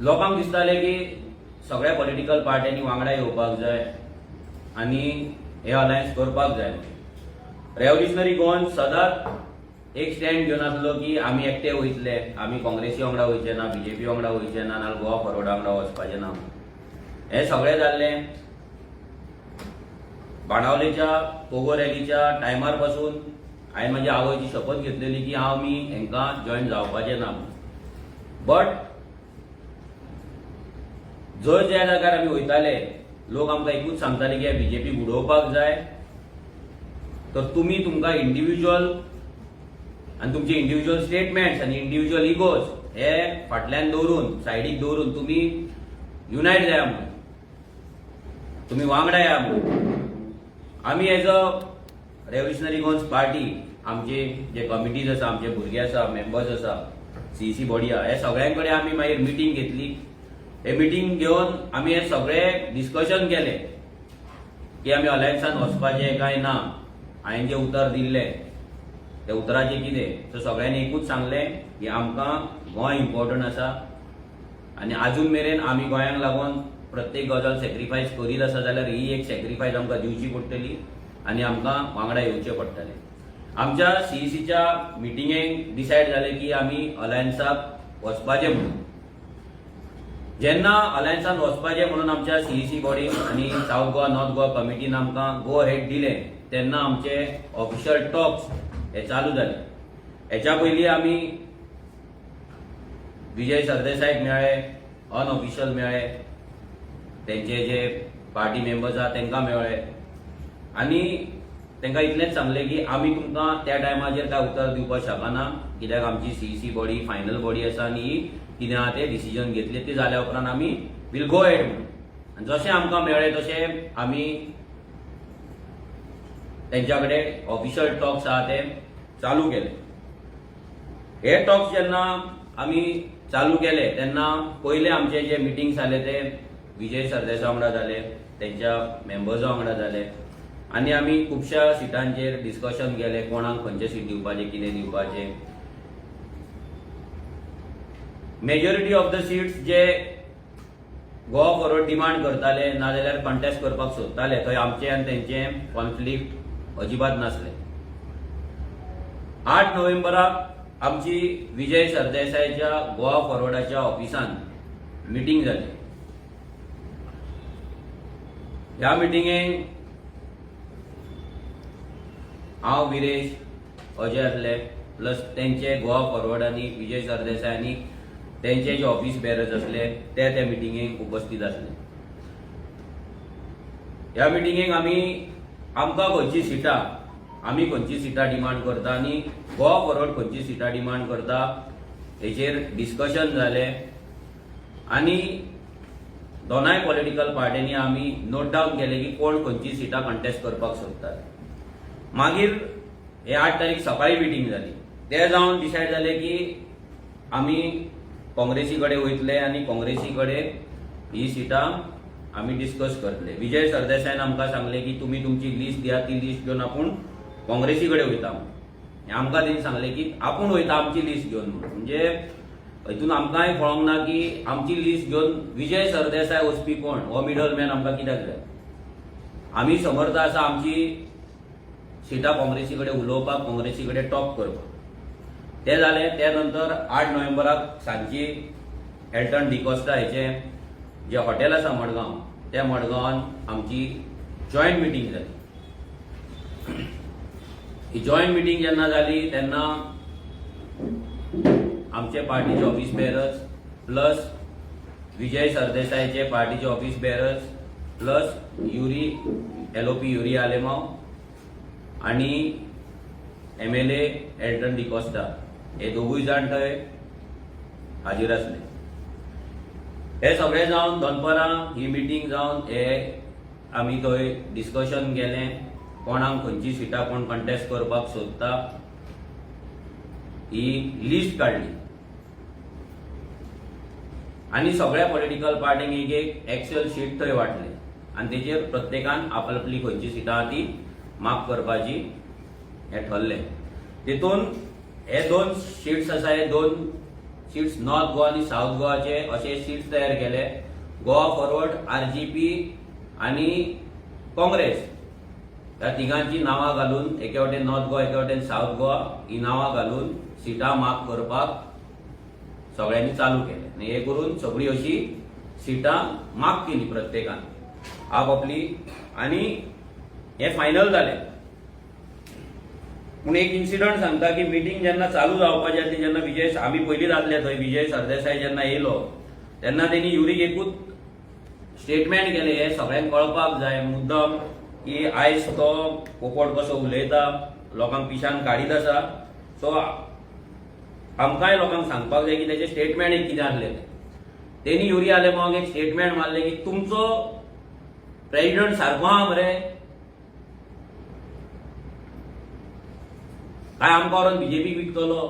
लोकांक दिसतालें की सगळ्या पॉलिटिकल पार्ट्यांनी वांगडा येवपाक जाय आनी हे अलायन्स करपाक जाय. रेव्होल्युशनरी गोवन सदांच एक स्टँड घेवन आसलो की आमी एकटे वयतले, आमी काँग्रेसी वांगडा वयचे ना, बीजेपी वांगडा वयचे ना, नाल्यार गोवा फॉरवर्डा वांगडा वचपाचें ना. हें सगळें जाल्लें बाणावलेच्या पोगो रॅलीच्या टायमार पासून हांवें म्हज्या आवयची शपथ घेतलेली की हांव मी हांकां जॉयन जावपाचें ना. बट जंय ज्या जाग्यार आमी वयताले, लोक आमकां एकूच सांगताले की बीजेपी उडोवपाक जाय, तर तुमी तुमकां इंडिव्हिज्युअल आनी तुमचे इंडिव्हिज्युअल स्टेटमेंट्स आनी इंडिव्हिज्युअल इगोज हे फाटल्यान दवरून, सायडीक दवरून तुमी युनायट जाया म्हणून, तुमी वांगडा या म्हणून. आमी as a Revolutionary Goans Party, आमचे जे कमिटीज आसा, आमचे भुरगे आसा, मेंबर्स आसा, सीईसी बॉडी आहा, हे सगळ्यां कडेन आमी मागीर मिटींग घेतली. हे मिटींग घेवन आमी हे सगळे डिस्कशन केले की आमी अलायन्सान वचपाचें काय ना, हांवें जें उतर दिल्लें त्या उतराचें कितें. सो सगळ्यांनी एकूच सांगलें की आमकां गोंय इम्पॉर्टंट आसा आनी आजून मेरेन आमी गोंयांक लागून प्रत्येक गजाल सॅक्रिफायस करीत आसा, जाल्यार ही एक सॅक्रिफायस आमकां दिवची पडटली आनी आमकां वांगडा येवचें पडटलें. आमच्या सीईसीच्या मिटिंगेक डिसायड जालें की आमी अलायन्साक वचपाचें म्हणून. जेन्ना अलायन्सान वचपाचें म्हणून आमच्या सीईसी बॉडीन आनी सावथ गोवा, नॉर्थ गोवा कमिटीन आमकां गो अहेड दिलें, तेन्ना आमचे ऑफिशियल टॉक्स हे चालू जाले. हेच्या पयलीं आमी विजय सरदेसायक मेळ्ळे, अनऑफिशियल मेळ्ळे, तेंचे जे पार्टी मेंबर्स आहा तांकां मेळ्ळे आनी तांकां इतलेंच सांगलें की आमी तुमकां त्या टायमाचेर काय उतर दिवपाक शकना, कित्याक आमची सीईसी बॉडी फायनल बॉडी आसा आनी ही कितें आहा तें डिसिजन घेतलें, तें जाल्या उपरांत आमी will go ahead म्हणून. आनी जशें आमकां मेळ्ळें तशें आमी तेंच्या कडेन ऑफिशियल टॉक्स आहा ते चालू केले. हे टॉक्स जेन्ना आमी चालू केले, तेन्ना पयले आमचे जे मिटिंग्स जाले ते विजय सरदेसाय वांगडा जाले, तेंच्या मेंबर्सा वांगडा जाले आनी आमी खुबश्या सिटांचेर डिस्कशन केलें, कोणाक खंयचें सीट दिवपाचें, कितें दिवपाचें. Majority of the seats J Goa forward demand करताले नाजाल्यार कंटेस्ट करपाक सोदताले, थंय आमचे आनी तेंचे कॉन्फ्लिक्ट अजिबात नासले. 8 नोव्हेंबराक आमची विजय सरदेसायच्या गोवा फॉरवर्डाच्या ऑफिसान मिटींग जाली. ह्या मिटिंगेक हांव, विरेश, अजय आसले, प्लस तेंचे गोवा फॉरवर्ड आनी विजय सरदेसाय आनी तेंचे जे ऑफिस बेरर्स आसले ते त्या मिटिंगेक उपस्थित आसले. ह्या मिटिंगेक आमी आमकां खंयची सिटां, आमी खंयची सिटां डिमांड करता आनी गोवा फॉरवर्ड खंयची सिटां डिमांड करता हेचेर डिस्कशन जालें आनी दोनाय पॉलिटिकल पार्ट्यांनी आमी नोट डावन केलें की कोण खंयची सिटां कंटेस्ट करपाक सोदतात. मागीर हे 8 तारीख सकाळी मिटींग जाली. ते जावन डिसायड जालें की आमी काँग्रेसी कडेन वयतले आनी काँग्रेसी कडेन ही सिटां आमी डिस्कस करतले. विजय सरदेसायान आमकां सांगलें की तुमी तुमची लिस्ट दियात, ती लिस्ट घेवन आपूण काँग्रेसी कडेन वयता म्हणून. आमकां तेणी सांगलें की आपूण वयता आमची लिस्ट घेवन म्हणून. म्हणजे हितून आमकांय कळोंक ना की आमची लिस्ट घेवन विजय सरदेसाय वचपी कोण, हो मिडल मॅन आमकां कित्याक जाय? आमी समर्थ आसा आमची सिटां काँग्रेसी कडेन उलोवपाक, काँग्रेसी कडेन टॉक करपाक. ते जालें. त्या नंतर 8 नोव्हेंबराक सांजची एल्टन डिकॉस्टा हेचें जें हॉटेल आसा मडगांव, त्या मडगांवान आमची जॉयंट मिटींग जाली. ही जॉयंट मिटींग जेन्ना जाली, तेन्ना आमचे पार्टीचे ऑफिस बेरर्स प्लस विजय सरदेसायचे पार्टीचे office bearers plus Yuri, LOP Yuri Alemao आणि एमएलए एल्टन डिकॉस्टा हे दोगूय जाण थंय हाजीर आसले. हे सगळे जावन दनपरां ही मिटींग जावन हे आमी थंय डिस्कशन केलें, कोणाक खंयची सिटां कोण कंटेस्ट करपाक सोदता ही लिस्ट काडली आनी सगळ्या पॉलिटिकल पार्टींक एक एक एक्सेल शीट थंय वांटले आनी तेजेर प्रत्येकान आपली खंयची सिटां आहा ती मार्क करपाची हें ठरलें. तितून हे दोन शिट्स आसा, हे दोन सीट्स नॉर्थ गोवा आनी सावथ गोवाचे अशे सीट्स तयार केले. गोवा फॉरवर्ड, आरजीपी आनी काँग्रेस ह्या तिगांची नांवां घालून एके वटेन नॉर्थ गोवा, एके वटेन सावथ गोवा ही नांवां घालून सिटां माग करपाक सगळ्यांनी चालू केलें आनी हे करून सगळी अशी सिटां माग केली प्रत्येकान आपापली आनी हें फायनल जालें. पूण एक इन्सिडंट सांगता की मिटींग जेन्ना चालू जावपाची आसली जेन्ना विजय, आमी पयलींच आसले थंय, विजय सरदेसाय जेन्ना येयलो तेन्ना तेणी युरीक एकूच स्टेटमेंट केलें, हें सगळ्यांक कळपाक जाय मुद्दम की आयज तो पोपट कसो उलयता, लोकांक पिशान काडीत आसा. सो आमकांय लोकांक सांगपाक जाय की तेजें स्टेटमेंट एक कितें आसलें तें. तेणी युरी आलेमांवाक एक स्टेटमेंट मारलें की तुमचो प्रेजिडंट सारको आहा मरे, काय आमकां व्हरोन बीजेपीक विकतलो?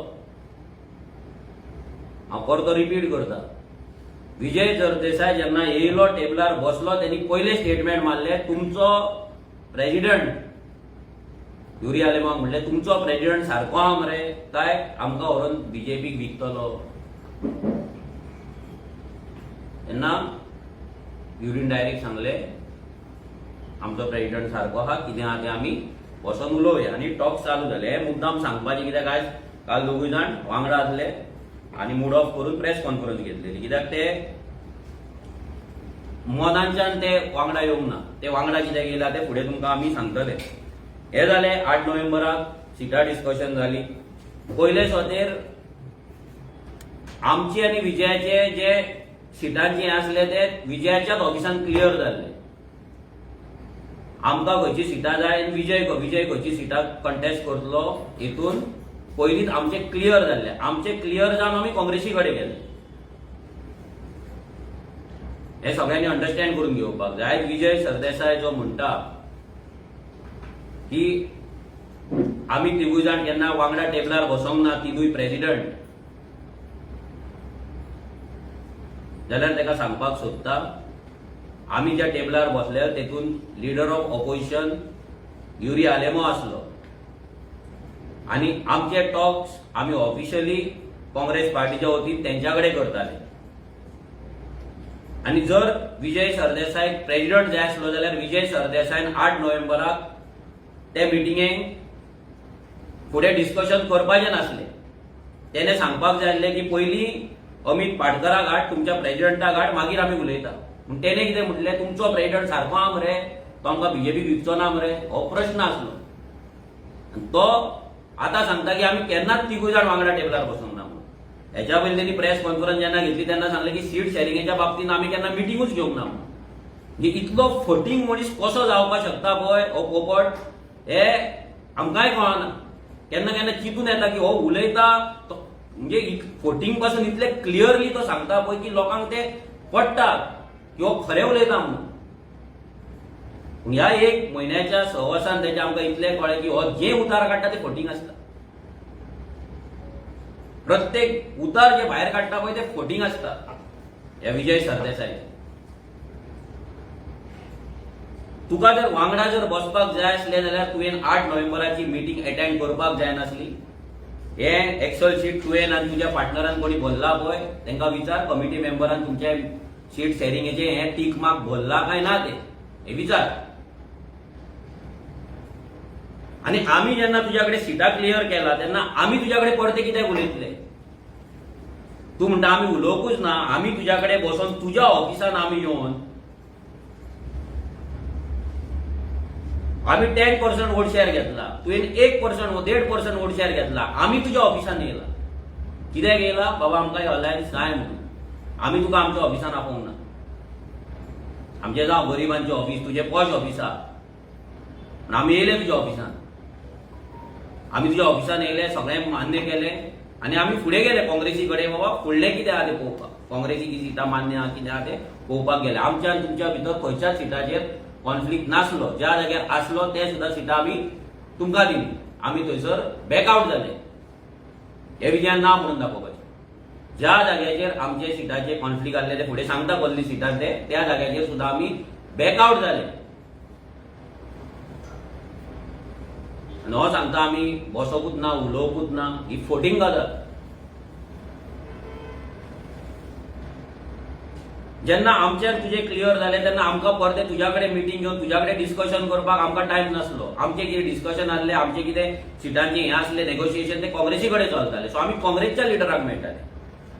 हांव परतो रिपीट करता, विजय सरदेसाय जेन्ना येयलो टेबलार बसलो तेणी पयलें स्टेटमेंट मारलें, तुमचो प्रेजिडंट, युरी आलेमांव म्हणलें तुमचो प्रेजिडंट सारको आहा मरे काय आमकां व्हरोन बीजेपीक विकतलो? तेन्ना युरीन डायरेक्ट सांगलें आमचो प्रेजिडंट सारको आहा, कितें आहा तें आमी बसोन उलोवया. आनी टॉक चालू जाले. हे मुद्दाम सांगपाचें कित्याक आयज काल दोगूय जाण वांगडा आसले आनी मूड ऑफ करून प्रेस कॉन्फरन्स घेतलेली, कित्याक ते मनांच्यान ते वांगडा येवंक ना. ते वांगडा कित्याक येयला ते फुडें तुमकां आमी सांगतले. हे जालें 8 नोव्हेंबराक सिटां डिस्कशन जाली. पयले सोतेर आमची आनी विजयाचे जे सिटांचे आसले ते विजयाच्याच ऑफिसान क्लियर जाल्ले. आमकां खंयची सिटां जाय आनी विजय खंयची सिटां कंटेस्ट करतलो हितून पयलींच आमचें क्लियर जाल्लें. आमचें क्लियर जावन आमी काँग्रेसी कडेन गेले. हें सगळ्यांनी अंडरस्टँड करून घेवपाक जाय. आयज विजय सरदेसाय जो म्हणटा की आमी तिगूय जाण केन्ना वांगडा टेबलार बसोंक ना, तिनूय प्रेजिडंट, जाल्यार ताका सांगपाक सोदता आमी ज्या टेबलार बसले तेतून leader of opposition Yuri Alemao आसलो आनी आमचे टॉक्स आमी ऑफिशियली काँग्रेस पार्टीच्या वतीन तेंच्या कडेन करताले. आनी जर विजय सरदेसाय प्रेजिडंट जाय आसलो जाल्यार विजय सरदेसायन 8 नोव्हेंबराक ते मिटिंगेक फुडें डिस्कशन करपाचें नासलें. तेणें सांगपाक जाय आसलें की पयलीं अमीत पाटकराक हाड, तुमच्या प्रेजिडंटाक हाड, मागीर आमी उलयता. पूण तेणें कितें म्हटलें, तुमचो प्रेजिडंट सारको आहा मरे, तो आमकां बीजेपीक विकचो ना मरे, हो प्रश्न आसलो. आनी तो आतां सांगता की आमी केन्नाच तिगूय जाण वांगडा टेबलार बसूंक ना म्हणून. हेच्या पयलीं तेणी प्रेस कॉन्फरन्स जेन्ना घेतली तेन्ना सांगलें की सीट शेरिंगेच्या बाबतींत आमी केन्ना मिटिंगूच घेवंक ना म्हणून. म्हणजे इतलो फटींग मनीस कसो जावपाक शकता पळय हो पोपट, हे आमकांय कळना. केन्ना केन्ना चिंतून येता की हो उलयता तो म्हणजे फटींग पासून इतले क्लियरली तो सांगता पळय की लोकांक ते पडटा की हो खरें उलयता म्हणून. पूण ह्या एक म्हयन्याच्या सहवासान तेजें आमकां इतलें कळ्ळें की हो जें उतार काडटा ते फटींग आसता. प्रत्येक उतार जे भायर काडटा पळय ते फटींग आसता ह्या विजय सरदेसाय. तुका जर वांगडा जर बसपाक जाय आसलें जाल्यार तुवें 8 नोव्हेंबराची मिटींग अटेंड करपाक जायनासली. हे एक्सल शीट तुवें आनी तुज्या पार्टनरान कोणी भरला पळय तांकां विचार, कमिटी मेंबरान तुमच्या सीट शेरिंगेचे हे टीक मार्क भरला काय ना ते हे विचार. आनी आमी जेन्ना तुज्या कडेन सिटां क्लियर केला तेन्ना आमी तुज्या कडेन परते कित्याक उलयतले? तूं म्हणटा आमी उलोवंकूच ना. आमी तुज्या कडेन बसोन तुज्या ऑफिसान आमी येवन आमी 10% वोट शेअर घेतला, तुवें 1% 1.5% वोट शेअर घेतला. आमी तुज्या ऑफिसान येयला कित्याक येयला? बाबा आमकां अलायन्स जाय म्हणून. आमी तुका आमच्या ऑफिसान आपोवंक ना. आमचें जावं गरिबांचें ऑफिस, तुजें पॉश ऑफिस आहा, पूण आमी येयले तुज्या ऑफिसान. आमी तुज्या ऑफिसान येयले, सगळें मान्य केलें आनी आमी फुडें गेले काँग्रेसी कडेन, बाबा फुडलें कितें आहा तें पळोवपाक, काँग्रेसी सिटां मान्य आहा कितें आहा तें पळोवपाक गेले. आमच्या आनी तुमच्या भितर खंयच्याच सिटाचेर कॉन्फ्लिक्ट नासलो. ज्या जाग्यार आसलो ते सुद्दां सिटां आमी तुमकां दिली. आमी थंयसर बॅकआवट जाले. हे विजयान ना म्हणून दाखोवपाचें. ज्या जाग्याचेर आमचे सिटाचे कॉन्फ्लिक्ट आसले ते फुडें सांगता कसली सिटां ते, त्या जाग्याचेर सुद्दां आमी बॅकआवट जाले. आनी हो सांगता आमी बसोकूच ना, उलोवकूच ना, ही फटींग गजाल. जेन्ना आमचे तुजे क्लियर जाले तेन्ना आमकां परते तुज्या कडेन मिटींग घेवन तुज्या कडेन डिस्कशन करपाक आमकां टायम नासलो. आमचे कितें डिस्कशन आसलें, आमचे कितें सिटांचें हें आसलें नेगोशिएशन, तें काँग्रेसी कडेन चलतालें. सो आमी काँग्रेसच्या लिडराक मेळटाले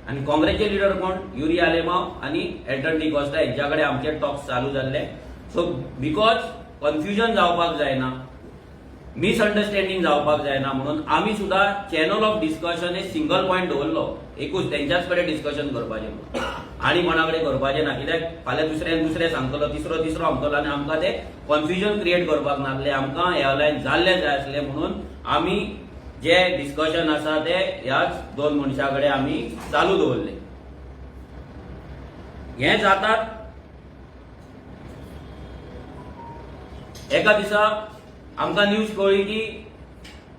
आनी काँग्रेसचे लिडर कोण? युरी आलेमाव आनी एल्टन डिकॉस्टा हेंच्या कडेन आमचे टॉक्स चालू जाल्ले. सो because confusion जावपाक जायना, मिसअंडरस्टँडींग जावपाक जायना म्हणून आमी सुद्दां चॅनल ऑफ डिस्कशन हे सिंगल पॉयंट दवरलो. एकूच तेंच्याच कडेन डिस्कशन करपाचें म्हणून आनी कोणा कडेन करपाचें ना, कित्याक फाल्यां दुसऱ्यान दुसरें सांगतलो, तिसरो तिसरो सांगतलो आनी आमकां ते कन्फ्युजन क्रिएट करपाक नासलें. आमकां हे अलायन्स जाल्लें जाय आसलें म्हणून आमी जे डिस्कशन आसा ते ह्याच दोन मनशां कडेन आमी चालू दवरले. हें जातात एका दिसा आमकां न्यूज कळ्ळी की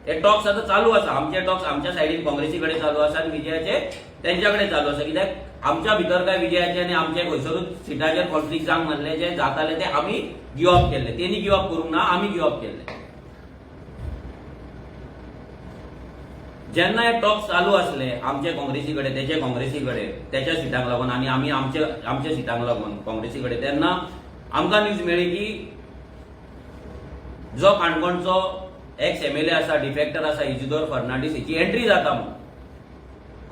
हे टॉक्स आतां चालू आसा. आमचे टॉक्स आमच्या सायडीन काँग्रेसी कडेन चालू आसा आनी विजयाचे तेंच्या कडेन चालू आसा, कित्याक आमच्या भितर काय विजयाचे आनी आमचे खंयसरूच सिटाचेर कॉन्फ्लिक्ट जावंक नासले. जे जाताले ते आमी गिव अप केल्ले. तेणी गिव अप करूंक ना, आमी गिव अप केल्ले. जेन्ना हे टॉक्स चालू आसले आमचे काँग्रेसी कडेन, तेचे काँग्रेसी कडेन, तेच्या सिटांक लागून आनी आमी आमचे आमच्या सिटांक लागून काँग्रेसी कडेन, तेन्ना आमकां न्यूज मेळ्ळी की जो काणकोणचो एक्स एमएलए आसा, डिफेक्टर आसा, इजिदोर फर्नांडीस हेची एंट्री जाता म्हणून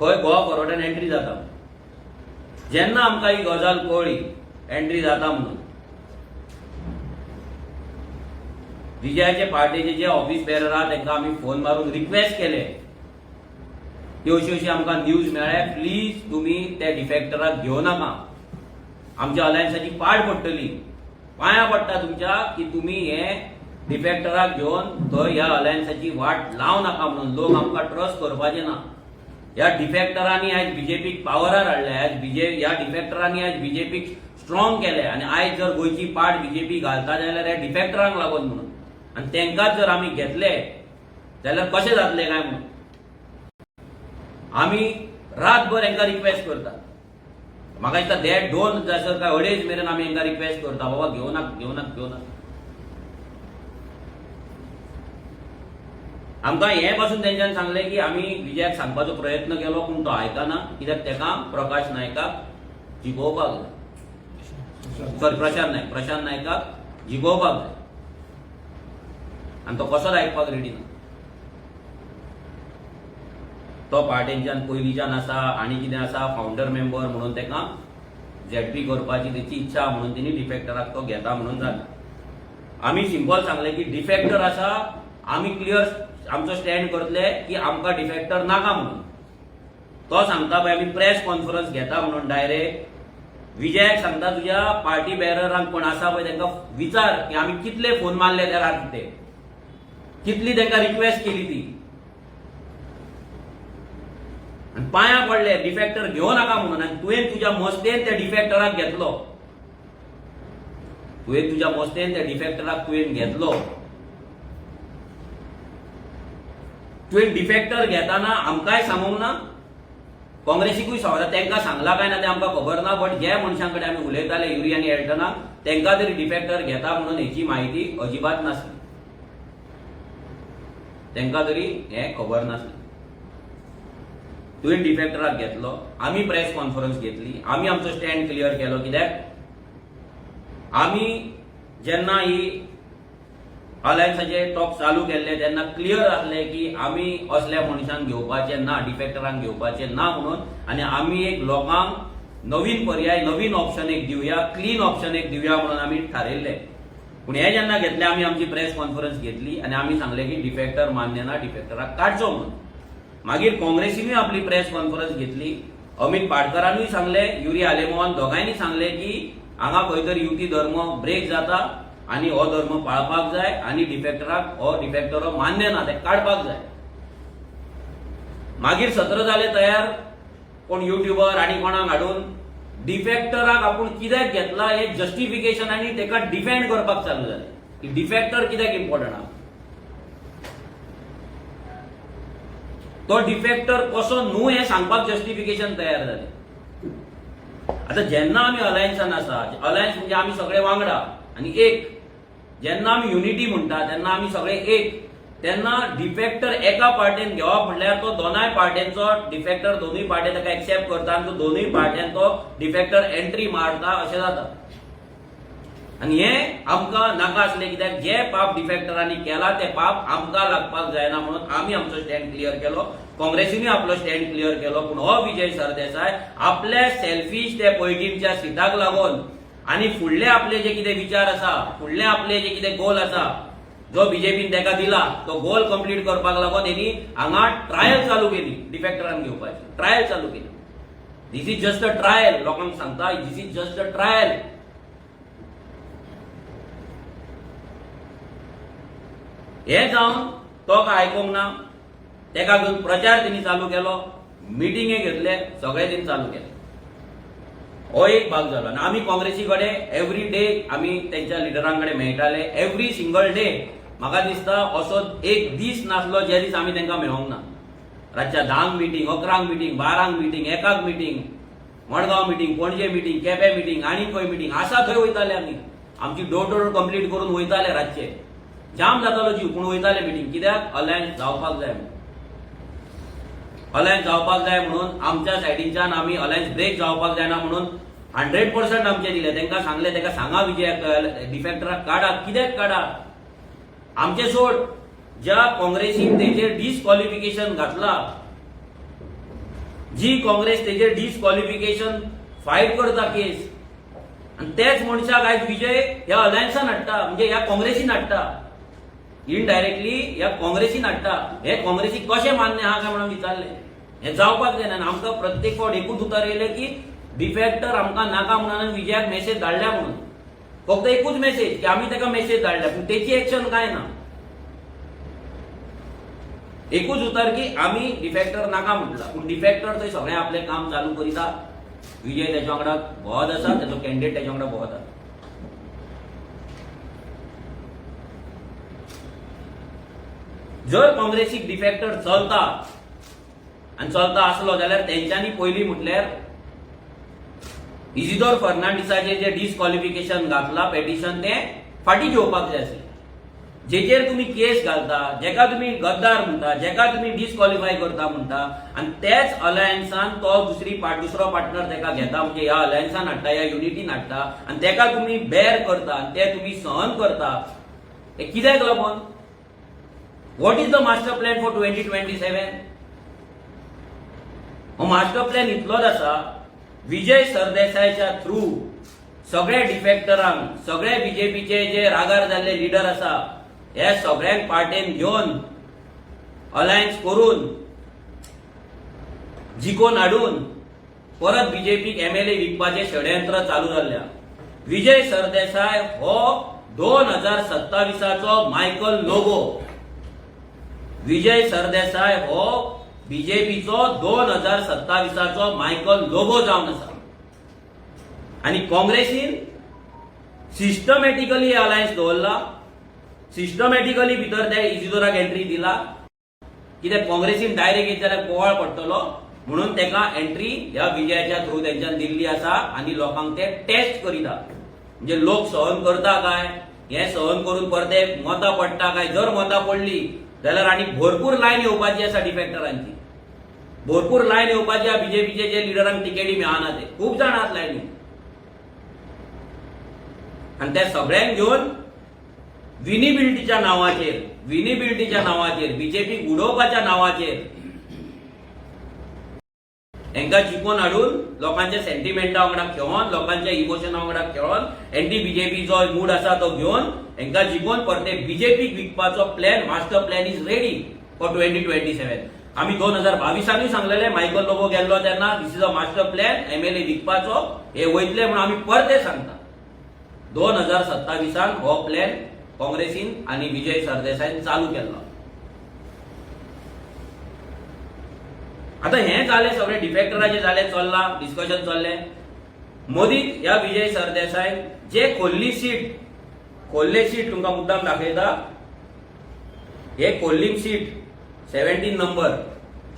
खंय गोवा फॉरवर्डान एंट्री जाता म्हणून. जेन्ना आमकां ही गजाल कळ्ळी एंट्री जाता म्हणून, विजयाचे पार्टीचे जे ऑफिस बेरर आहा तांकां आमी फोन मारून रिक्वेस्ट केले की अशी अशी आमकां न्यूज मेळ्ळ्या, प्लीज तुमी त्या डिफेक्टराक घेवं नाका, आमच्या अलायन्साची पाड पडटली, पांयां पडटा तुमच्या की तुमी हे डिफेक्टराक घेवन थंय ह्या अलायन्साची वाट लावं नाका म्हणून. लोक आमकां ट्रस्ट करपाचे ना. ह्या डिफेक्टरांनी आयज बीजेपीक पावरार हाडले, आयज ह्या डिफेक्टरांनी आयज बीजेपीक स्ट्रॉंग केले आनी आयज जर गोंयची पाट बीजेपी घालता जाल्यार ह्या डिफेक्टरांक लागून म्हणून, आनी तांकांच जर आमी घेतले जाल्यार कशें जातलें काय म्हणून आमी रातभर हांकां रिक्वेस्ट करता. म्हाका दिसता देड दोन जायसर काय अडेज मेरेन आमी हांकां रिक्वेस्ट करता, बाबा घेवं नाका, घेवं नाका, घेवं नाका. आमकां हें पासून तेंच्यान सांगलें की आमी विजयाक सांगपाचो प्रयत्न केलो पूण तो आयकना, कित्याक ताका प्रकाश नायकाक जिखोवपाक जाय, सॉरी प्रशांत नायक, प्रशांत नायकाक जिखोवपाक जाय आनी तो कसोच आयकपाक रेडी ना. तो पार्टेंच्यान पयलींच्यान आसा आनी कितें आसा फावंडर मेंबर म्हणून ताका झेडपी करपाची तेची इच्छा म्हणून तेणी डिफेक्टराक तो घेता म्हणून जाता. आमी सिंपल सांगलें की डिफेक्टर आसा, आमी क्लियर आमचो स्टँड करतले की आमकां डिफेक्टर नाका म्हणून. तो सांगता पळय आमी प्रेस कॉन्फरन्स घेता म्हणून डायरेक्ट विजयाक सांगता तुज्या पार्टी बेररांक कोण आसा पळय तांकां विचार की आमी कितले फोन मारले त्या रात, ते कितली तांकां रिक्वेस्ट केली ती, आनी पांयां पडले डिफेक्टर घेवं नाका म्हणून. आनी तुवें तुज्या मस्तेन त्या डिफेक्टराक घेतलो, तुवें तुज्या मस्तेन त्या डिफेक्टराक तुवें घेतलो. तुवें डिफेक्टर घेताना आमकांय सांगूंक ना, काँग्रेसीकूय सांगला, तांकां सांगला काय ना तें आमकां खबर ना, बट ज्या मनशां कडेन आमी उलयताले युरी आनी एल्टनाक तांकां तरी डिफेक्टर घेता म्हणून हेची म्हायती अजिबात नासली, तांकां तरी हें खबर नासलें. तुवें डिफेक्टराक घेतलो, आमी प्रेस कॉन्फरन्स घेतली, आमी आमचो स्टँड क्लियर केलो, कित्याक आमी जेन्ना ही अलायन्साचे टॉक चालू केल्ले तेन्ना क्लियर आसले की आमी असल्या मनशांक घेवपाचे ना, डिफेक्टरांक घेवपाचे ना म्हणून, आनी आमी एक लोकांक नवीन पर्याय, नवीन ऑप्शन एक दिवया, क्लीन ऑप्शन एक दिवया म्हणून आमी थारयल्ले. पूण हे जेन्ना घेतले आमी आमची प्रेस कॉन्फरन्स घेतली आनी आमी सांगले की डिफेक्टर मान्य ना, डिफेक्टराक काडचो म्हणून. मागीर काँग्रेसीनूय आपली प्रेस कॉन्फरन्स घेतली, अमित पाटकरानूय सांगले, युरी आलेमावान दोगांयनी सांगले की हांगा खंय तरी युती धर्म ब्रेक जाता आनी हो धर्म पाळपाक जाय आनी डिफेक्टराक हो डिफेक्टर मान्य ना, ते काडपाक जाय. मागीर सत्र जाले तयार, कोण युट्युबर आनी कोणाक हाडून डिफेक्टराक आपूण कित्याक घेतला हे जस्टिफिकेशन आनी ताका डिफेंड करपाक चालू जाले की डिफेक्टर कित्याक इम्पॉर्टंट आहा, तो डिफेक्टर कसो न्हू हें सांगपाक जस्टिफिकेशन तयार जालें. आतां जेन्ना आमी अलायन्सान आसा, अलायन्स म्हणजे आमी सगळे वांगडा आनी एक, जेन्ना आमी युनिटी म्हणटा तेन्ना आमी सगळे एक. तेन्ना डिफेक्टर एका पार्टेन घेवप म्हणल्यार तो दोनाय पार्ट्यांचो डिफेक्टर, दोनूय पार्टे ताका एक्सेप्ट करता आनी तो दोनूय पार्ट्यान तो डिफेक्टर एंट्री मारता अशें जाता. आनी हें आमकां नाका आसलें, कित्याक जे पाप डिफेक्टरांनी केला ते पाप आमकां लागपाक जायना म्हणून आमी आमचो स्टँड क्लियर केलो, काँग्रेसीनूय आपलो स्टँड क्लियर केलो. पूण हो विजय सरदेसाय आपल्या सेल्फीश ते पैगीमच्या सिटाक लागून आनी फुडले आपले जे कितें विचार आसा, फुडले आपले जे कितें गोल आसा जो बीजेपीन ताका दिला तो गोल कंप्लीट करपाक लागून तेणी हांगा ट्रायल चालू केली, डिफेक्टरान घेवपाची ट्रायल चालू केली. This is just a trial. लोकांक सांगता, this is just a trial. हे जावन तो काय आयकूंक ना, तेका घेवन प्रचार तेणी चालू केलो, मिटिंगे घेतले, सगळे तेणी चालू केले. हो एक भाग जालो. आनी आमी काँग्रेसी कडेन एवरी डे आमी तेंच्या लिडरां कडेन मेळटाले, एवरी सिंगल डे. म्हाका दिसता असो एक दीस नासलो ज्या दीस आमी तांकां मेळोंक ना. रातच्या 10क मिटींग, 11क मिटींग, 12क मिटींग, 1क meeting, Margao meeting, Panaji meeting, Quepem meeting, आनी खंय मिटींग आसा थंय वयताले आमी. आमची डोर टू डोर कंप्लीट करून वयताले. रातचे जाम जातालो जीव, पूण वयताले मिटींग. कित्याक? अलायन्स जावपाक जाय म्हणून, अलायन्स जावपाक जाय म्हणून. आमच्या सायडीनच्यान आमी अलायन्स ब्रेक जावपाक जायना म्हणून 100% आमचे दिले. तांकां सांगले, ताका सांगा विजयाक, डिफेक्टराक काडा. कित्याक काडा? आमचे सोड, ज्या काँग्रेसीन तेजेर डिस्क्वॉलिफिकेशन घातला, जी काँग्रेस तेजेर डिस्क्वॉलिफिकेशन फायट करता केस, आनी तेच मनशाक आयज विजय ह्या अलायन्सान हाडटा, म्हणजे ह्या काँग्रेसीन हाडटा, इनडायरेक्टली ह्या काँग्रेसीन हाडटा. हे काँग्रेसीक कशें मान्य आहा काय म्हणून विचारलें. हें जावपाक जायना. आनी आमकां प्रत्येक फावट एकूच उतर येयलें की डिफेक्टर आमकां नाका म्हणून विजयाक मेसेज धाडल्या म्हणून. फक्त एकूच मेसेज की आमी ताका मेसेज धाडल्या, पूण तेची एक्शन काय ना. एकूच उतर की आमी डिफेक्टर नाका म्हटला, पूण डिफेक्टर थंय सगळें आपलें काम चालू करिता. विजय तेच्या वांगडा भोंवत आसा, तेचो कॅन्डिडेट तेच्या वांगडा भोंवत आसा. जर काँग्रेसीक डिफेक्टर चलता आनी चलता आसलो जाल्यार तेंच्यांनी पयलीं म्हटल्यार इजिदोर फर्नांडिसाचेर जे डिस्क्वॉलिफिकेशन घातला पेटिशन तें फाटीं घेवपाक जाय आसलें. जेचेर तुमी केस घालता, जेका तुमी गद्दार म्हणटा, जेका तुमी डिस्क्वॉलिफाय करता म्हणटा, आनी तेच अलायन्सान तो दुसरी पार्ट दुसरो पार्टनर तेका घेता, म्हणजे ह्या अलायन्सान हाडटा, ह्या युनिटीन हाडटा, आनी तेका तुमी बेर करता आनी ते तुमी सहन करता, हे कित्याक लागून? What is the master plan for 2027? हो मास्टर प्लॅन इतलोच आसा, विजय सरदेसायच्या थ्रू सगळे डिफेक्टरांक, सगळे बीजेपीचे जे रागार जाल्ले लिडर आसा, हे सगळ्यांक पार्टेन घेवन अलायन्स करून जिखोवन हाडून परत बीजेपीक एमएलए विकपाचें षडयंत्र चालू जाल्लें. विजय सरदेसाय हो 2027चो मायकल लोबो. विजय सरदेसाय हो बीजेपीचो 2027चो मायकल लोबो जावन आसा. आनी काँग्रेसीन सिस्टमॅटिकली अलायन्स दवरला, सिस्टमॅटिकली भितर त्या इजिदोराक एंट्री दिला. कित्याक काँग्रेसीन डायरेक्ट येत जाल्यार बोवाळ पडटलो म्हणून तेका एंट्री ह्या विजयाच्या थ्रू तेंच्यान दिल्ली आसा. आनी लोकांक ते टेस्ट करिता, म्हणजे लोक सहन करता काय, हे सहन करून परते मतां पडटा काय. जर मतां पडली जाल्यार आनी भरपूर लायन येवपाची आसा डिफेक्टरांची, भरपूर लायन येवपाची आसा. बीजेपीचे जे लिडरांक तिकेटी मेळना ते खूब जाण आहात लायनी. आनी त्या सगळ्यांक घेवन विनिबिलिटीच्या नांवाचेर, विनिबिलिटीच्या नांवाचेर, बीजेपीक उडोवपाच्या नांवाचेर हेंकां जिखोवन हाडून लोकांच्या सेंटिमेंटा वांगडा खेळोन, लोकांच्या इमोशना वांगडा खेळोन, एंटी बीजेपी जो मूड आसा तो घेवन हेंकां जिखोवन परते बीजेपीक विकपाचो plan, master plan is ready for 2027. आमी 2022 सांगलेले, मायकल लोबो गेल्लो तेन्ना, this is a master plan MLA विकपाचो, हे वयतले म्हणून. आमी परते सांगता, 2027 हो प्लॅन काँग्रेसीन आनी विजय सरदेसायन चालू केल्लो. आता हें जालें, सगळें डिफेक्टराचें जालें, चल्लां डिस्कशन चल्लें. मदींच ह्या विजय सरदेसायन जे खोल्ली सीट, खोल्ले सीट तुमकां मुद्दाम दाखयता, हे खोल्लीम सीट 17 नंबर,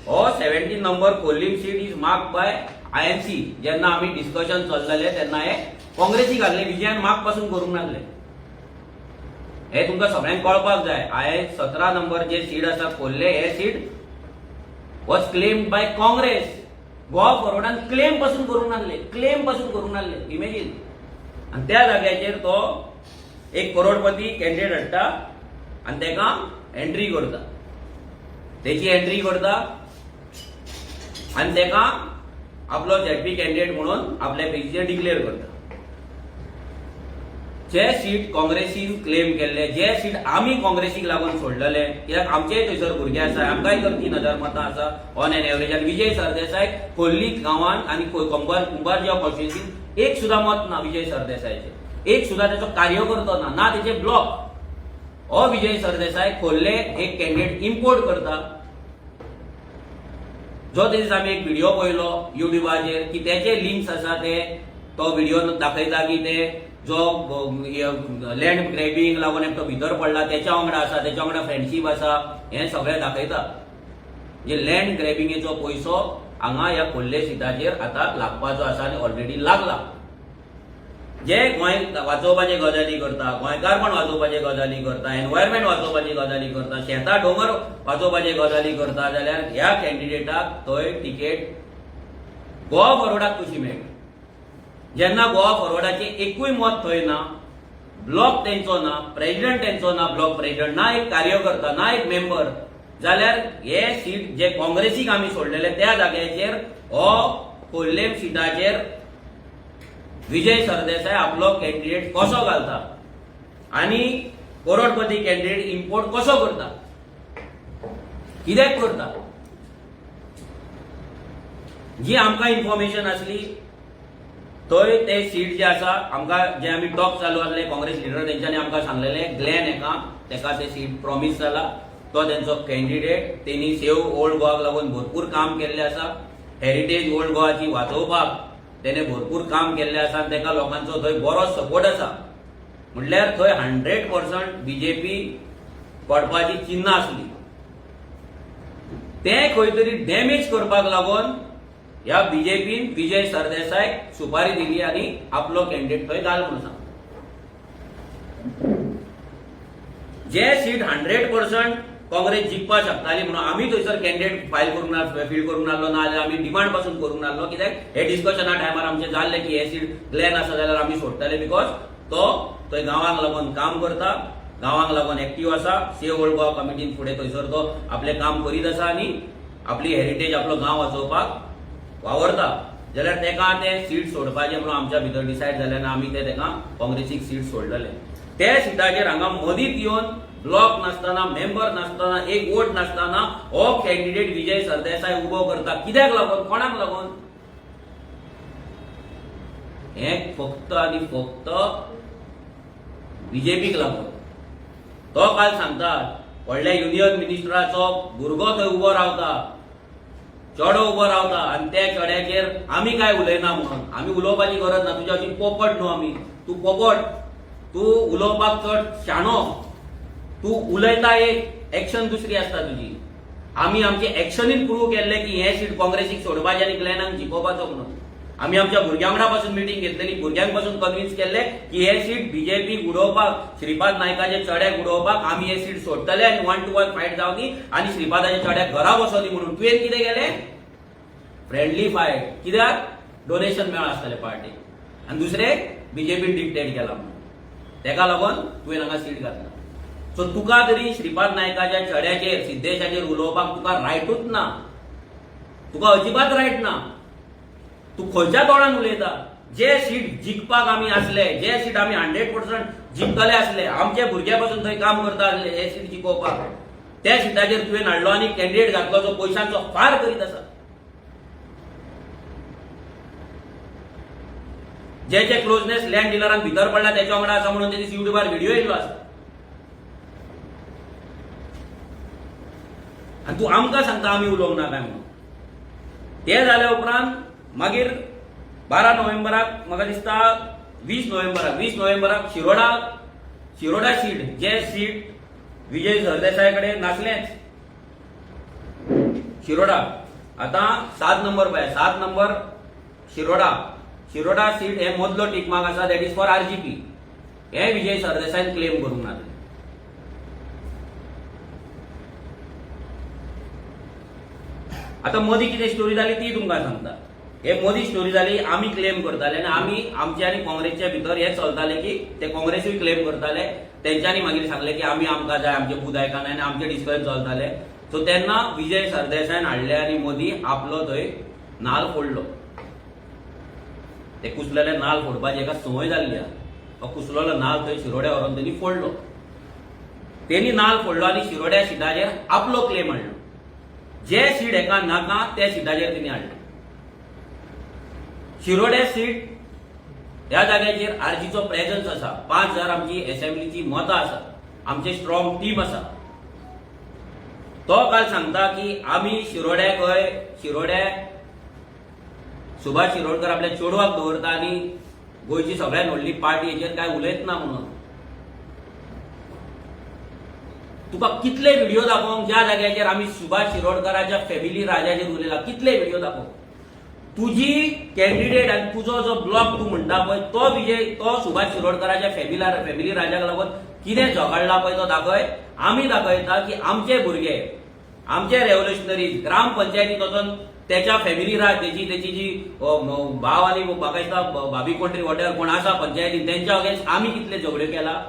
हो 17 number Khorlim seat is mark by INC. जेन्ना आमी डिस्कशन चल्लेले तेन्ना हे काँग्रेसी घाल्ले, विजयान मार्क पासून करूंक नासले. हे तुमकां सगळ्यांक कळपाक जाय. हांवें 17 नंबर जे सीट आसा खोर्ले, हे seat was claimed by Congress. Goa फॉरवर्डान क्लेम पासून करूंक नासले, क्लेम पासून करूंक नासले, इमेजीन. आनी त्या जाग्याचेर तो एक करोडपती कॅन्डिडेट हाडटा आनी ताका एंट्री करता, तेची एंट्री करता आनी ताका आपलो झेडपी कॅन्डिडेट म्हणून आपल्या पेजीचेर डिक्लेअर करता. जे सीट काँग्रेसीन क्लेम केल्ले, जे सीट आमी काँग्रेसीक लागून सोडलेले, कित्याक आमचेय थंयसर भुरगे आसा, आमकांय तर 3000 मतां आसा ऑन एन एवरेज. आनी विजय सरदेसाय खोर्ली गांवान आनी कुंभार कुंभारजुंव्या कॉन्स्टिट्युन्सीन एक सुद्दां मत ना विजय सरदेसायचे, एक सुद्दां तेचो कार्यकर्तो ना, ना तेचे ब्लॉक. हो विजय सरदेसाय खोर्ले एक कॅन्डिडेट इम्पोर्ट करता, जो ते दीस आमी एक व्हिडिओ पळयलो युट्युबाचेर की तेचे लिंक्स आसा, ते तो व्हिडिओ दाखयता की ते जो लँड ग्रॅबिंग लागून एकटो भितर पडला, तेच्या वांगडा आसा, तेच्या वांगडा फ्रेंडशीप आसा, हें सगळें दाखयता. म्हणजे लँड ग्रॅबिंगेचो पयसो हांगा ह्या खोर्ले सिटाचेर आतां लागपाचो आसा आनी ऑलरेडी लागला. जे गोंय वाचोवपाचे गजाली करता, गोंयकारपण वाचोवपाचे गजाली करता, एनवायरमेंट वाचोवपाची गजाली करता, शेतां दोंगर वाचोवपाचे गजाली करता, जाल्यार ह्या कॅन्डिडेटाक थंय तिकेट गोवा फॉरवर्डाक कशी मेळटा, जेन्ना गोवा फॉरवर्डाचे एकूय मत थंय ना, ब्लॉक तेंचो ना, प्रेसिडेंट तेंचो ना, ब्लॉक प्रेसिडेंट ना, एक कार्यकर्ता ना, एक मेंबर, जाल्यार हे सीट जे काँग्रेसीक आमी सोडलेले त्या जाग्याचेर, हो कोल्लेम सिटाचेर विजय सरदेसाय आपलो कॅन्डिडेट कसो घालता आनी करोडपती कॅन्डिडेट इम्पोर्ट कसो करता, कित्याक करता? जी आमकां इन्फॉर्मेशन आसली, थंय ते सीट जे आसा, आमकां जे आमी टॉक चालू आसले काँग्रेस लिडर, तेंच्यांनी आमकां सांगलेले, ग्लॅन हेका तेका ते सीट प्रॉमीस जाला, तो तेंचो कॅन्डिडेट, तेणी सेव ओल्ड गोवाक लागून भरपूर काम केल्लें आसा, हेरिटेज ओल्ड गोवाची वाचोवपाक तेणे भरपूर काम केल्लें आसा आनी तेका लोकांचो थंय बरो सपोर्ट आसा. म्हणल्यार थंय 100% बीजेपी पडपाची चिन्हां आसली. तें खंय तरी डॅमेज करपाक लागून ह्या बीजेपीन विजय सरदेसायक सुपारी दिली आनी आपलो कॅन्डिडेट थंय घाल म्हणून सांगला. जे सीट 100% काँग्रेस जिखपाक शकताली म्हणून आमी थंयसर कॅन्डिडेट फायल करूंक ना, फील्ड करूंक नासलो, ना जाल्यार आमी डिमांड पासून करूंक नासलो. कित्याक हे डिस्कशना टायमार आमचें जाल्लें की हे सीट ग्लॅन आसा जाल्यार आमी सोडटले, because तो थंय गांवांक लागून काम करता, गांवांक लागून एक्टीव आसा, सेव ओल्ड गोवा कमिटीन फुडें थंयसर तो आपलें काम करीत आसा आनी आपली हेरिटेज, आपलो गांव वाचोवपाक वावरता, जाल्यार तेका ते सीट सोडपाचें म्हणून आमच्या भितर डिसायड जालें आनी आमी ते तेका काँग्रेसीक सीट सोडलेले. त्या सिटाचेर हांगा मदींच येवन ब्लॉक नासतना, मेंबर नासतना, एक वोट नासतना हो कॅन्डिडेट विजय सरदेसाय उबो करता, कित्याक लागून, कोणाक लागून? हें फक्त आनी फक्त बीजेपीक लागून. तो काल सांगता, व्हडल्या युनियन मिनिस्टराचो भुरगो थंय उबो रावता, चेडो उबो रावता आनी त्या चेड्याचेर आमी काय उलयना म्हणून. आमी उलोवपाची गरज ना. तुज्या अशी पोपट न्हू आमी. तूं पोपट, तूं उलोवपाक चड शाणो. तूं उलयता एक, एक्शन दुसरी आसता तुजी. आमी आमचे एक्शनीन प्रूव केल्ले की हे सीट काँग्रेसीक सोडपाचें आनी ग्लॅनाक जिखोवपाचो म्हणून. आमी आमच्या भुरग्यां वांगडा पासून मिटींग घेतलेली, भुरग्यांक पासून कन्विन्स केल्ले की हे सीट बीजेपीक उडोवपाक, श्रीपाद नायकाचे चड्याक उडोवपाक आमी हे सीट सोडटले आनी 1 टू 1 फायट जावनी आनी श्रीपादाच्या चड्याक घरा बसोनी म्हणून. तुवें कितें केलें? Friendly fight. कित्याक? डोनेशन मेळ आसतलें पार्टीक आनी दुसरें बीजेपीन डिक्टेट केला म्हणून. तेका लागून तुवें हांगा सीट घातला. सो तुका तरी श्रीपाद नायकाच्या चड्याचेर, सिद्धेशाचेर उलोवपाक तुका रायटूच ना. तुका अजिबात रायट ना. तूं खंयच्या तोंडान उलयता? जे सीट जिखपाक आमी आसले, जे सीट आमी 100% जिखतले आसले, आमचे भुरग्या पासून थंय काम करता आसले हे सीट जिखोवपाक, त्या सिटाचेर तुवें हाडलो आनी कॅन्डिडेट घातलो जो पयशांचो फार करीत आसा, जे जे क्लोजनेस लँड डिलरान भितर पडला तेच्या वांगडा आसा म्हणून तेजी युट्यूबार व्हिडिओ येयल्लो आसा. आनी तूं आमकां सांगता आमी उलोवंक ना काय म्हणून. ते जाल्या उपरांत मागीर 12 नोव्हेंबराक, म्हाका दिसता 20 नोव्हेंबराक, 20 नोव्हेंबराक शिरोडा, शिरोडा सीट, जे सीट विजय सरदेसाय कडेन नासलेंच. शिरोडा आतां 7 नंबर पळय, 7 नंबर शिरोडा, शिरोडा सीट हे मदलो टिकमार्क आसा, that is for RGP. हे विजय सरदेसायन क्लेम करूंक ना. आतां मदीं कितें स्टोरी जाली ती तुमकां सांगता. हे मदीं स्टोरी जाली, आमी क्लेम करताले आनी आमी आमच्या आनी काँग्रेसच्या भितर हें चलतालें की ते काँग्रेसूय क्लेम करताले. तेंच्यांनी मागीर सांगलें की आमी आमकां जाय, आमचे बूथ आयकना आनी आमचें डिस्कशन चलतालें. सो तेन्ना विजय सरदेसायान हाडले आनी मदीं आपलो थंय नाल फोडलो. ते कुसलेले नाल फोडपाची एका संवय जाल्ली आहा. तो कुसलेलो नाल थंय शिरोड्या व्हरोन तेणी फोडलो. तेणी नाल फोडलो आनी शिरोड्या सिटाचेर आपलो क्लेम हाडलो. जे सीट हेका नाका त्या सिटाचेर तेणी हाडले. शिरोड्या सीट ह्या जाग्याचेर आरजीचो प्रेझन्स आसा. 5000 आमची एसेंब्लीची मतां आसा, आमचे स्ट्रॉंग टीम आसा. तो काल सांगता की आमी शिरोड्याक खंय शिरोड्या सुभाष शिरोडकर आपल्या चेडवाक दवरता आनी गोंयची सगळ्यात व्हडली पार्टी हेचेर काय उलयत ना म्हणून. तुका कितले व्हिडिओ दाखोवंक ज्या जाग्याचेर आमी सुभाष शिरोडकराच्या फॅमिली राजाचेर उलयला? कितले व्हिडिओ दाखोवंक? तुजी कॅन्डिडेट आनी तुजो जो ब्लॉक तूं म्हणटा पळय, तो विजय, तो सुभाष शिरोडकराच्या फॅमिली राजाक लागून कितें झगडला पळय तो दाखय. आमी दाखयता की आमचे भुरगे, आमचे रेव्होल्युशनरीज ग्रामपंचायतीत वचून त्याच्या फॅमिली राज तेची तेची जी भाव आनी म्हाका दिसता भाभी कोण तरी वॉटेवर कोण आसा पंचायतीन, तेंच्या अगेन्स्ट आमी कितले झगड्यो केला,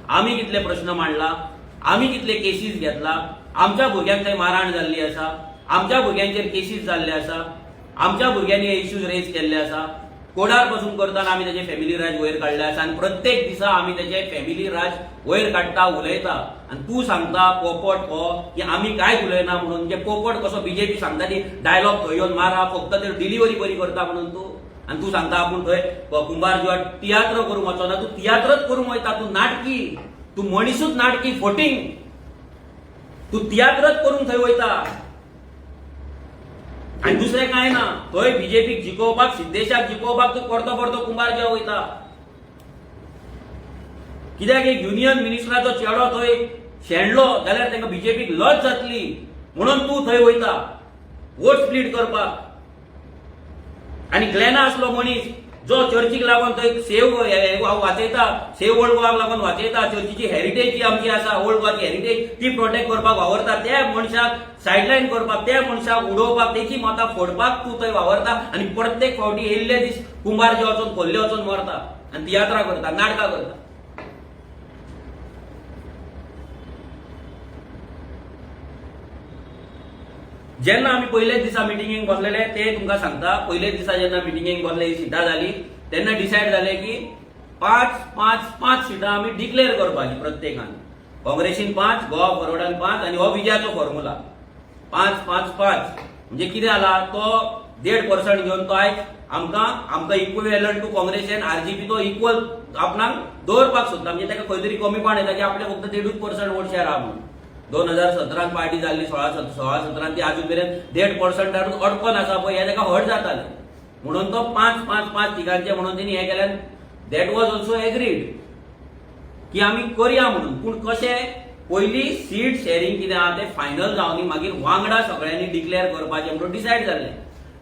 आमी कितले प्रश्न मांडला, आमी कितले केसीस घेतला. आमच्या भुरग्यांक थंय मारहाण जाल्ली आसा, आमच्या भुरग्यांचेर केसीस जाल्ले आसा, आमच्या भुरग्यांनी हे इश्यूज रेज केल्ले आसा. कोडार पासून करतना आमी तेजे फॅमिली राज वयर काडले आसा आनी प्रत्येक दिसा आमी तेजे फॅमिली राज वयर काडटा, उलयता. आनी तूं सांगता पोपट हो की आमी कांयच उलयना म्हणून. म्हणजे पोपट कसो बीजेपी सांगता ती डायलॉग थंय येवन मारा, फक्त ते डिलिव्हरी बरी करता म्हणून तूं. आनी तूं सांगता आपूण थंय कुंभारजुआ तियात्र करूंक वचना. तूं तियात्रच करूंक वयता. तूं नाटकी, तूं मनिसूच नाटकी, फोटींग. तूं तियात्रच करूंक थंय वयता आनी दुसरें कांय ना. थंय बीजेपीक जिखोवपाक, सिद्धेशाक जिखोवपाक तूं परतो परतो कुंभारजुआ वयता. कित्याक एक युनियन मिनिस्टराचो चेडो थंय शेणलो जाल्यार तांकां बीजेपीक लज जातली म्हणून तूं थंय वयता वोट स्प्लीट करपाक. आनी ग्लॅना असलो मनीस जो चर्चीक लागून थंय सेव वाचयता, सेव ओल्ड गोवाक लागून वाचयता, चर्चीची हेरिटेज जी आमची आसा, ओल्ड गोवाची हेरिटेज, ती प्रोटेक्ट करपाक वावरता, त्या मनशाक सायडलायन करपाक, त्या मनशाक उडोवपाक, तेची मतां फोडपाक तूं थंय वावरता. आनी प्रत्येक फावटी येयल्ले दीस कुंभारजे वचून, खोल्ले वचून मरता आनी तियात्रां करता, नाटकां करता. जेन्ना आमी पयलेच दिसा मिटिंगेक बसलेले ते तुमकां सांगता. पयलेच दिसा जेन्ना मिटिंगेक बसले, ही सिटां जाली तेन्ना डिसायड जालें की पांच पांच पांच सिटां आमी डिक्लेअर करपाची प्रत्येकान. काँग्रेसीन पांच, गोवा फॉरवर्डान पांच आनी हो विजयाचो फॉर्मुला पांच पांच पांच. म्हणजे कितें जाला, तो 1.5% घेवन तो आयज आमकां आमकां इक्विवेलंट टू काँग्रेस आनी आरजीपी तो इक्वल आपणाक दवरपाक सोदता. म्हणजे ताका खंय तरी कमीपण येता की आपले फक्त 1.5% वोट शेअर आहा म्हणून. 2017त पार्टी जाल्ली, 16 17 ती आजून मेरेन 1.5%ार अडकोन आसा पळय, हें ताका हर्ट जातालें म्हणून तो पांच पांच पांच तिगांचे म्हणून तेणी हें केल्यान. That was also agreed की आमी करया म्हणून. पूण कशें, पयली सीट शेअरिंग कितें आहा तें फायनल जावनी, मागीर वांगडा सगळ्यांनी डिक्लेअर करपाचें म्हणून डिसायड जाल्लें.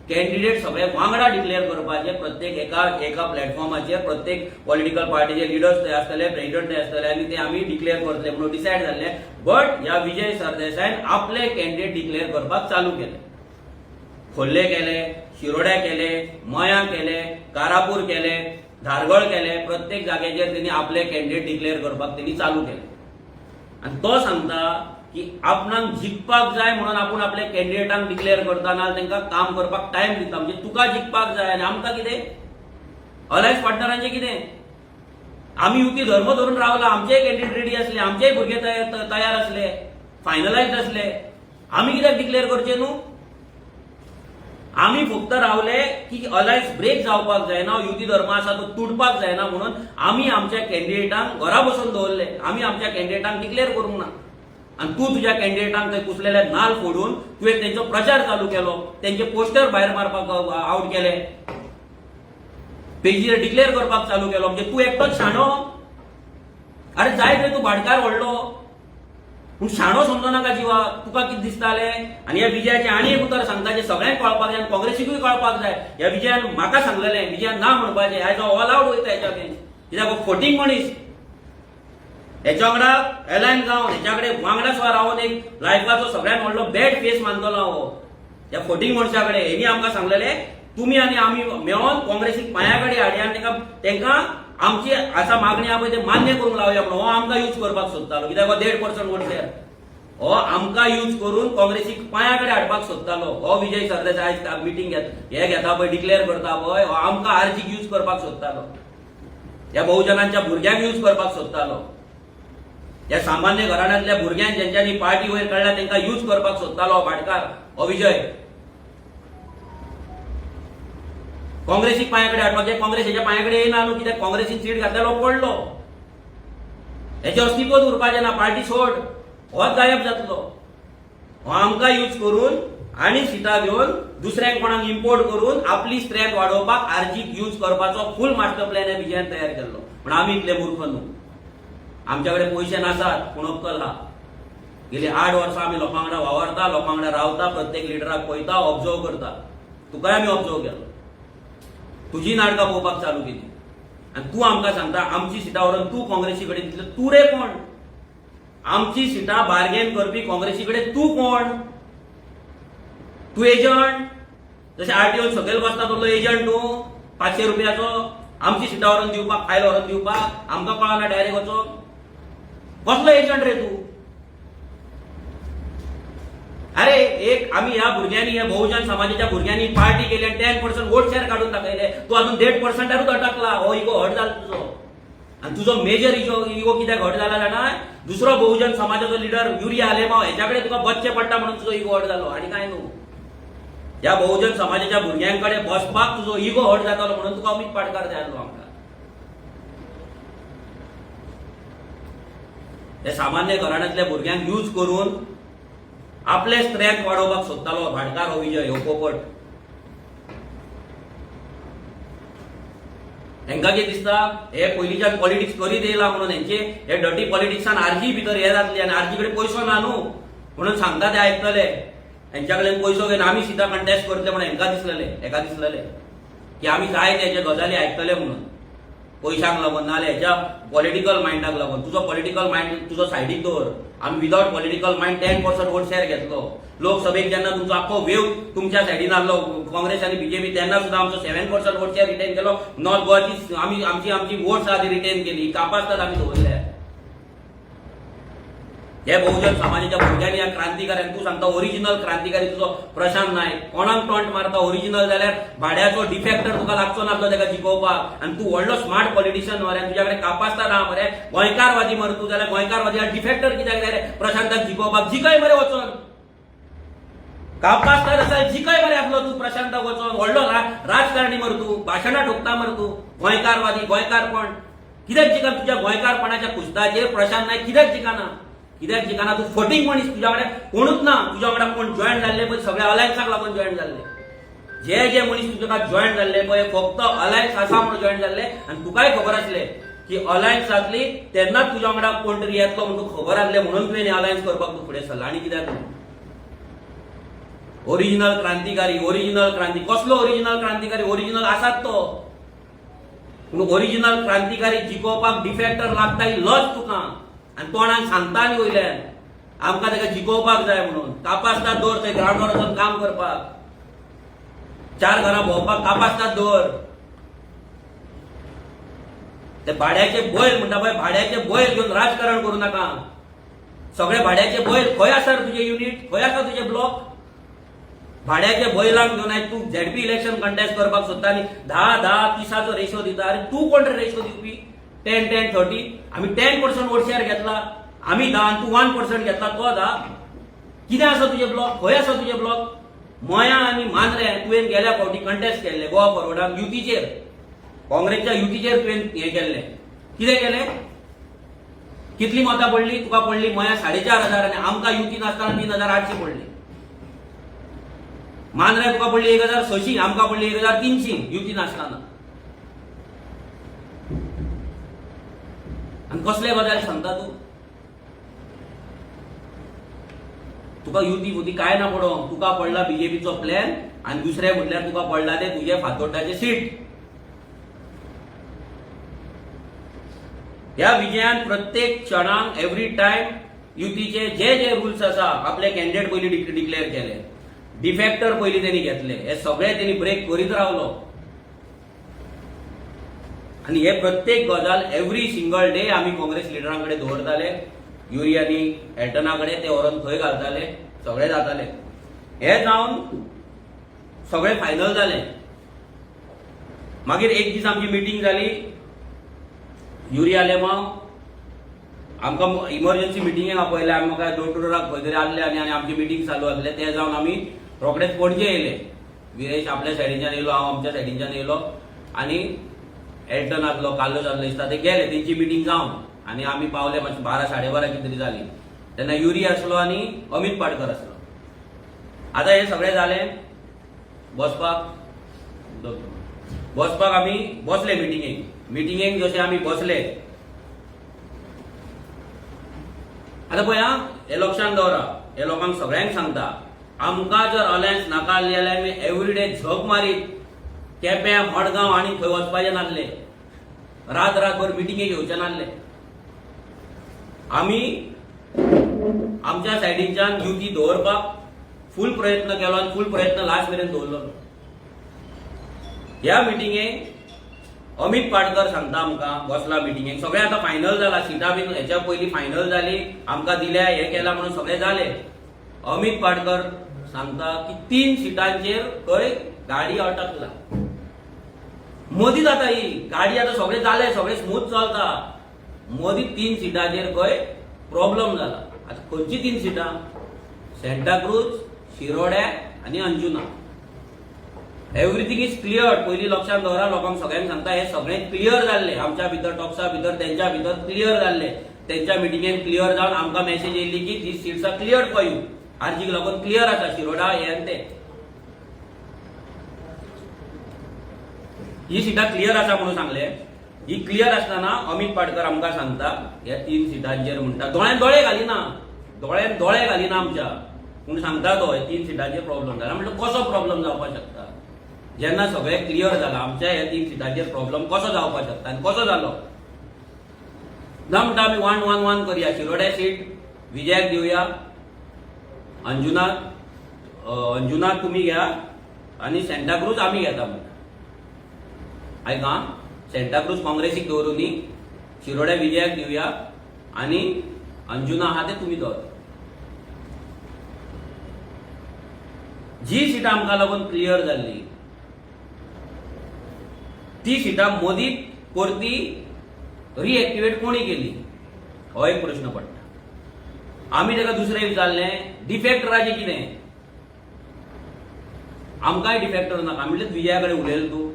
कॅन्डिडेट सगळे वांगडा डिक्लेअर करपाचे, प्रत्येक एका एका प्लॅटफॉर्माचेर प्रत्येक पॉलिटिकल पार्टीचे लिडर्स थंय आसतले, प्रेसिडेंट थंय आसतले आनी ते आमी डिक्लेअर करतले म्हणून डिसायड जाल्ले. बट ह्या विजय सरदेसायान आपले कॅन्डिडेट डिक्लेअर करपाक चालू केले. खोर्ले केले, शिरोड्या केले, मया केले, कारापूर केले, धारगळ केले. प्रत्येक जाग्याचेर तेणी आपले कॅन्डिडेट डिक्लेअर करपाक तेणी चालू केले. आनी तो सांगता की आपणाक जिखपाक जाय म्हणून आपूण आपल्या कॅन्डिडेटांक डिक्लेअर करता, ना तांकां काम करपाक टायम दिता. म्हणजे तुका जिखपाक जाय आनी आमकां कितें? अलायन्स पार्टनरांचें कितें? आमी युती धर्म धरून रावला. आमचेय कॅन्डिडेट रेडी आसले, आमचेय भुरगे तयार तयार आसले, फायनलायज आसले. आमी कित्याक डिक्लेअर करचे न्हू? आमी फक्त रावले की अलायन्स ब्रेक जावपाक जायना, युती धर्म आसा तो तुटपाक जायना म्हणून आमी आमच्या कॅन्डिडेटांक घरा बसून दवरले. आमी आमच्या कॅन्डिडेटांक डिक्लेअर करूंक ना. आनी तूं तुज्या कॅन्डिडेटांक थंय कुसलेले नाल फोडून तुवें तेंचो प्रचार चालू केलो, तेंचे पोस्टर भायर मारपाक आवट केले, पेजीर डिक्लेअर करपाक चालू केलो. म्हणजे तूं एकटोच शाणो. अरे जाय थंय तूं भाटकार व्हडलो, पूण शाणो समजो नाका जिवा. तुका कितें दिसतालें? आनी ह्या विजयाचें आनी एक उतर सांगता जें सगळ्यांक कळपाक जाय आनी काँग्रेसीकूय कळपाक जाय. ह्या विजयान म्हाका सांगलेलें, विजयान ना म्हणपाचें. आयज ऑल आवट वयता हेच्या अगेन्स्ट, कित्याक हो फटींग मनीस. हेच्या वांगडा एलायन जावन, हेच्या कडेन वांगडा सुद्दां रावन एक लायफाचो सगळ्यात व्हडलो बॅड फेस मानतलो हांव हो. ह्या फटींग मनशा कडेन हेणी आमकां सांगलेले, तुमी आनी आमी मेळोन काँग्रेसीक पांया कडेन हाडया आनी तांकां आमची आसा मागणी आहा पळय ते मान्य करूंक लावया म्हणून. हो आमकां यूज करपाक सोदतालो, कित्याक हो 1.5% वोट शेअर. हो आमकां यूज करून काँग्रेसीक पांया कडेन हाडपाक सोदतालो. हो विजय सरदेसाय आयज मिटींग घेत हे घेता पळय, डिक्लेअर करता पळय, हो आमकां आरजीक यूज करपाक सोदतालो, ह्या बहुजनांच्या भुरग्यांक यूज करपाक सोदतालो, ह्या सामान्य घराण्यांतल्या भुरग्यांक जेंच्यांनी पार्टी वयर काडल्या तांकां यूज करपाक सोदतालो हो भाटकार, हो विजय. काँग्रेसीक पांया कडेन हाडपाक. काँग्रेस हेच्या पांया कडेन येयना न्हू, कित्याक काँग्रेसीन सीट घातल्यार हो पडलो. हेचे अस्तित्वच उरपाचें ना. पार्टी सोड, होच गायब जातलो. हो आमकां यूज करून आनी सिटां घेवन दुसऱ्यांक कोणाक इम्पोर्ट करून आपली स्ट्रेंथ वाडोवपाक आरजीक यूज करपाचो फूल मास्टर प्लॅन हे विजयान तयार केल्लो. पूण आमी इतले मूर्ख न्हू. आमच्या कडेन पयशे नासात, पूण अक्कल आहा. गेली 8 वर्सां आमी लोकां वांगडा वावरता, लोकां वांगडा रावता, प्रत्येक लिडराक पळयता, ऑब्जर्व करता. तुकाय आमी ऑब्जर्व केलो, तुजी नाटकां पळोवपाक चालू केली आनी तूं आमकां सांगता आमची सिटां व्हरून तूं काँग्रेसी कडेन दितले. तूं रे कोण? आमची सिटां बार्गेन करपी काँग्रेसी कडेन तूं कोण? तूं एजंट? जशें आरटीओ सकयल बसता तसलो एजंट तूं 500 रुपयाचो? आमची सिटां व्हरून दिवपाक, फायल व्हरून दिवपाक, आमकां कळना डायरेक्ट वचोन? कसलो एजंट रे तूं? अरे, एक आमी ह्या भुरग्यांनी, ह्या बहुजन समाजाच्या भुरग्यांनी पार्टी केली आनी 10% वोट शेअर काडून दाखयले. तूं अजून 1.5 पर्संटारूच अटकला. हो इगो हर्ट जाला तुजो. आनी तुजो मेजर इगो कित्याक हर्ट जाला जाणा? दुसरो बहुजन समाजाचो लिडर युरी आलेमाव हेच्या कडेन तुका बसचें पडटा म्हणून तुजो इगो हर्ट जालो, आनी कांय न्हू. ह्या बहुजन समाजाच्या भुरग्यां कडेन बसपाक तुजो इगो हर्ट जातालो म्हणून तुका अमीत पाटकार जाय आसलो आमकां. हे सामान्य घराण्यांतल्या भुरग्यांक यूज करून आपले स्ट्रेंथ वाडोवपाक सोदतालो भाटकार हो विजय, हो पोपट. हेंकां कितें दिसता, हे पयलींच्यान पॉलिटिक्स करीत येयला म्हणून हेंचे हे डर्टी पॉलिटिक्सान आरजी भितर हे जातली आनी आरजी कडेन पयसो ना न्हू म्हणून सांगता ते आयकतले. हेंच्या कडेन पयसो घेवन आमी सिटां कंटेस्ट करतले म्हणून हेंकां दिसलेले, हेका दिसलेले की आमी जाय तेचे गजाली आयकतले म्हणून, पयशांक लागून नाजाल्यार हेच्या पॉलिटिकल मायंडाक लागून. तुजो पॉलिटिकल मायंड तुजो सायडीक दवर. आमी without political mind 10% vote share घेतलो लोकसभेक. जेन्ना तुमचो आख्खो वेव तुमच्या सायडीन आहलो, काँग्रेस आनी बीजेपी, तेन्ना सुद्दां आमचो 7% वोट शेअर रिटेन केलो. नॉर्थ गोवाची आमी आमची आमची वोट्स आहा ती रिटेन केली, कापास्ताद आमी दवरले. हे बहुजन समाजाच्या भुरग्यांनी, ह्या क्रांतिकाऱ्यांनी, तूं सांगता ओरिजिनल क्रांतिकारी तुजो प्रशांत नायक, कोणाक टॉन्ट मारता? ओरिजिनल जाल्यार भाड्याचो डिफेक्टर तुका लागचो नासलो तेका जिखोवपाक. आनी तूं व्हडलो स्मार्ट पॉलिटिशियन मरे, तुज्या कडेन कापास्ताद आहा मरे, गोंयकारवादी मरे तूं, जाल्यार गोंयकारवादी डिफेक्टर कित्याक जाय रे प्रशांताक जिखोवपाक? जिखय मरे वचोन. कापास्ताद आसा, जिखय मरे आसलो तूं प्रशांताक वचोन. व्हडलो राजकारणी मरे तूं, भाशणां ठोकता मरे तूं, गोंयकारवादी, गोंयकारपण कित्याक जिखना? तुज्या गोंयकारपणाच्या कुस्ताचेर प्रशांत नायक कित्याक जिखना? कित्याक जिखना? तूं फटींग मनीस. तुज्या वांगडा कोणूच ना. तुज्या वांगडा कोण जॉयन जाल्ले पळय, सगळे अलायन्साक लागून जॉयन जाल्ले. जे जे मनीस तुज्या जॉयन जाल्ले पळय, फक्त अलायन्स आसा म्हणून जॉयन जाल्ले. आनी तुकाय खबर आसले की अलायन्स जातली तेन्नाच तुज्या वांगडा कोण तरी येतलो म्हणून तुका खबर आसलें, म्हणून तुवें अलायन्स करपाक तूं फुडें सरला. आनी कित्याक न्हू? ओरिजिनल क्रांतिकारी, ओरिजिनल क्रांती, कसलो ओरिजिनल क्रांतिकारी? ओरिजिनल आसात तो, पूण ओरिजिनल क्रांतिकारी जिखोवपाक डिफेक्टर लागता ही लज तुका. आनी तोंडान सांगता आनी वयल्यान आमकां ताका जिखोवपाक जाय म्हणून. कापास्ताद दवर थंय ग्रावंडार वचून काम करपाक, चार घरां भोंवपाक कापास्ताद दवर. ते भाड्याचे बैल म्हणटा पळय, भाड्याचे बैल घेवन राजकारण करूं नाका. सगळे भाड्याचे बैल. खंय आसा रे तुजे युनिट? खंय आसा तुजे ब्लॉक? भाड्याचे बैलांक घेवन आयज तूं झेडपी इलेक्शन कंटेस्ट करपाक सोदता आनी 10, 10, 30चो रेशो दिता. अरे, तूं कोण रे रेशो दिवपी 10, 10, 30? आमी 10% वोट शेअर घेतला, आमी 10 आनी तूं 1% घेतला तो 10. कितें आसा तुजे ब्लॉक? खंय आसा तुजे ब्लॉक? मया आनी मांद्रे तुवें गेल्या फावटी कंटेस्ट केल्ले गोवा फॉरवर्डान युतीचेर, काँग्रेसच्या युतीचेर तुवें हें केल्लें. कितें केलें? कितली मतां पडली तुका? पडली मया 4500 आनी आमकां युती नासतना 3800 पडली. मांद्रे तुका पडली 1600, आमकां पडली 1300 युती नासतना. आनी कसले गजाल सांगता तूं? तुका युती बुती काय ना पडोंक. तुका पडला बीजेपीचो प्लॅन आनी दुसरें म्हटल्यार तुका पडला ते तुजे फातोड्डाचे सीट. ह्या विजयान प्रत्येक क्षणाक एवरी टायम युतीचे जे जे रुल्स आसा, आपले कॅन्डिडेट पयलीं डिक्लेअर केले. डिफेक्टर पयलीं तेणी घेतले. हे सगळे तेणी ब्रेक करीत रावलो आनी हे प्रत्येक गजाल एवरी सिंगल डे आमी काँग्रेस लिडरां कडेन दवरताले, युरी आनी एल्टना कडेन. ते व्हरोन थंय घालताले, सगळे जाताले. हे जावन सगळे फायनल जालें. मागीर एक दीस आमची मिटींग जाली. युरी आलेमाव आमकां इमर्जन्सी मिटिंगेक आपयले. आमी म्हाका डोर टू डोराक खंय तरी आहले आनी आनी आमची मिटींग चालू आसले. ते जावन आमी रोखडेच पणजे येयले. विरेश आपल्या सायडीच्यान येयलो, हांव आमच्या सायडीच्यान येयलो आनी एल्टन आसलो, कार्लोस आसलो दिसता, ते गेले तेंची मिटींग जावन. आनी आमी पावले मातशे 12 12:30 कितें तरी जाली तेन्ना. युरी आसलो आनी अमीत पाटकर आसलो. आतां हें सगळें जालें, बसपाक बसपाक आमी बसले मिटिंगेक. मिटिंगेक जशे आमी बसले, आतां पळय आं, हे लक्षांत दवरा, हे लोकांक सगळ्यांक सांगता, आमकां जर अलायन्स नाका आसली जाल्यार आमी एवरीडे झक मारीत केप्यां, मडगांव आनी खंय वचपाचें नासले, रात रातभर मिटिंगे घेवचे नासले. आमी आमच्या सायडीच्यान युती दवरपाक फूल प्रयत्न केलो आनी फूल प्रयत्न लास्ट मेरेन दवरलो. ह्या मिटिंगेक अमित पाटकर सांगता आमकां, बसला मिटिंगेक, सगळें आतां फायनल जाला, सिटां बीन हेच्या पयलीं फायनल जाली, आमकां दिल्या, हें केलां म्हणून सगळें जालें. अमित पाटकर सांगता की तीन सिटांचेर खंय गाडी अटकला. मदीं जाता ही गाडी, आतां सगळें जालें, सगळें स्मूथ चलता, मदीं तीन सिटांचेर खंय प्रॉब्लम जाला. आतां खंयची तीन सिटां? सेंटाक्रूज, शिरोड्या आनी अंजुना. Everything is clear. पयलीं लक्षांत दवरा, लोकांक सगळ्यांक सांगता, हे सगळें क्लियर जाल्लें आमच्या भितर, टॉक्सा भितर, तेंच्या भितर क्लियर जाल्लें. तेंच्या मिटिंगेन क्लियर जावन आमकां मॅसेज येयल्ली की these seats are clear for you. आरजीक लागून क्लियर आसा शिरोडा हे आनी ते, ही सिटां क्लियर आसा म्हणून सांगले. ही क्लियर आसतना अमित पाटकर आमकां सांगता, ह्या तीन सिटांचेर म्हणटा, दोळ्यान दोळे घालिना, दोळ्यान दोळे घालिना आमच्या, पूण सांगता तो, हे तीन सिटांचेर प्रॉब्लम जाला. म्हणलं कसो प्रॉब्लम जावपाक शकता, जेन्ना सगळें क्लियर जाला? आमच्या ह्या तीन सिटांचेर प्रॉब्लम कसो जावपाक शकता आनी कसो जालो ना? म्हणटा आमी वन वन वन करया. शिरोड्या सीट विजयाक दिवया, अंजुनाथ अंजुनाथ तुमी घ्या आनी सेंटाक्रूज आमी घेता म्हणटा. आयका, सेंटाक्रूज काँग्रेसीक दवरूनी, शिरोड्या विजयाक दिवया आनी अंजुना आहा ते तुमी दवर. जी सिटां आमकां लागून क्लियर जाल्ली ती सिटां मदींच परती रिएक्टिवेट कोणी केली, हो एक प्रश्न पडटा. आमी ताका दुसरें विचारलें, डिफेक्टराचें कितें? आमकांय डिफेक्टर नाका. म्हणलें विजया कडेन उलयलें तूं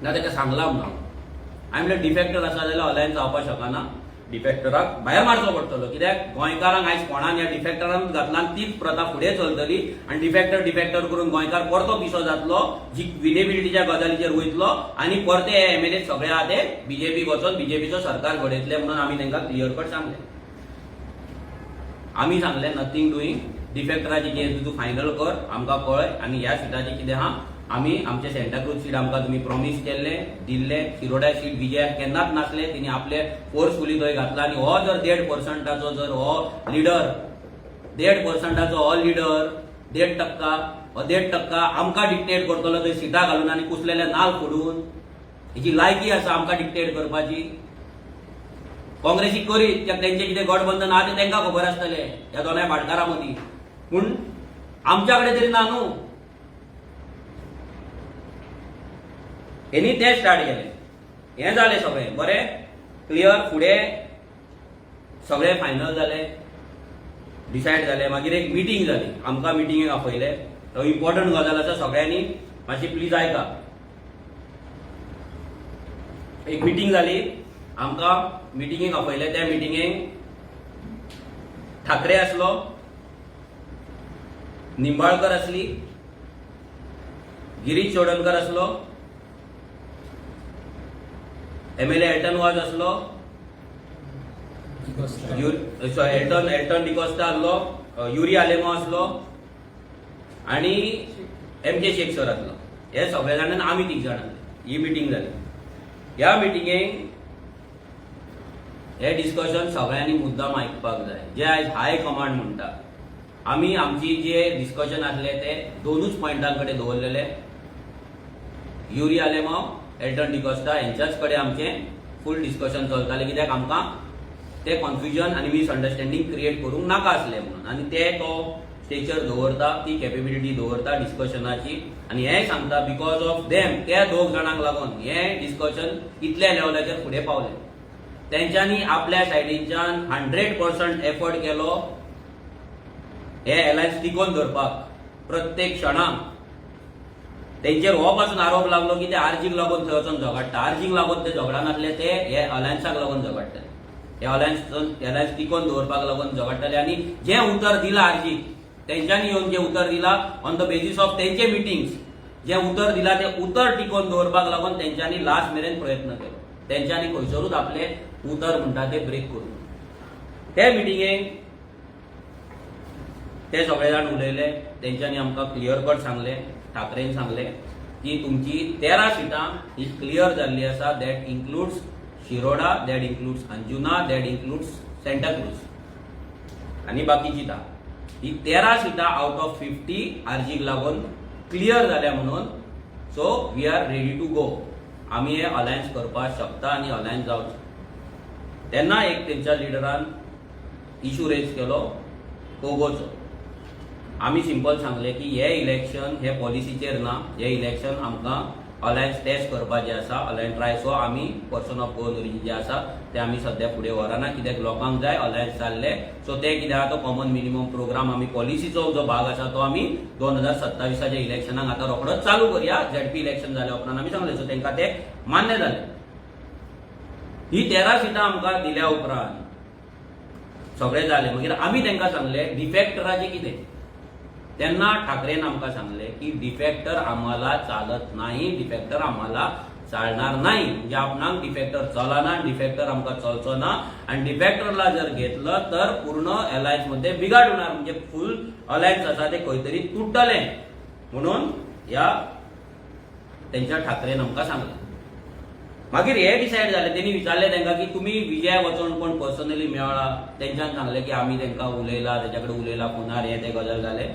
ना? ताका सांगलां म्हणून हांवें म्हणलें, डिफेक्टर आसा जाल्यार अलायन्स जावपाक शकना, डिफेक्टराक भायर मारचो पडटलो. कित्याक गोंयकारांक आयज कोणान ह्या डिफेक्टरानूच घातला आनी तीच प्रथा फुडें चलतली आनी डिफेक्टर डिफेक्टर करून गोंयकार परतो पिसो जातलो, जी विनेबिलिटीच्या गजालीचेर वयतलो आनी परते हे एमएलए सगळे आहा ते बीजेपीक वचोन बीजेपीचो सरकार घडयतले म्हणून आमी तांकां क्लियर कट सांगलें. आमी सांगलें, नथींग डुईंग, डिफेक्टराची कितें तूं फायनल कर, आमकां कळय आनी ह्या सिटाचें कितें आहा, आमी आमचे सेंटाक्रूज सीट आमकां तुमी प्रॉमीस केल्ले, दिल्ले. शिरोड्या सीट विजयाक केन्नाच नासले, तिणी आपले फोर्सफुली थंय घातला. आनी हो जर 1.5 पर्संटाचो जर हो लिडर, 1.5 पर्संटाचो हो लिडर, 1.5 टक्का, हो 1.5 टक्का आमकां डिक्टेट करतलो थंय सिटां घालून आनी कुसलेले नाल फोडून, हेची लायकी आसा आमकां डिक्टेट करपाची? काँग्रेसीक करीत, कित्याक तेंचें कितें गठबंधन आहा तें तांकां खबर आसतलें ह्या दोनाय भाटकारां मदीं, पूण आमच्या कडेन तरी ना न्हू. हेणी तें स्टार्ट केलें. हें जालें सगळें बरें क्लियर, फुडें सगळें फायनल जालें, डिसायड जालें. मागीर एक मिटींग जाली. आमकां मिटिंगेक आपयले. तो इम्पॉर्टंट गजाल आसा, सगळ्यांनी मातशी प्लीज आयका. एक मिटींग जाली, आमकां मिटिंगेक आपयले. त्या मिटिंगेक ठाकरे आसलो, निंबाळकर आसली, गिरीश चोडणकर आसलो, एमएलए एल्टन वाज आसलो, एल्टन एल्टन डिकॉस्टा आसलो, युरी आलेमो आसलो आनी एम के शेख सर आसलो. हे सगळे जाण आनी आमी तीग जाण, ही मिटींग जाली. ह्या मिटिंगेक हे डिस्कशन सगळ्यांनी मुद्दाम आयकपाक जाय. जे आयज हाय कमांड म्हणटा, आमी आमची जे डिस्कशन आसले ते दोनूच पॉयंटां कडेन दवरलेले. युरी आलेमाव, एल्टन डिकॉस्टा हेंच्याच कडेन आमचें फूल डिस्कशन चलतालें, कित्याक आमकां ते कन्फ्युजन आनी मिसअंडरस्टँडींग क्रिएट करूंक नाका आसलें म्हणून. आनी ते तो स्टेचर दवरता, ती कॅपेबिलिटी दवरता डिस्कशनाची. आनी हें सांगता, because of them, त्या दोग जाणांक लागून हें डिस्कशन इतल्या लेवलाचेर फुडें पावलें. तेंच्यांनी आपल्या सायडीच्यान 100% एफर्ट केलो हे अलायन्स टिकोवन धरपाक. प्रत्येक क्षणाक तेंचेर हो पासून आरोप लागलो की ते आर्जीक लागून थंय वचून झगडटा. आर्जीक लागून ते झगडनासले, ते हे अलायन्साक लागून झगडटाले, हे अलायन्स टिकोवन दवरपाक लागून झगडटाले. आनी जें उतर दिलां आर्जीक, तेंच्यांनी येवन जें उतर दिलां, ऑन the basis of तेंचे मिटिंग्स जें उतर दिलां, तें उतर टिकोवन दवरपाक लागून तेंच्यांनी लास्ट मेरेन प्रयत्न केलो. तेंच्यांनी खंयसरूच आपलें उतर म्हणटा तें ब्रेक करूंक. ते मिटिंगेक ते सगळे जाण उलयले. तेंच्यांनी आमकां क्लियर कट सांगलें, ठाकरेन सांगलें की तुमची 13 सिटां ही क्लियर जाल्ली आसा. That includes Shiroda, that includes Anjuna, that includes Santacruz आनी बाकीची 10. ही 13 सिटां आवट ऑफ 50 आर्जीक लागून क्लियर जाल्या म्हणून, so we are ready to go. आमी हे अलायन्स करपाक शकता आनी अलायन्स जावचें. तेन्ना एक तेंच्या लिडरान इशू रेज केलो कोगोचो. आमी सिंपल सांगले की हे इलेक्शन हे पॉलिसीचेर ना, हे इलेक्शन आमकां अलायन्स टेस्ट करपाचें आसा, अलायन्स ट्राय. सो आमी पर्सन ऑफ गोवन ओरिजीन जे आसा ते आमी सद्या फुडें व्हरना, कित्याक लोकांक जाय अलायन्स जाल्ले. सो ते कितें आहा, तो कॉमन मिनिमम प्रोग्राम आमी पॉलिसीचो जो भाग आसा तो आमी 2027च्या इलेक्शनाक आतां रोखडोच चालू करया, झेडपी इलेक्शन जाल्या उपरांत, आमी सांगले. सो तांकां ते मान्य जाले. ही 13 सिटां आमकां दिल्या उपरांत सगळें जालें. मागीर आमी तांकां सांगलें, डिफॅक्टराचें कितें? तेन्ना ठाकरेन आमकां सांगलें की डिफॅक्टर आम्हाला चालत नाही, डिफॅक्टर आम्हाला चालणार नाही. म्हणजे आपणाक डिफॅक्टर चलना, डिफॅक्टर आमकां चलचो ना आणि डिफॅक्टरला जर घेतलं तर पूर्ण अलायन्स मध्ये बिघाड होणार, म्हणजे फुल अलायन्स आसा ते खंय तरी तुटतलें म्हणून ह्या तेंच्या ठाकरेन आमकां सांगलें. मागीर हे डिसायड जालें. तेणी विचारलें तांकां की तुमी विजयाक वचोन कोण पर्सनली मेळ्ळा? तेंच्यान सांगलें की आमी तांकां उलयला, तेच्या कडेन उलयला फोनार, हे ते गजाल जाले.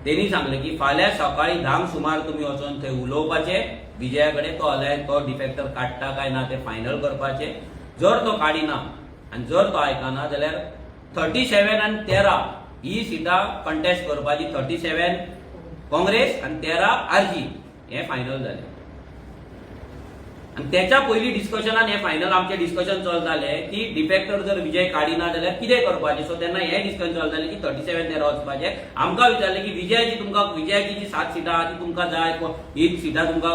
तेणी सांगलें की फाल्यां सकाळी 10क सुमार तुमी वचोन थंय उलोवपाचें विजया कडेन, तो अलायन्स तो डिफेक्टर काडटा काय ना ते फायनल करपाचें. जर तो काडिना आनी जर तो आयकना जाल्यार 37 आनी 13 ही सिटां कंटेस्ट करपाची, 37 काँग्रेस आनी 13 आरजी, हें फायनल जालें. आनी त्याच्या पयलीं डिस्कशनान हें फायनल आमचें डिस्कशन चलतालें की डिफेक्टर जर विजय काडिना जाल्यार कितें करपाचें. सो तेन्ना हें डिस्कशन चलतालें की 37 13 वचपाचें. आमकां विचारलें की विजयाची तुमकां विजयाची जी सात सिटां आहा ती तुमकां जाय, ही सिटां तुमकां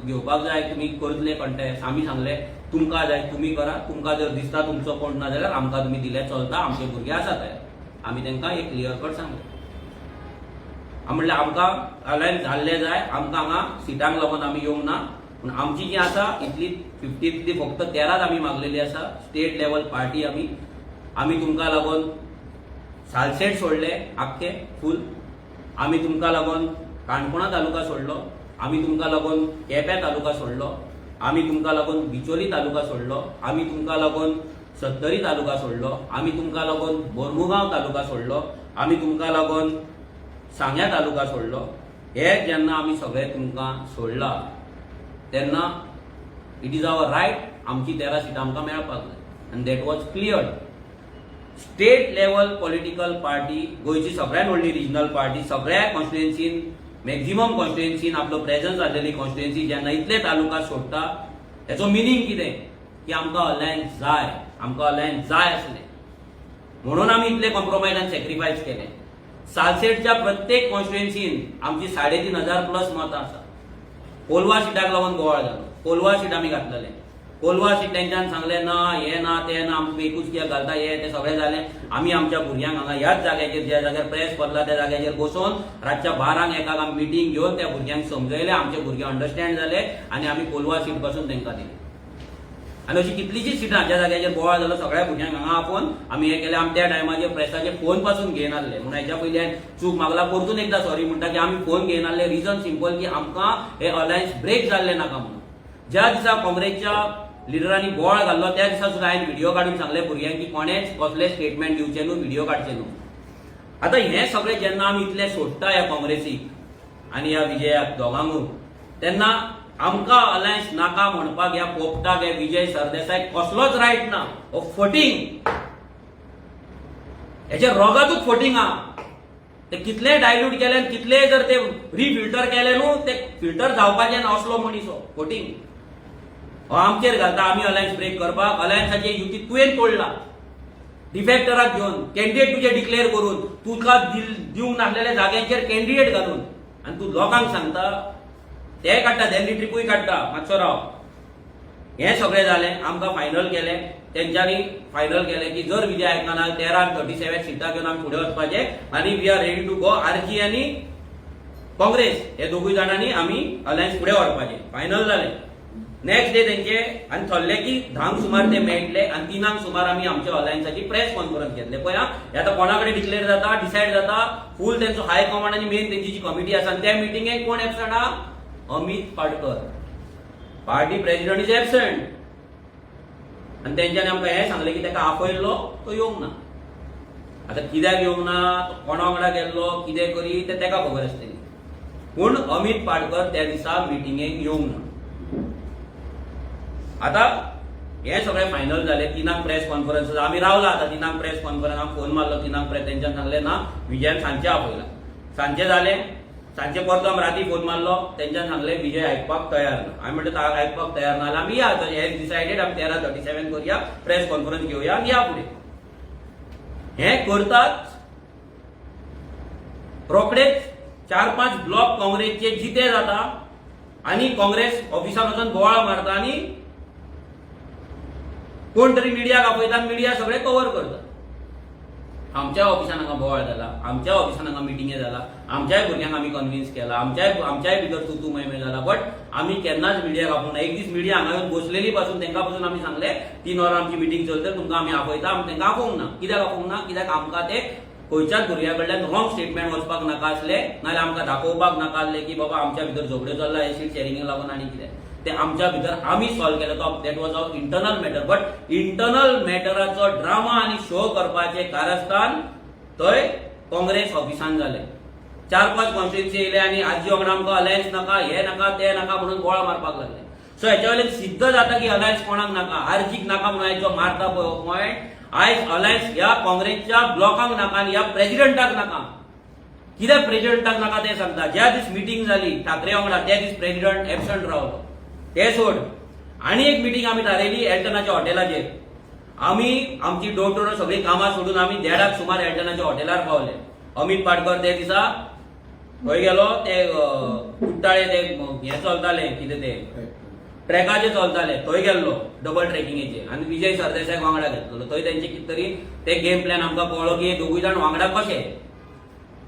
घेवपाक जाय, तुमी करतले कंटेस्ट? आमी सांगलें, तुमकां जाय तुमी करा. तुमकां जर दिसता तुमचो कोण ना जाल्यार आमकां तुमी दिल्यार चलता, आमचे भुरगे आसा तयार. आमी तांकां एक क्लियर कट सांगलें. म्हणल्यार आमकां अलायन्स जाल्लें जाय. आमकां हांगा सिटांक लागून आमी येवंक ना, पूण आमची जी आसा इतली 50तली फक्त 13च आमी मागलेली आसा. स्टेट लेवल पार्टी आमी. आमी तुमकां लागून सालसेट सोडले आख्खे फूल, आमी तुमकां लागून काणकोणा तालुका सोडलो, आमी तुमकां लागून केप्यां तालुका सोडलो, आमी तुमकां लागून बिचोली तालुका सोडलो, आमी तुमकां लागून सत्तरी तालुका सोडलो, आमी तुमकां लागून मोरमुगांव तालुका सोडलो, आमी तुमकां लागून सांग्या तालुका सोडलो. हे जेन्ना आमी सगळे तुमकां सोडला तेन्ना it is our right, आमची 13 सिटां आमकां मेळपाक जाय. आनी that was cleared. State level political party, गोंयची सगळ्यात व्हडली रिजनल पार्टी, सगळ्या कॉन्स्टिट्युएन्सीन, मॅक्झिमम कॉन्स्टिट्युएन्सीन आपलो प्रेझन्स आसलेली कॉन्स्टिट्युएन्सी जेन्ना इतले तालुका सोडटा, हेचो मिनींग कितें? की आमकां अलायन्स जाय. आमकां अलायन्स जाय आसलें म्हणून आमी इतले कॉम्प्रोमायज आनी सॅक्रिफायस केले. सालसेटच्या प्रत्येक कॉन्स्टिट्युएन्सीन आमची 3500 प्लस मतां आसा. कोलवा सिटाक लागून बोवाळ जालो. कोलवा सीट आमी घातलेले. कोलवा सीट तेंच्यान सांगलें ना, हें ना, तें ना, आमकां एकूच कित्याक घालता, हें तें सगळें जालें. आमी आमच्या भुरग्यांक हांगा ह्याच जाग्याचेर, ज्या जाग्यार प्रेस पडला त्या जाग्याचेर बसोवन रातच्या 12क 1क आमी मिटींग घेवन त्या भुरग्यांक समजयले. आमचे भुरगे अंडरस्टँड जाले आनी आमी कोलवा सीट पासून तांकां दिली. आनी अशी कितलीशीच सिटां ज्या जाग्याचेर बोवाळ जालो, सगळ्या भुरग्यांक हांगा आपोवन आमी हें केलें. आमी त्या टायमाचेर प्रेसाचे फोन पासून घेयनासले म्हणून हेच्या पयलीं हांवें चूक मागला, परतून एकदां सॉरी म्हणटा की आमी फोन घेयनासले. रिजन सिंपल की आमकां हे अलायन्स ब्रेक जाल्ले नाका म्हणून. ज्या दिसा काँग्रेसच्या लिडरांनी बोवाळ घाल्लो त्या दिसा सुद्दां हांवें व्हिडिओ काडून सांगले भुरग्यांक की कोणेच कसले स्टेटमेंट दिवचे न्हू, व्हिडिओ काडचे न्हू. आतां हें सगळें जेन्ना आमी इतलें सोडटा ह्या काँग्रेसीक आनी ह्या विजयाक दोगांकूय, तेन्ना आमकां अलायन्स नाका म्हणपाक ह्या पोपटाक, ह्या विजय सरदेसाय कसलोच रायट ना. हो फटींग, हेच्या रोगातूच फटींग आहा. ते कितलेय डायल्यूट केले आनी कितलेय जर ते रिफिल्टर केले न्हू, ते फिल्टर जावपाचे ना. असलो मनीस हो फटींग. हो आमचेर घालता आमी अलायन्स ब्रेक करपाक. अलायन्साची युती तुवें तोडला डिफेक्टराक घेवन, कॅन्डिडेट तुजे डिक्लेअर करून, तुका दिवंक नासलेल्या जाग्यांचेर कॅन्डिडेट घालून, आनी तूं लोकांक सांगता. ते काडटा, दिल्ली ट्रिपूय काडटा. मातसो राव. हें सगळें जालें, आमकां फायनल केलें, तेंच्यांनी फायनल केलें की जर विजय आयकना, 13 37 सिटां घेवन आमी फुडें वचपाचें आनी we are ready to go. RG आनी काँग्रेस हे दोगूय जाणांनी आमी अलायन्स फुडें व्हरपाचें फायनल जालें. नेक्स्ट डे तेंचे आनी थरलें की 10क सुमार ते मेळटले आनी 3क सुमार आमी आमच्या अलायन्साची प्रेस कॉन्फरन्स घेतले. पळय आं, हे आतां कोणा कडेन डिक्लेअर जाता, डिसायड जाता, फूल तेंचो हाय कमांड आनी मेन तेंची जी कमिटी आसा, आनी त्या मिटिंगेक कोण एबसंट आहा? Amit Patkar, party president is absent. आनी तेंच्यांनी आमकां हें सांगलें की ताका आपयल्लो, तो येवंक ना. आतां कित्याक येवंक ना, तो कोणा वांगडा गेल्लो, कितें करी, तें ताका खबर आसतली. पूण अमित पाटकर त्या दिसा मिटिंगेक येवंक ना. आतां हें सगळें फायनल जालें, 3क प्रेस कॉन्फरन्स. आमी रावला आतां 3क प्रेस कॉन्फरन्स. हांव फोन मारलो 3क प्रेस, तेंच्यान सांगलें ना, विजयान सांजचें आपयला. सांजचें जालें. सांजचे परतो आमी राती फोन मारलो, तेंच्यान सांगलें विजय आयकपाक तयार ना. हांवें म्हणलें, आयकपाक तयार ना जाल्यार आमी या. एज डिसायडेड, आमी 13 37 करया, प्रेस कॉन्फरन्स घेवया आनी या फुडें. हें करतात, रोखडेच चार पांच ब्लॉक काँग्रेसचे जिते जाता आनी काँग्रेस ऑफिसान वचून बोवाळ मारता आनी कोण तरी मिडियाक आपयता आनी मिडिया सगळें कवर करता. आमच्या ऑफिसान हांगा बोवाळ जाला, आमच्या ऑफिसान हांगा मिटिंगे जाला, आमच्याय भुरग्यांक आमी कन्विन्स केला, आमच्याय भितर तू तू मैं मैं जाला, बट आमी केन्नाच मिडियाक आपोवंक ना. एक दीस मिडिया हांगा येवन बसलेली पासून तांकां पासून आमी सांगले, 3 वरां आमची मिटींग चलतली, तुमकां आमी आपयता. आमी तांकां आपोवंक ना. कित्याक आपोवंक ना? कित्याक आमकां ते खंयच्याच भुरग्या कडल्यान रॉंग स्टेटमेंट वचपाक नाका आसले, नाजाल्यार आमकां दाखोवपाक नाका आसले की बाबा आमच्या भितर झगड्यो चल्ला हे सीट शेरिंगेक लागून आनी कितें. ते आमच्या भितर आमी सॉल्व केले तो that was our internal matter, but internal मॅटराचो ड्रामा आनी शो करपाचे कारस्थान थंय काँग्रेस ऑफिसान जाले. चार पांच कॉन्स्टिट्युन्सी येयले आनी आरजी वांगडा आमकां अलायन्स नाका, हे नाका, ते नाका म्हणून बोवाळ मारपाक लागले. सो हेच्या वयल्यान सिद्ध जाता की अलायन्स कोणाक नाका. आरजीक नाका म्हणून आयज जो मारता पळय पॉयंट, आयज अलायन्स ह्या काँग्रेसच्या ब्लॉकांक नाका आनी ह्या प्रेसिडेंटाक नाका. कित्याक प्रेसिडेंटाक नाका तें सांगता. ज्या दीस मिटींग जाली ठाकरे वांगडा, त्या दीस प्रेसिडेंट एबसंट रावलो. ते सोड, आनी एक मिटींग आमी थारयली एल्टनाच्या हॉटेलाचेर. आमी आमची डोर टू डोर सगळीं कामां सोडून आमी 1:30क सुमार एल्टनाच्या हॉटेलार पावले. अमित पाटकर ते दिसा खंय गेलो? ते कुट्टाळे ते हें चलतालें, कितें ते ट्रॅकाचे चलताले, थंय गेल्लो, डबल ट्रॅकिंगेचे, आनी विजय सरदेसाय वांगडा घेतलेलो. थंय तेंचे कितें तरी ते गेम प्लॅन आमकां कळ्ळो की हे दोगूय जाण वांगडा कशे.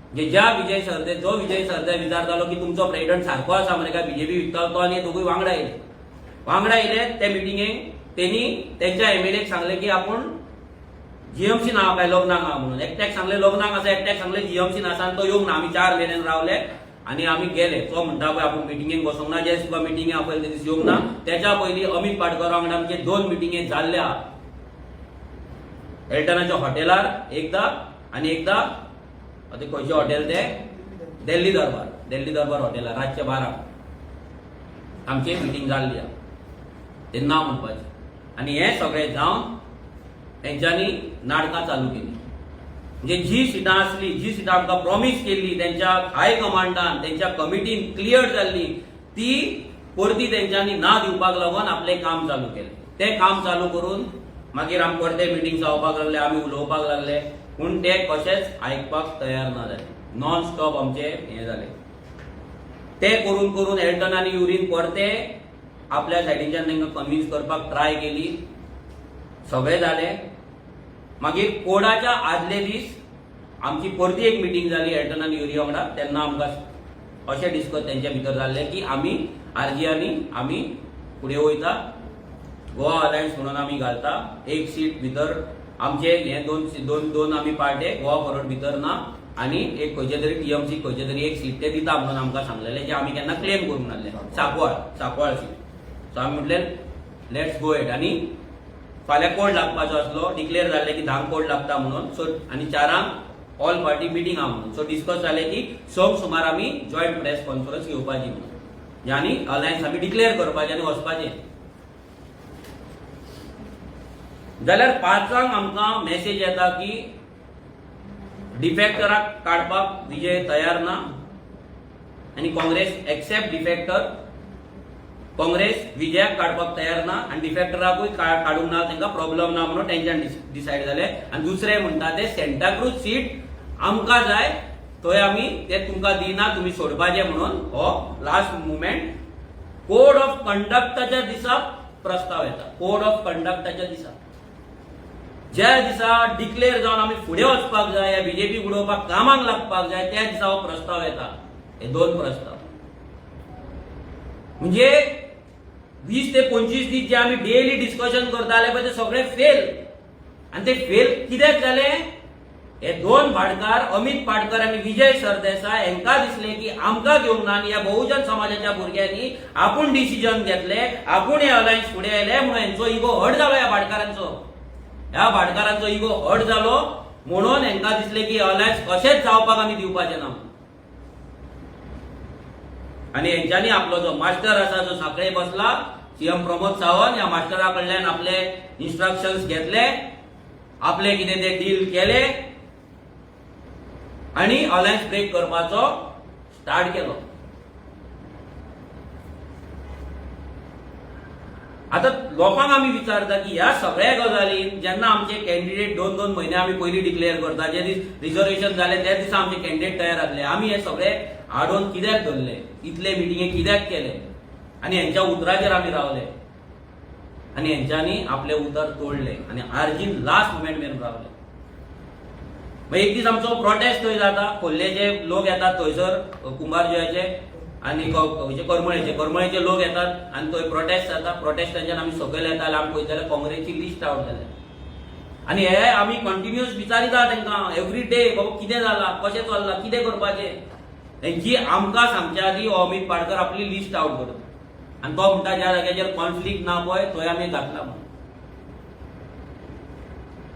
म्हणजे ज्या विजय सरदे जो विजय सरदेसाय विचारतालो की तुमचो प्रेसिडेंट सारको आसा मरे, काय बीजेपी विकतालो, तो आनी हे दोगूय वांगडा येयले. वांगडा येयले ते मिटिंगेक. तेणी तेंच्या एमएलएक सांगलें की आपूण जीएमसी ना काय लग्नाक आहा म्हणून. एकट्याक सांगलें लग्नाक आसा, एकट्याक सांगलें जीएमसी आसा, आनी तो येवंक ना. आमी 4 मेरेन रावले आनी आमी गेले. तो म्हणटा पळय आपूण मिटिंगेक बसोंक ना, जे तुका मिटिंगे आपयले ते दीस येवंक ना. त्याच्या पयलीं अमित पाटकर वांगडा आमचे दोन मिटिंगे जाल्ल्या, एल्टनाच्या हॉटेलार एकदा आनी एकदा आतां खंयचें हॉटेल ते, दिल्ली दरबार, दिल्ली दरबार हॉटेलार रातचे 12क आमची मिटींग जाल्ली आहा. ते ना म्हणपाचें. आनी हें सगळें जावन तेंच्यांनी नाटकां चालू केली. म्हणजे जी सिटां आसली, जी सिटां आमकां प्रॉमीस केल्ली तेंच्या हाय कमांडान, तेंच्या कमिटीन क्लियर जाल्ली, ती परती तेंच्यांनी ना दिवपाक लागून आपलें काम चालू केलें. तें काम चालू करून मागीर आमी परते मिटींग जावपाक लागले, आमी उलोवपाक लागले, पूण ते कशेंच आयकपाक तयार ना जाले. नॉन स्टॉप आमचे हें जालें. ते करून करून एल्टन आनी युरीन परते आपल्या सायडीच्यान तांकां कन्विन्स करपाक ट्राय केली. सगळें जालें. मागीर कोडाच्या आदले दीस आमची परती एक मिटींग जाली एल्टन आनी युरी वांगडा. तेन्ना आमकां अशें डिस्कस तेंच्या भितर जाल्लें की आमी आरजी आनी आमी फुडें वयता, गोवा अलायन्स म्हणून आमी घालता, एक सीट भितर आमचे हे दोन दोन दोन आमी पार्टे, गोवा फॉरवर्ड भितर ना, आनी एक खंयचे तरी टीएमसी खंयचे तरी एक सीट ते दिता म्हणून आमकां सांगलेलें, जे आमी केन्ना क्लेम करूंक नासले, सांकवाळ, सांकवाळ सीट. सो आमी म्हटलें, let's go ahead. आनी फाल्यां कोड लागपाचो आसलो, डिक्लेअर जाल्लें की 10क कोड लागता म्हणून. सो आनी 4क ऑल पार्टी मिटींग आहा म्हणून. सो डिस्कस जालें की 6 सुमार आमी जॉयंट प्रेस कॉन्फरन्स घेवपाची म्हणून आनी अलायन्स आमी डिक्लेअर करपाचें आनी वचपाचें. जाल्यार 5 आमकां मॅसेज येता की डिफेक्टराक काडपाक विजय तयार ना आनी काँग्रेस एक्सेप्ट डिफेक्टर, काँग्रेस विजयाक काडपाक तयार ना आनी डिफेक्टराकूय काडूंक ना, तांकां प्रॉब्लम ना म्हणून तेंच्यान डिसायड जालें. आनी दुसरें म्हणटा ते सेंटाक्रूज सीट आमकां जाय, थंय आमी ते तुमकां दिना, तुमी सोडपाचे म्हणून. हो लास्ट मुमेंट कोड ऑफ कंडक्टाच्या दिसा प्रस्ताव येता. कोड ऑफ कंडक्टाच्या दिसा, ज्या दिसा डिक्लेअर जावन आमी फुडें वचपाक जाय, ह्या बीजेपी उडोवपाक कामाक लागपाक जाय, त्या दिसा हो प्रस्ताव येता. हे दोन प्रस्ताव म्हणजे 20 ते 25 दीस जे आमी डेली डिस्कशन करताले पळय, ते सगळे फेल. आनी ते फेल कित्याक जाले? हे दोन भाटकार, अमित पाटकर आनी विजय सरदेसाय, हांकां दिसलें की आमकां घेवंक ना आनी ह्या बहुजन समाजाच्या भुरग्यांनी आपूण डिसिजन घेतले, आपूण हे अलायन्स फुडें आयले म्हणून हेंचो इगो हर्ट जालो. ह्या भाटकारांचो इगो हर्ट जालो म्हणून हांकां दिसलें की अलायन्स कशेंच जावपाक आमी दिवपाचें ना. आनी हेंच्यांनी आपलो जो मास्टर आसा, जो साखळे बसला, सीएम प्रमोद सावंत, ह्या मास्टरा कडल्यान आपले इन्स्ट्रक्शन्स घेतले, आपले कितें ते डील केले आनी अलायन्स ब्रेक करपाचो स्टार्ट केलो. आता लोकांक आमी विचारता की ह्या सगळ्या गजालीन जेन्ना आमचे कॅन्डिडेट दोन दोन म्हयने आमी पयलीं डिक्लेअर करता, जे दीस रिजर्वेशन जाले त्या दिसा आमचे कॅन्डिडेट तयार जातले, आमी हे सगळे आडोवन कित्याक धरले? इतले मिटिंगे कित्याक केले? आनी हेंच्या उतराचेर आमी रावले आनी हेंच्यांनी आपले उतर तोडले आनी आरजीन लास्ट मुमेंट मेरेन रावले. मागीर एक दीस आमचो प्रोटेस्ट थंय जाता. खोर्लेचे लोक येतात थंयसर, कुंभारजुव्याचे आनी खंयचे करमळेचे लोक येतात आनी थंय प्रोटेस्ट जाता. प्रोटेस्टाच्यान आमी सकयल येता जाल्यार आमी पळयत जाल्यार काँग्रेसची लिस्ट आवट जाल्या. आनी हे आमी कंटिन्युअस विचारिता तांकां एवरी डे, बाबा कितें जालां, कशें चल्लां, कितें करपाचें? हेंची आमकां सांगच्या आदीं हो अमीत पाडकर आपली लिस्ट आवट करता आनी तो म्हणटा, ज्या जाग्याचेर कॉन्फ्लिक्ट ना पळय थंय आमी घातला म्हणून.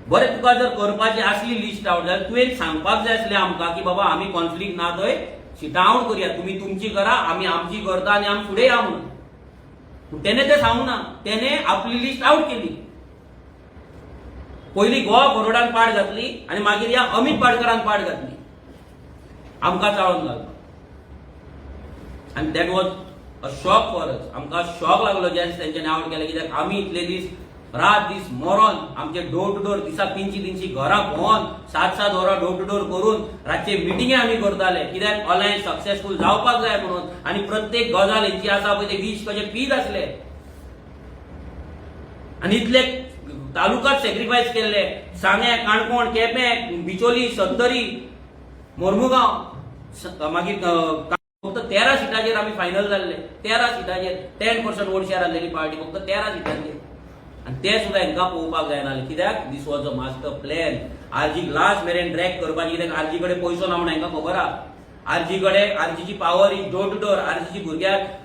बरें, तुका जर करपाची आसली लिस्ट आवट जाल्यार तुवें सांगपाक जाय आसलें आमकां की बाबा आमी कॉन्फ्लिक्ट ना थंय सिटां आवट करुया, तुमी तुमची करा, आमी आमची करता आनी आमी फुडें या म्हणून. पूण तेणे तें सांगूंक ना. तेणे आपली लिस्ट आवट केली. पयली गोवा फॉरवर्डान पाड घातली आनी मागीर ह्या अमीत पाडकरान पाड घातली आमकां चाळोवन घालपाक. आनी that was a shock for us. आमकां शॉक लागलो ज्या दिसा तेंच्यांनी आवट केलें, कित्याक आमी इतले दीस रात दीस मरोन आमचे डोर टू डोर, दिसाक 300 300 घरां भोंवन, 7 7 वरां डोर टू डोर करून रातचे मिटिंगे आमी करताले, कित्याक अलायन्स सक्सेसफूल जावपाक जाय म्हणून. आनी प्रत्येक गजाल हेंची आसा पळय, ते वीज कशे पीत आसले आनी इतले तालुकात सॅक्रिफायस केल्ले, सांगें, काणकोण, केपें, बिचोली, सत्तरी, मोर्मुगांव, मागीर फक्त 13 सिटाचेर आमी फायनल जाल्ले. 13 सिटाचेर, 10% वोट शेअर आसलेली पार्टी फक्त 13 सिटांचेर. आनी ते सुद्दां हांकां पळोवपाक जायना. कित्याक? This was a master plan. आरजीक लास्ट मेरेन ड्रॅग करपाची, कित्याक आरजी कडेन पयसो ना म्हणून हांकां खबर आहा. आरजी कडेन, आरजीची power is door to door. आरजीची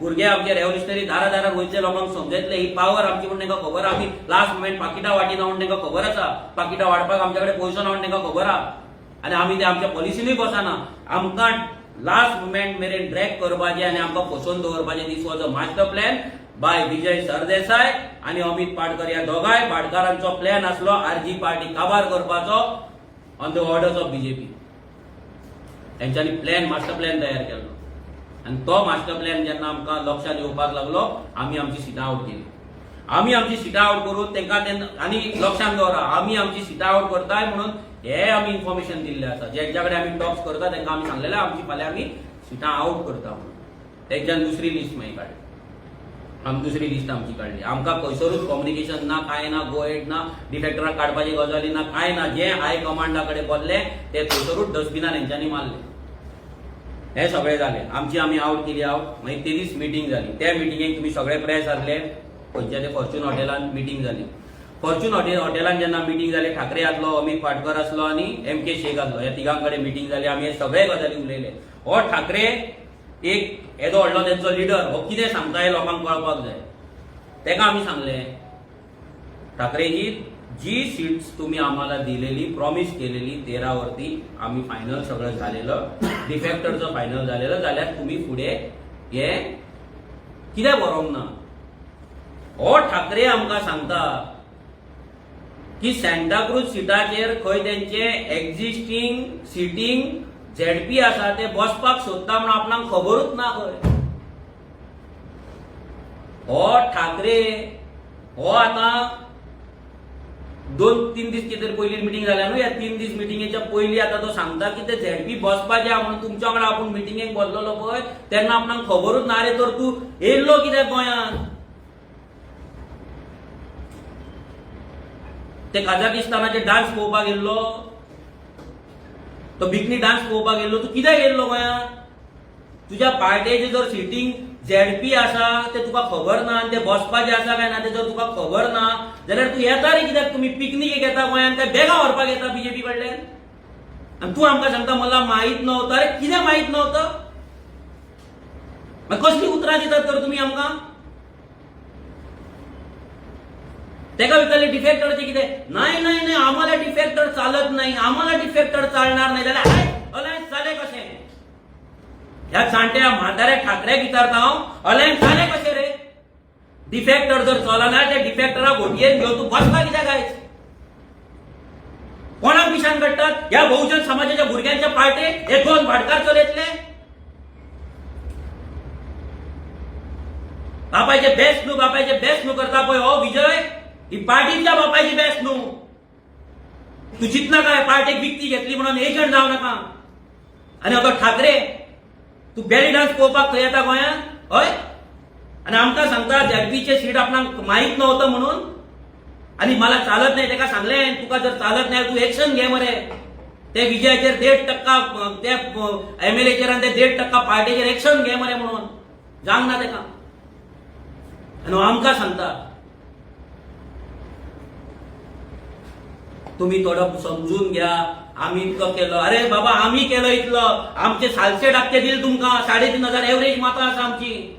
भुरगे आमचे रेव्होल्युशनरी दारा दारार वयतले, लोकांक समजतले. ही पावर आमची म्हणून तांकां खबर आहा. आमी लास्ट मुमेंट पाकिटां वाटिना म्हणून तांकां खबर आसा. पाकिटां वाडपाक आमचे कडेन पयसो ना म्हणून तांकां खबर आहा आनी आमी ते आमच्या पॉलिसीनूय बसना. आमकां लास्ट मुमेंट मेरेन ड्रॅग करपाचें आनी आमकां फसोवन दवरपाचें. This was a master plan by Vijay Sardesai आनी अमित पाटकर. ह्या दोगांय भाटकारांचो प्लॅन आसलो आरजी पार्टी काबार करपाचो on the orders of BJP. तेंच्यांनी प्लॅन, मास्टर प्लॅन तयार केल्लो आनी तो मास्टर प्लॅन जेन्ना आमकां लक्षांत येवपाक लागलो, आमी आमची सिटां आवट केली. आमी आमची सिटां आवट करून तांकां तेन्ना, आनी लक्षांत दवरा, आमी आमची सिटां आवट करताय म्हणून हे आमी इन्फॉर्मेशन दिल्लें आसा. जेंच्या कडेन आमी टॉक्स करता तांकां आमी सांगलेलें, आमची फाल्यां आमी सिटां आवट करता म्हणून. तेंच्यान दुसरी लिस्ट मागीर काडली. आमी दुसरी लिस्ट आमची काडली. आमकां खंयसरूच कम्युनिकेशन ना, कांय ना, गो हेड ना, डिफेक्टराक काडपाची गजाली ना, कांय ना. जें हाय कमांडा कडेन बसले ते थंयसरूच डस्टबिनान हेंच्यांनी मारले. हे सगळें जालें. आमची आमी आवट केली आवट. मागीर ते दीस मिटींग जाली. त्या मिटिंगेक तुमी सगळे प्रेस आसले. खंयच्या ते फॉर्च्यून हॉटेलान मिटींग जाली. फॉर्च्यून हॉटेलान जेन्ना मिटींग जाली, ठाकरे आसलो, अमीत पाटकर आसलो आनी एम के शेख आसलो. ह्या तिगां कडेन मिटींग जाली. आमी हे सगळे गजाली उलयले. हो ठाकरे एक येदो व्हडलो तेंचो लिडर, हो कितें सांगता हें लोकांक कळपाक जाय. तेका आमी सांगलें, ठाकरेजी, जी सीट्स तुम्ही आम्हाला दिलेली, प्रॉमिस केलेली, 13 वरती आम्ही फायनल सगळं झालेलं, डिफेक्टरचं फायनल झालेलं, जाल्यार तुम्ही फुडें हे कित्याक बरोवंक ना? हो ठाकरे आमकां सांगता की सांताक्रूज सिटाचेर खंय तेंचे एक्झिस्टींग सिटींग झेडपी आसा, ते बसपाक सोदता म्हणून आपणाक खबरूच ना खंय. हो ठाकरे हो आतां 2-3 दीस कितें तरी पयलीं मिटींग जाल्या न्हू, ह्या 3 दीस मिटिंगेच्या पयलीं आतां तो सांगता की ते झेडपी बसपाचे आहा म्हणून तुमच्या वांगडा आपूण मिटिंगेक बसलेलो पळय तेन्ना आपणाक खबरूच ना रे, तर तूं येयल्लो कित्याक गोंयांत? ते काझाकिस्तानाचे डान्स पळोवपाक येयल्लो, तो बिकनी डान्स पळोवपाक येयल्लो, तूं कित्याक येयल्लो गोंयांत? तुज्या पार्टेचे जर सिटींग झेडपी आसा ते तुका खबर ना आनी ते बसपाचे आसा काय ना ते जर तुका खबर ना जाल्यार तूं येता रे कित्याक? तुमी पिकनीकेक येता गोंयांत काय बॅगां व्हरपाक येता बीजेपी कडल्यान? आनी तूं आमकां सांगता मला माहीत नव्हतं. अरे, कितें माहीत नव्हतं? मागीर कसलीं उतरां दितात तर तुमी आमकां? तेका विचारले डिफेक्टरचे कितें? नाही नाही नाही, आम्हाला डिफेक्टर चालत नाही, आम्हाला डिफेक्टर चालणार नाही. जाल्यार अलायन्स जालें कशें? ह्या जाणट्या म्हाताऱ्या ठाकऱ्याक विचारता हांव, अलायन्स जालें कशें रे? डिफेक्टर जर चलना, त्या डिफेक्टराक घोटयेन घेवन तूं बसला कित्याक आयज? कोणाक पिशान काडटात? ह्या बहुजन समाजाच्या भुरग्यांच्या पार्टेक हे दोन भाटकार चलयतले? बापायचे बेस्ट न्हू, बापायचे बेस्ट न्हू करता पळय हो विजय, ही पार्टीच्या बापायची बेस्ट न्हू. तूं चिंतना काय पार्टेक विकती घेतली म्हणून एजंट जावं नाका. आनी हो ठाकरे, तूं बेली डान्स पळोवपाक थंय येता गोंयांत, हय, आनी आमकां सांगता झेडपीचे सीट आपणाक माहीत नव्हतं म्हणून आनी मला चालत नाही. तेका सांगलें, तुका जर चालत नाही तूं एक्शन घे मरे. ते विजयाचेर 1.5%, ते एमएलएचेर आनी ते 1.5% पार्टीचेर एक्शन घे मरे म्हणून जावंक ना तेका. आनी हो आमकां सांगता तुम्ही थोडं समजून घ्या, आम्ही इतको केलो. अरे बाबा, आम्ही केलो इतलो, आमचे सालसे डाकचे दिले तुमकां, 3500 एवरेज मतां आसा आमची,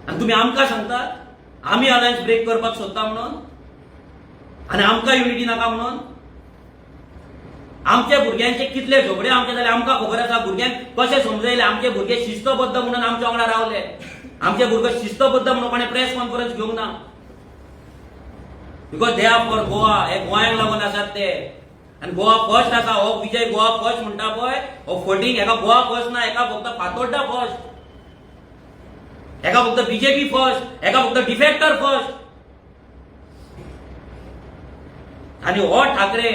आनी तुमी आमकां सांगतात आमी अलायन्स ब्रेक करपाक सोदता म्हणून आनी आमकां युनिटी नाका म्हणून. आमच्या भुरग्यांचे कितले झगडे आमचे जाले आमकां खबर आसा. भुरग्यांक कशें समजयले, आमचे भुरगे शिस्तबद्ध म्हणून आमच्या वांगडा रावले. आमचे भुरगे शिस्तबद्ध म्हणून कोणें प्रेस कॉन्फरन्स घेवंक ना, because they are for Goa. हे गोंयांक लागून आसात ते आनी गोवा फर्स्ट आसा. हो विजय गोवा फर्स्ट म्हणटा पळय, हो फटींग. हेका गोवा फर्स्ट ना, हेका फक्त फातोड्डा फर्स्ट, हेका फक्त बीजेपी फर्स्ट, हेका फक्त डिफेक्टर फर्स्ट. आनी हो ठाकरे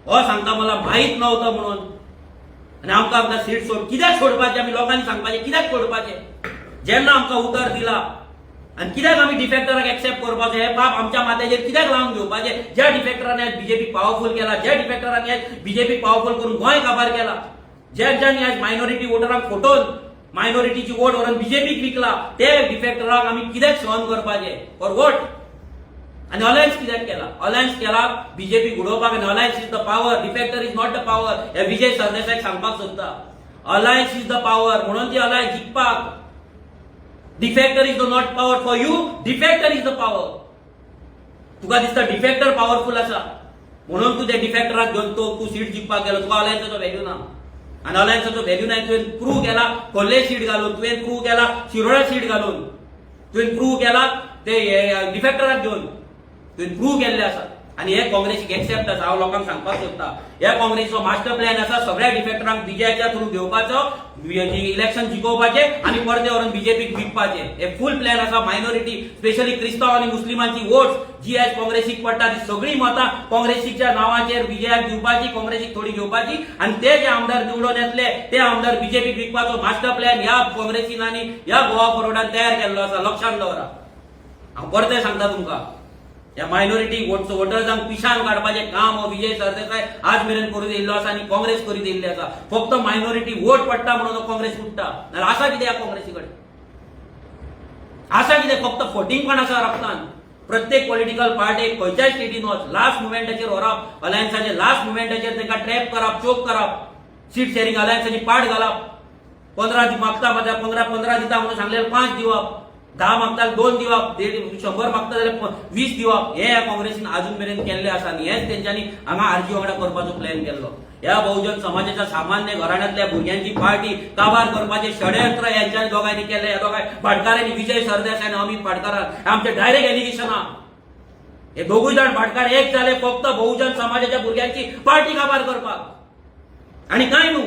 हो सांगता मला माहीत नव्हतं म्हणून आनी आमकां आमकां सीट सोड. कित्याक सोडपाचें? आमी लोकांनी सांगपाचें कित्याक सोडपाचें जेन्ना आमकां उतर दिला? आनी कित्याक आमी डिफेक्टराक एक्सेप्ट करपाचें? हें पाप आमच्या माथ्याचेर कित्याक लावन घेवपाचें? ज्या डिफेक्टरांनी आयज बीजेपी पावरफूल केला, ज्या डिफेक्टरांनी आयज बीजेपी पावरफूल करून गोंय काबार केला, ज्या ज्यांनी आयज मायनॉरिटी वोटरांक फटोवन मायनॉरिटीची वोट व्हरून बीजेपीक विकला, ते डिफेक्टरांक आमी कित्याक सहन करपाचें? For what? आनी अलायन्स कित्याक केला? अलायन्स केला बीजेपी उडोवपाक. आनी alliance is the power, defector is not the power. हे विजय सरदेसाय सांगपाक सोदता. अलायन्स is the power म्हणून ती alliance जिखपाक. Defector is the not power for you, defector is the power. तुका दिसता डिफेक्टर पावरफूल आसा म्हणून तूं त्या डिफेक्टराक घेवन तो तूं सीट जिखपाक गेलो. तुका अलायन्साचो व्हॅल्यू ना आनी अलायन्साचो व्हॅल्यू ना तुवें प्रूव केला खोर्ले सीट घालून, तुवें प्रूव केला शिरोडा सीट घालून, तुवें प्रूव केला ते डिफेक्टराक घेवन, तुवें प्रूव केल्ले आसा. आनी हे काँग्रेसीक एक्सेप्ट आसा. हांव लोकांक सांगपाक सोदता, ह्या काँग्रेसीचो मास्टर प्लॅन आसा सगळ्या डिफेक्टरांक विजयाच्या थ्रू घेवपाचो, इलेक्शन जिखोवपाचें आनी परते व्हरून बीजेपीक विकपाचें. हे फूल प्लॅन आसा. मायनॉरिटी, स्पेशली क्रिस्तांव आनी मुस्लिमांची वोट्स जी आयज काँग्रेसीक पडटा ती सगळी मतां काँग्रेसीच्या नांवाचेर विजयाक दिवपाची, काँग्रेसीक थोडी घेवपाची आनी ते जे आमदार निवडून येतले ते आमदार बीजेपीक विकपाचो मास्टर प्लॅन ह्या काँग्रेसीन आनी ह्या गोवा फॉरवर्डान तयार केल्लो आसा. लक्षांत दवरा, हांव परतें सांगता तुमकां, ह्या मायनॉरिटी वोटर्सांक पिशान काडपाचें काम हो विजय सरदेसाय आज मेरेन करून येयल्लो आसा आनी काँग्रेस करीत येयल्ली आसा. फक्त मायनॉरिटी वोट पडटा म्हणून काँग्रेस उठ्ठा, नाल्यार आसा कितें ह्या काँग्रेसी कडेन? आसा कितें? फक्त फटींगपण आसा रक्तान. प्रत्येक पॉलिटिकल पार्टीक खंयच्याय स्टेटीन वच, लास्ट मुवमेंटाचेर व्हरप, अलायन्साचे लास्ट मुवमेंटाचेर तांकां ट्रॅप करप, चोक करप, सीट शेअरिंग अलायन्साची पाट घालप, 15 मागता 15 15 दिता म्हणून सांगलेले 5 दिवप, 10 मागता 2 दिवप, 150 मागता जाल्यार 20 दिवप. हे ह्या काँग्रेसीन अजून मेरेन केल्ले आसा आनी हेच तेंच्यांनी हांगा आरजी वांगडा करपाचो प्लॅन केल्लो. ह्या बहुजन समाजाच्या सामान्य घराण्यांतल्या भुरग्यांची पार्टी काबार करपाचें षडयंत्र ह्यांच्यानी दोगांयनी केलें. ह्या दोगांय भाटकारांनी, विजय सरदेसाय आनी अमित पाटकारान. आमचे डायरेक्ट एलिगेशन आहा. हे दोगूय जाण भाटकार एक जाले फक्त बहुजन समाजाच्या भुरग्यांची पार्टी काबार करपाक आनी काय न्हू.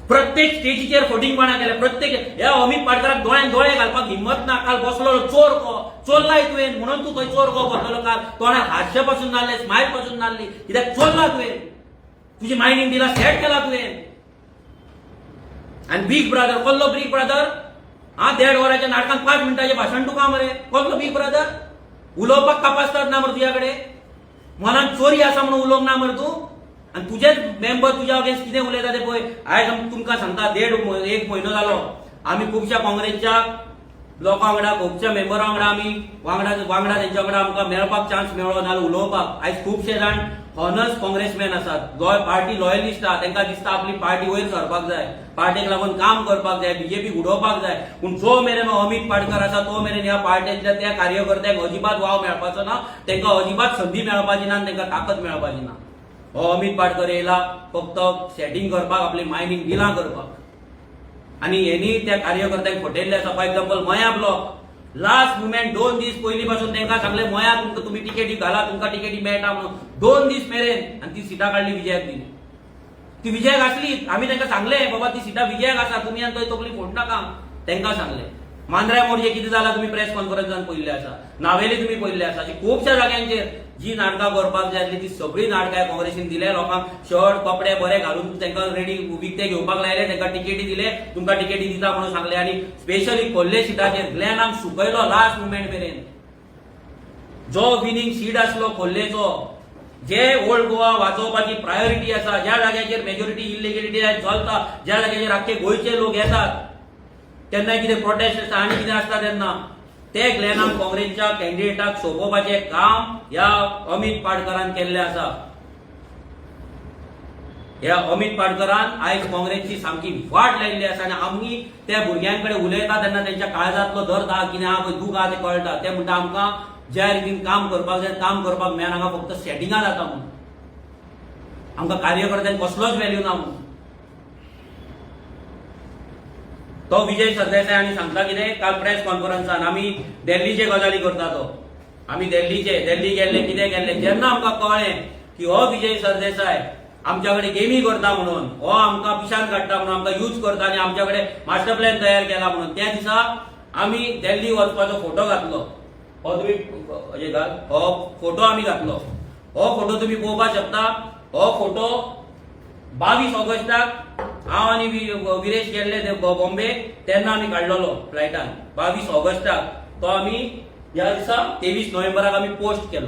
प्रत्येक स्टेजीचेर फटींगपणा केले. प्रत्येक ह्या अमित पाटकाराक दोळ्यान दोळे घालपाक हिंमत ना. काल बसलो चोर को, चोरलाय तुवें म्हणून तूं थंय चोर को बसलो. काल तोंडार हातशे पासून नासले, स्मायल पासून नासली, कित्याक चोरला तुवें, तुजी मायनींग डिला सेट केला तुवें. आनी बीग ब्रदर कसलो बीग ब्रदर? हा, देड वराच्या नाटकान 5 मिनटाचें भाशण तुका मरे. कसलो बीग ब्रदर? उलोवपाक कापास्ताद ना मरे तुज्या कडेन. मनान चोरी आसा म्हणून उलोवंक ना मरे तूं. आनी तुजेच मेंबर तुज्या अगेन्स्ट कितें उलयता ते पळय. आयज आमी तुमकां सांगता, देड एक म्हयनो जालो, आमी खुबश्या काँग्रेसच्या लोकां वांगडा, खुबश्या मेंबरां वांगडा आमी वांगडा वांगडा तेंच्या वांगडा आमकां मेळपाक चान्स मेळ्ळो नाल्यार उलोवपाक. आयज खुबशे जाण हॉनस्ट काँग्रेसमॅन आसात, पार्टी लॉयलिस्ट आहा. तांकां दिसता आपली पार्टी वयर सरपाक जाय, पार्टीक लागून काम करपाक जाय, बीजेपी उडोवपाक जाय. पूण जो मेरेन हो अमित पाटकर आसा तो मेरेन ह्या पार्टेंतल्या त्या कार्यकर्त्यांक अजिबात वाव मेळपाचो ना, तांकां अजिबात संदी मेळपाची ना आनी तांकां ताकद मेळपाची ना. हो अमित पाटकर येयला फक्त सेटिंग करपाक, आपली मायनींग डिलां करपाक आनी हेनी त्या कार्यकर्त्यांक फटयल्ले आसा. फॉर एक्झाम्पल, मया ब्लॉक लास्ट मुमेंट 2 दीस पयलीं पासून तांकां सांगले, मया तुमकां तुमी तिकेटी घाला, तुमकां तिकेटी मेळटा म्हणून. 2 दीस मेरेन आनी ती सिटां काडली, विजयाक दिली. ती विजयाक आसली. आमी तांकां सांगले, बाबा ती सिटां विजयाक आसा, तुमी आनी थंय तकली फोडनाका. तांकां सांगले. मांद्र्या मोरजे कितें जाला तुमी प्रेस कॉन्फरन्सान पळयल्ले आसा, नावेली तुमी पळयल्ले आसा. अशी खुबश्या जाग्यांचेर जी नाटकां करपाक जाय आसली ती सगळीं नाटकां काँग्रेसीन दिले. लोकांक शर्ट कपडे बरे घालून तांकां रेडी विकते घेवपाक लायले, तांकां तिकेटी दिले, तुमकां तिकेटी दिता म्हणून सांगले. आनी स्पेशली खोर्ले सिटाचेर ग्लॅनाक सुकयलो लास्ट मुमेंट मेरेन. जो विनींग सीट आसलो खोर्लेचो, जे ओल्ड गोवा वाचोवपाची प्रायोरिटी आसा, ज्या जाग्याचेर मेजॉरिटी इलिगेलिटी चलता, ज्या जाग्याचेर आख्खे गोंयचे लोक येतात, केन्नाय कितें प्रोटेस्ट आसता आनी कितें आसता तेन्ना ते ग्लॅनाक काँग्रेसच्या कॅन्डिडेटाक सोंपोवपाचें काम ह्या अमित पाटकरान केल्लें आसा. ह्या अमित पाटकरान आयज काँग्रेसची सामकी वाट लायिल्ली आसा. आनी आमी त्या भुरग्यां कडेन उलयता तेन्ना तेंच्या काळजांतलो दर्द आहा, कितें आहा पळय, दूख आहा तें कळटा. ते म्हणटा, आमकां ज्या रितीन काम करपाक जाय काम करपाक मेळना, हांगा फक्त सेटिंगां जाता म्हणून, आमकां कार्यकर्त्यांक कसलोच व्हॅल्यू ना म्हणून. तो विजय सरदेसाय आनी सांगता कितें काल प्रेस कॉन्फरन्सान, आमी दिल्लीचे गजाली करता तो, आमी दिल्लीचे, दिल्ली गेल्ले, कितें गेल्ले. जेन्ना आमकां कळ्ळें की हो विजय सरदेसाय आमच्या कडेन गेमी करता म्हणून, हो आमकां पिशान काडटा म्हणून, आमकां यूज करता आनी आमच्या कडेन मास्टर प्लॅन तयार केला म्हणून, त्या दिसा आमी दिल्ली वचपाचो फोटो घातलो. हो तुमी हे घाल, हो फोटो आमी घातलो. हो फोटो तुमी पळोवपाक शकता. हो फोटो 22 ऑगस्टाक हांव आनी विरेश गेल्ले ते बॉम्बे तेन्ना आमी काडलेलो फ्लायटान 22 ऑगस्टाक. तो आमी ह्या दिसा 23 नोव्हेंबराक आमी पोस्ट केलो.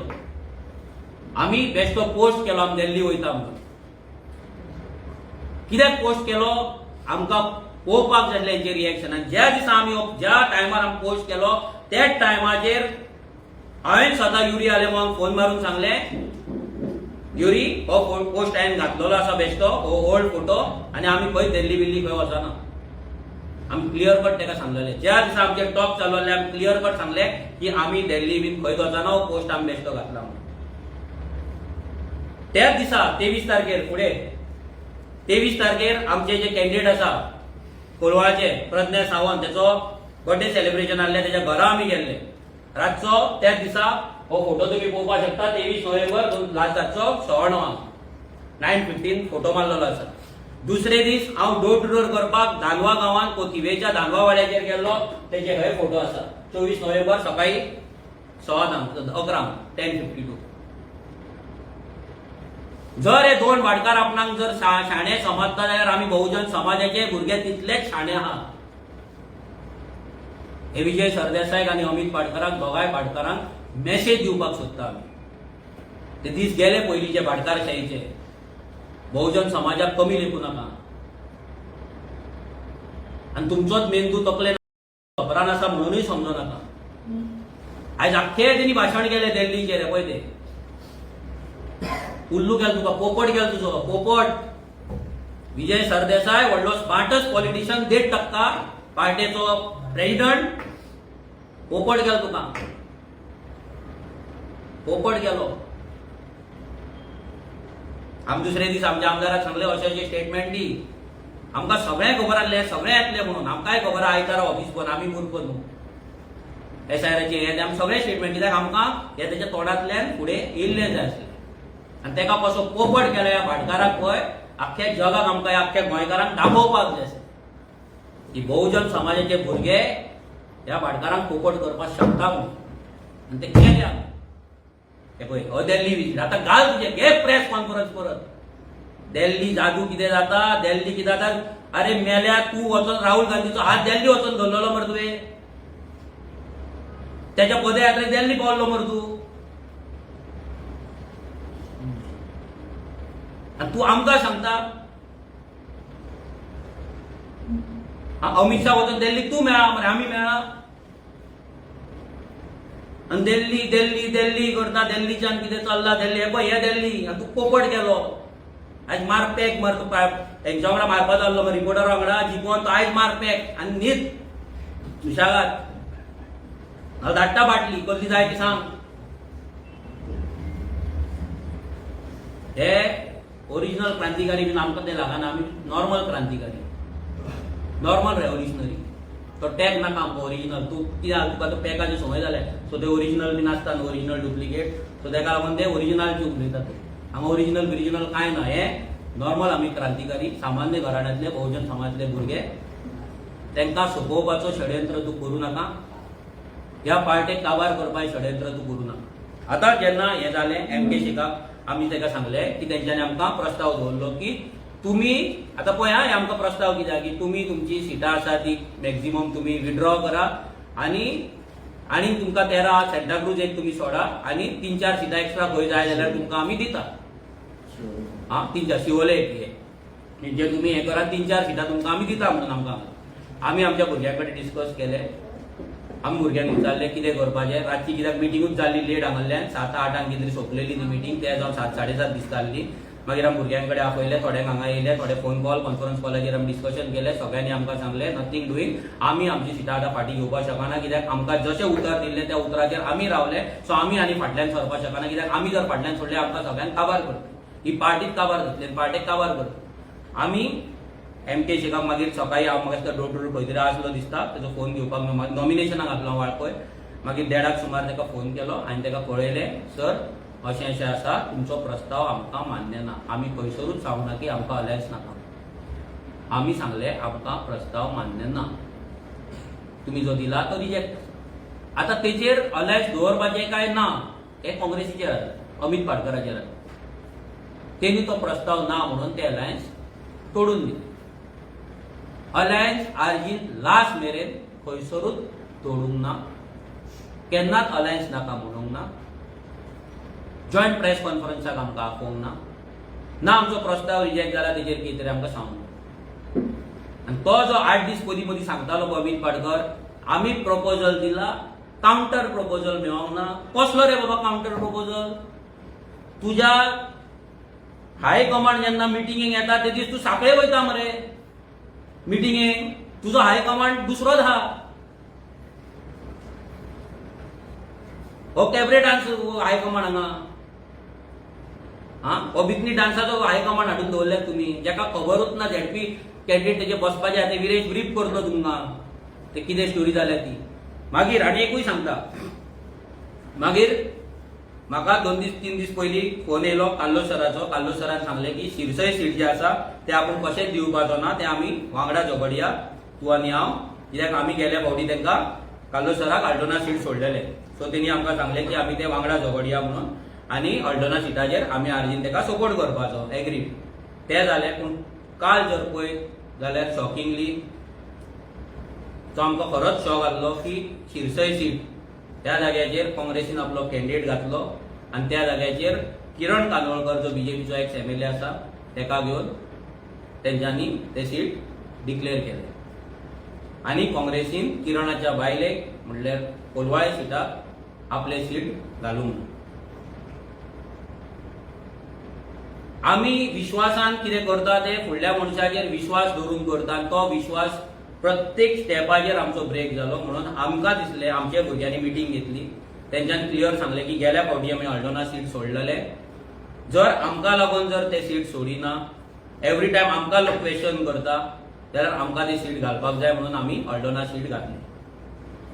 आमी बेश्टो पोस्ट केलो आमी दिल्ली वयता म्हणून. कित्याक पोस्ट केलो? आमकां पळोवपाक जाय आसलें हेंचें रिएक्शन. आनी ज्या दिसा आमी, ज्या टायमार आमी पोस्ट केलो त्याच टायमाचेर हांवें स्वता युरी आलेमांवाक फोन मारून सांगलें, युरी, हो पोस्ट हांवें घातलेलो आसा बेश्टो, हो ओल्ड फोटो आनी आमी खंय दिल्ली बिल्ली खंय वचना. आमी क्लियर कट ताका सांगलेले. ज्या दिसा आमचे टॉक चालू जाल्ले आमी क्लियर कट सांगले की आमी दिल्ली बीन खंयच वचना, हो पोस्ट आमी बेश्टो घातला म्हणून. त्याच दिसा 23 तारखेर, फुडें 23 तारखेर आमचे जे कॅन्डिडेट आसा कोलवाळचे प्रज्ञा सावंत, तेचो बर्थडे सेलिब्रेशन आहलें, तेच्या घरा आमी गेल्ले रातचो. त्याच दिसा हो फोटो तुमी पळोवपाक शकता. 23 नोव्हेंबर लास्ट रातचो 9:15, 9:15 फोटो मारलेलो आसा. दुसरे दीस हांव डोर टू डोर करपाक दांदवा गांवांत कोथिवेच्या दांदवा वाड्याचेर गेल्लो, तेजे हय फोटो आसा. 24 नोव्हेंबर सकाळी 10:15, 11, 10:52. जर हे दोन भाटकार आपणाक जर शाणे समजता जाल्यार आमी बहुजन समाजाचे भुरगे तितलेच शाणे आहा. हे विजय सरदेसायक आनी अमित पाटकराक, दोगांय भाटकारांक मेसेज दिवपाक सोदता आमी. ते दीस गेले पयलींचे भाटकारशाहीचे. बहुजन समाजाक कमी लेखू नाका. आनी तुमचोच मेंदू तकले खबरान आसा म्हणूनय समजो नाका. आयज आख्खे तेणी भाशण केलें दिल्लीचेर. पळय ते उल्लू केलो तुका, पोपट केलो तुजो पोपट. विजय सरदेसाय व्हडलो स्मार्टस्ट पॉलिटिशियन, 1.5% पार्टेचो प्रेजिडंट. पोपट गेलो तुका, पोपट गेलो. आमी दुसरे दीस आमच्या आमदाराक सांगले, अशें अशें स्टेटमेंट दी. आमकां सगळें खबर आसलें, सगळें येतलें म्हणून आमकांय खबर आहा. आयतारा ऑफिस बंद, आमी मूर्ख न्हू. एसआयआराचे हे आमी सगळें स्टेटमेंट, कित्याक आमकां हे तेच्या तोंडांतल्यान फुडें येयल्लें जाय आसलें. आनी तेका कसो पोपट केलो ह्या भाटकाराक पळय, आख्ख्या जगाक आमकां, आख्ख्या गोंयकारांक दाखोवपाक जाय आसलें की बहुजन समाजाचे भुरगे ह्या भाटकारांक पोपट करपाक शकता म्हणून. आनी ते केले आमी. हे पळय, हो दिल्ली विजीट. आतां घाल तुजें, घे प्रेस कॉन्फरन्स परत. दिल्ली जादू कितें जाता, दिल्ली कितें जाता. अरे मेल्या, तूं वचोन राहुल गांधीचो हात दिल्ली वचोन धरलेलो मरे तुवें. त्याच्या पदयात्रेक दिल्ली पावल्लो मरे तूं. आनी तूं आमकां सांगता? अमित शाह वचोन दिल्ली तूं मेळा मरे, आमी मेळा? आनी दिल्ली दिल्ली दिल्ली करता, दिल्लीच्यान कितें चल्लां दिल्ली. हे पळय, हे दिल्ली. आनी तूं पोपट गेलो. आयज मार पॅक मर. तूं तेंच्या वांगडा मारपाचो आसलो मरे, रिपोर्टरा वांगडा जिखोन. तो आयज मार पॅक आनी न्हीद सुशेगाद. हांव धाडटा बाटली, कसली जाय ती सांग. हे ओरिजिनल क्रांतिकारी बीन आमकां ते लागना. आमी नॉर्मल क्रांतिकारी, नॉर्मल रेव्होल्युशनरी. तो टॅग नाका आमकां ओरिजिनल. तूं कित्याक, तुका तो पॅकाची संवय जाल्या. सो ते ओरिजिनल बीन आसता न्हू, ओरिजिनल डुप्लिकेट. सो तेका लागून ते ओरिजिनलची उलयतात ते. हांगा ओरिजिनल बिरिजिनल कांय ना. हे नॉर्मल आमी क्रांतिकारी, सामान्य घराण्यांतले, बहुजन समाजांतले भुरगे. तांकां सोंपोवपाचो षडयंत्र तूं करूं नाका. ह्या पार्टेक काबार करपाचें षडयंत्र तूं करूं नाका. आतां जेन्ना हें जालें, एम के शेखाक आमी ताका सांगलें की तेंच्यांनी आमकां प्रस्ताव दवरलो की तुमी आतां पळय हे आमकां प्रस्ताव कित्याक की तुमी तुमची सिटां आसा ती मॅक्झिमम तुमी विड्रॉ करा आनी आनी तुमकां 13 सेंटाक्रूज एक तुमी सोडा आनी 3-4 सिटां एक्स्ट्रा खंय जाय जाल्यार तुमकां आमी दिता. हा, 3-4 शिवोले एक हे जे तुमी हें करा, 3-4 सिटां तुमकां आमी दिता म्हणून. आमकां आमी आमच्या भुरग्यां कडेन डिस्कस केले. आमी भुरग्यांक विचारलें कितें करपाचें. रातची कित्याक मिटिंगूच जाल्ली लेट हांगासरल्यान, 7-8 कितें तरी सोंपलेली ती मिटींग. ते जावन 7-7:30 दिसताली. मागीर आमी भुरग्यां कडेन आपयले, थोड्यांक हांगा येयले, थोडे फोन कॉल, कॉन्फरन्स कॉलाचेर आमी डिस्कशन केलें. सगळ्यांनी आमकां सांगलें, नथींग डुईंग, आमी आमची सिटां आतां फाटीं घेवपाक शकना, कित्याक आमकां जशें उतर दिल्लें त्या उतराचेर आमी रावले. सो आमी आनी फाटल्यान सरपाक शकना, कित्याक आमी जर फाटल्यान सोडले, आमकां सगळ्यांक काबार करतली ही पार्टीच, काबार जातली आनी पार्टेक काबार करतली. आमी एम के शेखाक मागीर सकाळी हांव म्हाका दिसता डोर टू खंय तरी आसलो दिसता, तेजो फोन घेवपाक नॉमिनेशनाक आसलो हांव वाळपय. मागीर 1:30 सुमार ताका फोन केलो आनी ताका कळयलें, सर, अशें अशें आसा, तुमचो प्रस्ताव आमकां मान्य ना. आमी खंयसरूच सांगूना की आमकां अलायन्स नाका. आमी सांगले, आमकां प्रस्ताव मान्य ना, तुमी जो दिला तो रिजेक्ट आसा. आतां तेचेर अलायन्स दवरपाचें काय ना हें काँग्रेसीचेर आसा, अमित पाटकराचेर आसा. तेणी तो प्रस्ताव ना म्हणून ते अलायन्स तोडून दिले. अलायन्स आरजीन लास्ट मेरेन खंयसरूच तोडूंक ना, केन्नाच अलायन्स नाका म्हणूंक ना, जॉयंट प्रेस कॉन्फरन्साक आमकां आपोवंक ना. ना आमचो प्रस्ताव रिजेक्ट जाला तेजेर कितें तरी आमकां सांगूंक. आनी तो जो 8 दीस पयलीं मदीं सांगतालो पळय अमित पाटकर, आमी प्रपोजल दिला, कावंटर प्रपोजल मेळोंक ना. कसलो रे बाबा कावंटर प्रपोजल? तुज्या हाय कमांड जेन्ना मिटिंगेक येता ते दीस तूं साखळे वयता मरे मिटिंगेक. तुजो हाय कमांड दुसरोच आहा. हो कॅबरे डान्स हाय कमांड हांगा, हा हो बिकनी डान्साचो हाय कमांड हाडून दवरल्यात तुमी, जेका खबरूच ना झेडपी कॅन्डिडेट तेजे बसपाचे आहा. ते विरेश ब्रीफ करतलो तुमकां ते कितें स्टोरी जाल्या ती मागीर. आनी एकूय सांगता, मागीर म्हाका 2 दीस 3 दीस पयलीं फोन येयलो कार्लोस सराचो. कार्लोस सरान सांगलें की शिरसय सीट जे आसा ते आपूण कशेंच दिवपाचो ना, ते आमी वांगडा झगडया तूं आनी हांव, कित्याक आमी गेल्या फावटी तांकां कार्लोस सराक अल्डोना सीट सोडलेले. सो तेणी आमकां सांगलें की आमी ते वांगडा झगडया म्हणून आनी अल्डोना सिटाचेर आमी आरजीन ताका सपोर्ट करपाचो. एग्रीड. ते जालें. पूण काल जर पळयत जाल्यार शॉकिंगली तो आमकां खरोच शॉक आसलो की शिरसय सीट त्या जाग्याचेर काँग्रेसीन आपलो कॅन्डिडेट घातलो आनी त्या जाग्याचेर किरण कानोळकर जो बीजेपीचो एक्स एमएलए आसा तेका घेवन तेंच्यांनी ते सीट डिक्लेअर केले आनी काँग्रेसीन किरणाच्या बायलेक म्हणल्यार कोलवाळे सिटाक आपले सीट घालूंक ना. आमी विश्वासान कितें करता ते फुडल्या मनशाचेर विश्वास दवरून करता आनी तो विश्वास प्रत्येक स्टेपाचेर आमचो ब्रेक जालो. म्हणून आमकां दिसलें, आमच्या भुरग्यांनी मिटींग घेतली, तेंच्यान क्लियर सांगलें की गेल्या फावटी आमी हळदोणा सीट सोडलेले, जर आमकां लागून जर ते सीट सोडिना, एवरी टायम आमकां लोक क्वेश्चन करता, जाल्यार आमकां ती सीट घालपाक जाय. म्हणून आमी हळदोणा सीट घातली.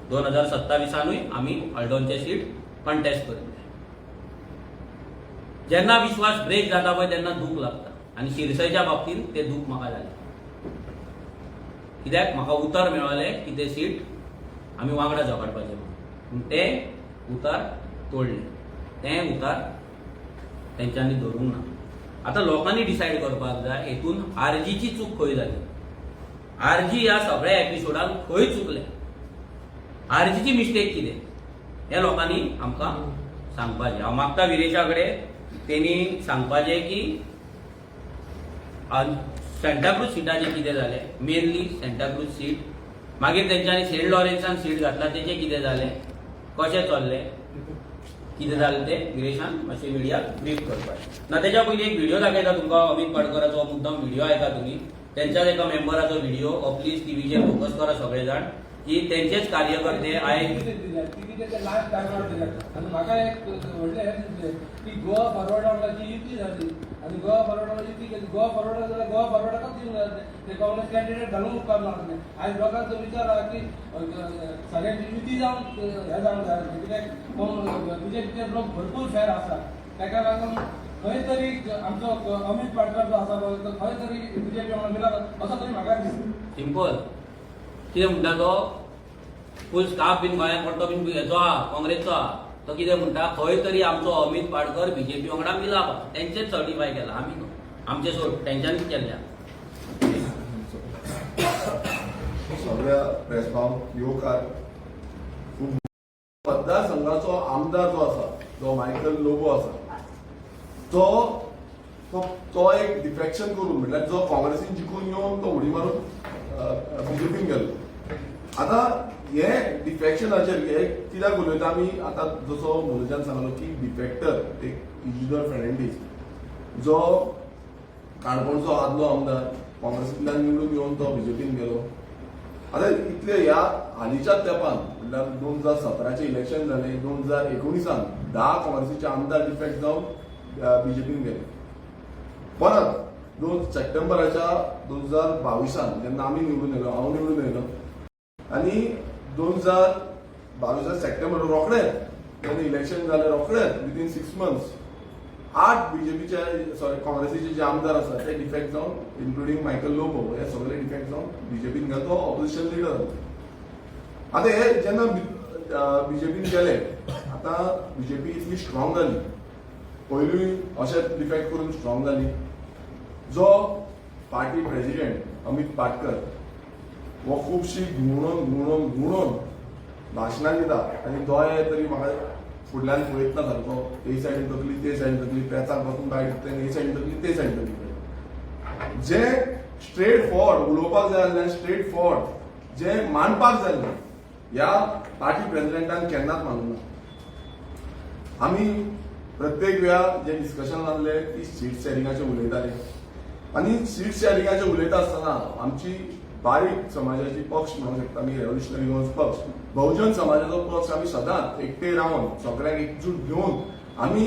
2027आनूय आमी हळदोणचे सीट कंटेस्ट करतले. जेन्ना विश्वास ब्रेक जाता पळय, तेन्ना दूख लागता आनी शिरसयच्या बाबतींत ते दूख म्हाका जालें, कित्याक म्हाका उतर मेळलें की ते सीट आमी वांगडा झगडपाचें म्हणून. पूण तें उतर तोडलें, तें उतर तेंच्यांनी धरूंक ना. आतां लोकांनी डिसायड करपाक जाय, हेतून आरजीची चूक खंय जाली, आरजी ह्या सगळ्या एपिसोडान खंय चुकले, आरजीची मिस्टेक कितें, हें लोकांनी आमकां सांगपाचें. हांव मागता विरेशा कडेन, तेणी सांगपाचें की सेंटाक्रूज सिटाचें कितें जालें, मेनली सेंटाक्रूज सीट, मागीर तेंच्यांनी सेंट लॉरेन्सान सीट घातला, तेचें कितें जालें, कशें चल्लें, कितें जालें, तें विरेशान मातशें मिडियाक ब्रीफ करपाचें. ना तेच्या पयलीं एक व्हिडिओ दाखयता तुमकां अमीत पाडकराचो. मुद्दम व्हिडिओ आयका तुमी, तेंच्याच एका मेंबराचो व्हिडिओ. प्लीज टीव्हीचेर फोकस करा सगळे जाण की तेंचेच कार्यकर्ते आयज तिकीट लास्ट टायमार दिल्या आनी म्हाका एक व्हडलें हें दिसलें की गोवा फॉरवर्डाची युती जाली आनी गोवा फॉरवर्डाची युती केली. गोवा फॉरवर्ड जाल्यार गोवा फॉरवर्डाकच दिवंक जाय, ते काँग्रेस कॅन्डिडेट घालूंक उपकारना आसलें. आयज लोकांचो विचार आहा की सगळ्यांची युती जावन हें जावंक जाय आसलें, कित्याक बीजेपीचेर लोक भरपूर फॅर आसा. ताका लागून खंय तरी आमचो अमीत पाटकर जो आसा पळय, तो खंय तरी बीजेपी वांगडा मिलाप असो तरी म्हाका दिसता. सिंपल, कितें म्हणटा तो, फूल स्कार्फ बीन गोंयांत पडतो बीन हेचो आहा, काँग्रेसचो आहा. तो कितें म्हणटा, खंय तरी आमचो अमीत पाडकर बीजेपी वांगडा मिलाप आहा. तेंचेच सर्टिफाय केला, आमी न्हू. आमचे सोड, तेंच्यांनीच केल्ल्या. सगळ्या प्रेस भाव येवकार. खूब मतदारसंघाचो आमदार जो आसा, जो मायकल लोबो आसा, तो तो तो एक डिफेक्शन करून, म्हटल्यार जो काँग्रेसीन जिखून येवन तो उडी मारून बीजेपीन गेलो. आतां हे डिफेक्शनाचेर हे कित्याक उलयता आमी? आतां जसो मनोजान सांगलो की डिफेक्टर एक इजिदोर फेर्नांडीस, जो काणकोणचो आदलो आमदार, काँग्रेसींतल्यान निवडून येवन तो बीजेपीन गेलो. आतां इतले ह्या हालींच्याच तेंपान, म्हणल्यार 2017चें इलेक्शन जालें, 2019आन 10 काँग्रेसीचे आमदार डिफेक्ट जावन बीजेपीन गेले. परत 2 सप्टेंबराच्या 2022आन जेन्ना आमी निवडून येयलो, हांव निवडून येयलो आनी 2022 सप्टेंबर रोखडेच जेन्ना इलेक्शन जालें, रोखडेच विदीन 6 मंथ्स 8 बीजेपीचे, सॉरी, काँग्रेसीचे जे आमदार आसा ते डिफेक्ट जावन, इन्क्लुडींग मायकल लोबो, हे सगळे डिफेक्ट जावन बीजेपीन गेले. तो ऑपोजिशन लिडर. आतां हे जेन्ना बीजेपीन गेले, आतां बीजेपी इतली स्ट्रॉंग जाली, पयलूय अशें डिफेक्ट करून स्ट्रॉंग जाली. जो पार्टी प्रेसिडेंट अमित पाटकर हो खुबशी घुंवणोन घुंवणोन घुंवणोन भाशणां दिता आनी दोळे तरी म्हाका फुडल्यान पळयतना सारको हे सायडीन तकली, ते सायडीन तकली, पेचाक बसून बायट, हे सायडीन तकली, ते सायडीन तकली. जे स्ट्रेट फॉरवर्ड उलोवपाक जाय आसलें, स्ट्रेट फॉरवर्ड जे मांडपाक जाय आसलें, ह्या पार्टी प्रेसिडेंटान केन्नाच मानूंक ना. आमी प्रत्येक वेळा जे डिस्कशन जाल्ले ती सीट शेरिंगाचे उलयताले आनी सीट शेरिंगाचे उलयता आसतना आमची बारीक समाजाची पक्ष म्हणूंक शकता आमी, रेव्होल्युशनरी गोवन्स पक्ष, बहुजन समाजाचो पक्ष, आमी सदांच एकटे रावन सगळ्यांक एकजूट घेवन आमी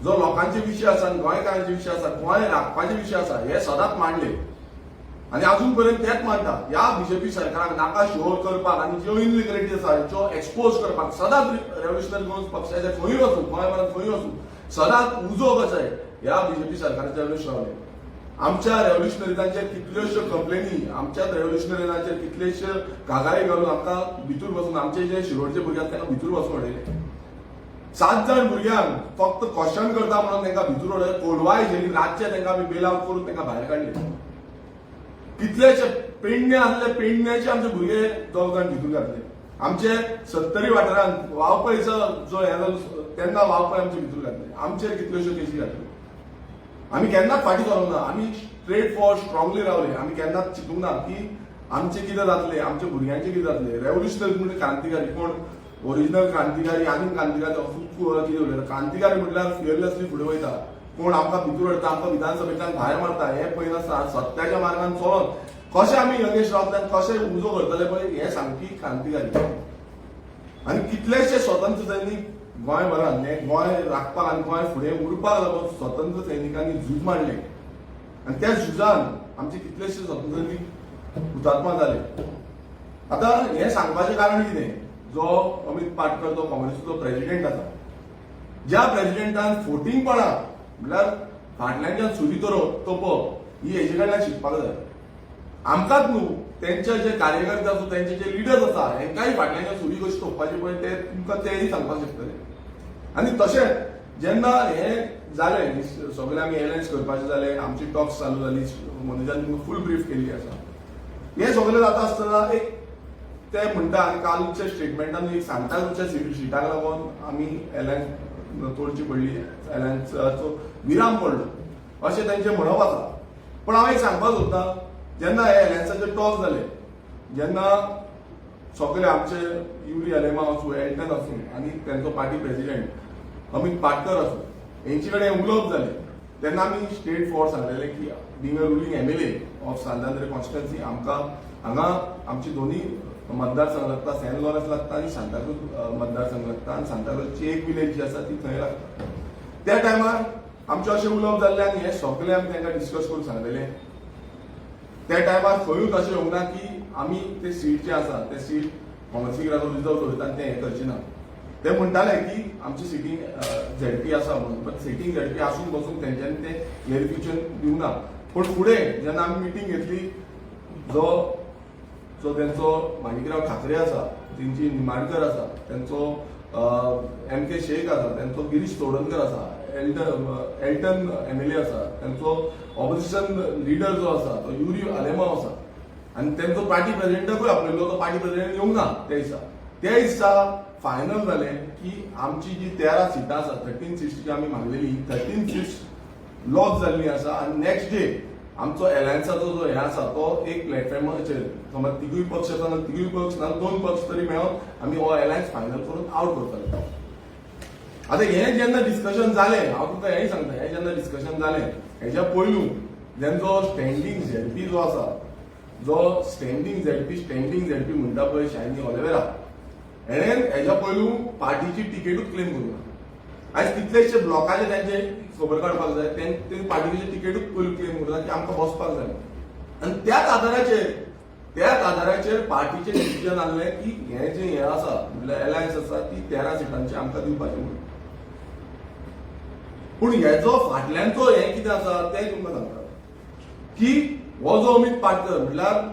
जो लोकांचे विशय आसा आनी गोंयकारांचे विशय आसा, गोंय राखपाचे विशय आसा, हे सदांच मांडले आनी अजून पर्यंत तेच मांडटा. ह्या बीजेपी सरकाराक नाका शोर करपाक आनी ज्यो इनलिगलिटी आसा ज्यो एक्सपोज करपाक सदांच रेव्होल्युशनरी गोवन्स पक्षाचे खंयूय वचूं, गोंयभरात खंयूय वचूं, सदांच उजो कसो ह्या बीजेपी सरकाराच्या वेळेस रावले. आमच्या रेव्होल्युशनरीजांचेर कितल्योश्यो कंप्लेनी, आमच्याच रेव्होल्युशनरीजांचेर कितलेशे कागाळी घालून आमकां भितूर बसून, आमचे जे शिरोडचे भुरगे आसा तांकां भितूर बसून उडयले. सात जाण भुरग्यांक फक्त क्वेश्चन करता म्हणून तांकां भितूर उडयले. कोलवाय जेलीन रातचे तांकां आमी बेल आवट करून तांकां भायर काडले. कितलेशे पेडणे आसले, पेडण्याचे आमचे भुरगे दोग जाण भितूर घातले. आमचे सत्तरी वाठारांत वाळपयचो जो हे जालो तेन्ना वाळपय आमचे भितूर घातले. आमचेर कितल्योश्यो केसी घातल्यो. आमी केन्नाच फाटीं सरोंक ना. आमी स्ट्रेट फॉरवर्ड स्ट्रॉंगली रावले. आमी केन्नाच चिंतूंक ना की आमचें कितें जातलें, आमच्या भुरग्यांचें कितें जातलें. रेव्होल्युशनरी म्हणजे क्रांतिकारी. कोण ओरिजिनल क्रांतिकारी आनी क्रांतिकारी खूब कितें उलयता. क्रांतिकारी म्हटल्यार फियरलेसली फुडें वयता. कोण आमकां भितर व्हरता, आमकां विधानसभेंतल्यान भायर मारता, हें पळयनासतना सत्याच्या मार्गान चलोन. कशें आमी योगेश रावतले, कशें उजो करतले पळय, हें सामकी क्रांतिकारी. आनी कितलेशे स्वतंत्र सैनीक गोंयभरान हें गोंय राखपाक आनी गोंय फुडें उरपाक लागून स्वतंत्र सैनिकांनी झूज मांडलें आनी त्या झुजान आमचे कितलेशे स्वतंत्र सैनीक हुतात्मा जाले. आतां हें सांगपाचें कारण कितें, जो अमित पाटकर, जो काँग्रेसीचो प्रेजिडेंट आसा, ज्या प्रेजिडेंटान फोटिंगपणा, म्हणल्यार फाटल्यानच्यान सुरी तोपप, ही हेजे कडल्यान शिकपाक जाय आमकांच न्हू, तेंचे जे कार्यकर्ते आसूं, तेंचे जे लिडर्स आसा, हेंकांय फाटल्यान सुरी कशी तोपपाची पळय, ते तुमकां तेय सांगपाक शकतले. आनी तशेंच जेन्ना हें जालें, सगळें आमी एलायन्स करपाचें जालें, आमची टॉक्स चालू जाली, मनोजान तुमकां फूल ब्रीफ केल्ली आसा. हें सगळें जाता आसतना एक ते म्हणटा आनी कालच्या स्टेटमेंटान एक सांताक्रूजच्या सिटाक लागून आमी एलायन्स तोडची पडली, एलायन्साचो विराम पडलो, अशें तेंचें म्हणप आसा. पण हांव एक सांगपाक सोदतां, जेन्ना हे एलायन्साचे टॉक जाले, जेन्ना सगळे आमचे युरी आलेमाव आसूं, एल्टन आसूं आनी तेंचो पार्टी प्रेसिडेंट अमित पाटकर आसूं, हेंचे कडेन उलोवप जालें, तेन्ना आमी स्ट्रेट फॉरवर्ड सांगलेले की being a ruling MLA of Sant Andre constituency, आमकां हांगा आमची दोन्ही मतदारसंघ लागता, सेंट लॉरन्स लागता आनी सांताक्रूज मतदारसंघ लागता आनी सांताक्रूजची एक विलेज जी आसा ती थंय लागता. त्या टायमार आमचें अशें उलोवप जाल्लें आनी हें सगळें आमी तांकां डिस्कस करून सांगलेलें. त्या टायमार खंयूच अशें येवंक ना की आमी ते सीट जे आसा ते सीट काँग्रेसीक लागून रिजर्व दवरता आनी ते हें करचे ना. ते म्हणटाले की आमची सिटींग झेडपी आसा म्हणून, पण सिटींग झेडपी आसून बसून तेंच्यांनी ते क्लेरिफिकेशन दिवना. पूण फुडें जेन्ना आमी मिटींग घेतली, जो जो तेंचो माणिकराव ठाकरे आसा, तेंची निमाडकर आसा, तेंचो एम के शेख आसा, तेंचो गिरीश चोडणकर आसा, एल्टन एमएलए आसा, तेंचो ऑपोजिशन लिडर जो आसा तो युरी आलेमाव आसा आनी तेंचो पार्टी प्रेसिडेंटाकूय आपयल्लो, तो पार्टी प्रेसिडेंट येवंक ना त्या दिसा. त्या दिसा फायनल जालें की आमची जी 13 सिटां आसा, 13 सिट्स जी आमी मागलेली, 13 सिट्स लॉक जाल्ली आसा. आनी नेक्स्ट डे आमचो एलायन्साचो जो हे आसा तो एक प्लॅटफॉर्माचेर, समज तिगूय पक्ष आसा ना, तिगूय पक्ष ना, दोन पक्ष तरी मेळोन आमी हो एलायन्स फायनल करून आवट करतले. आतां हें जेन्ना डिस्कशन जालें, हांव तुमकां हेंय सांगता, हें जेन्ना डिस्कशन जालें, हेच्या पयलू जेंचो स्टँडींग झेडपी जो आसा, जो स्टँडींग झेडपी म्हणटा पळय, शायनी ऑलिवेरा, हेणें हेच्या पयलू पार्टीची तिकेटूच क्लेम करूंक ना. आयज कितलेशे ब्लॉकाचे तेंचे खबर काडपाक जाय, ते पार्टीचे तिकेटूच पयलू क्लेम करूंक ना की आमकां बसपाक जाय. आनी त्याच आधाराचेर पार्टीचें डिसिजन आहलें की हें जें हें आसा, म्हणल्यार एलायन्स आसा, ती 13 सिटांची आमकां दिवपाची म्हणून. पूण हेचो फाटल्यानचो हें कितें आसा तें तुमकां सांगता की हो जो अमित पाटकर, म्हणल्यार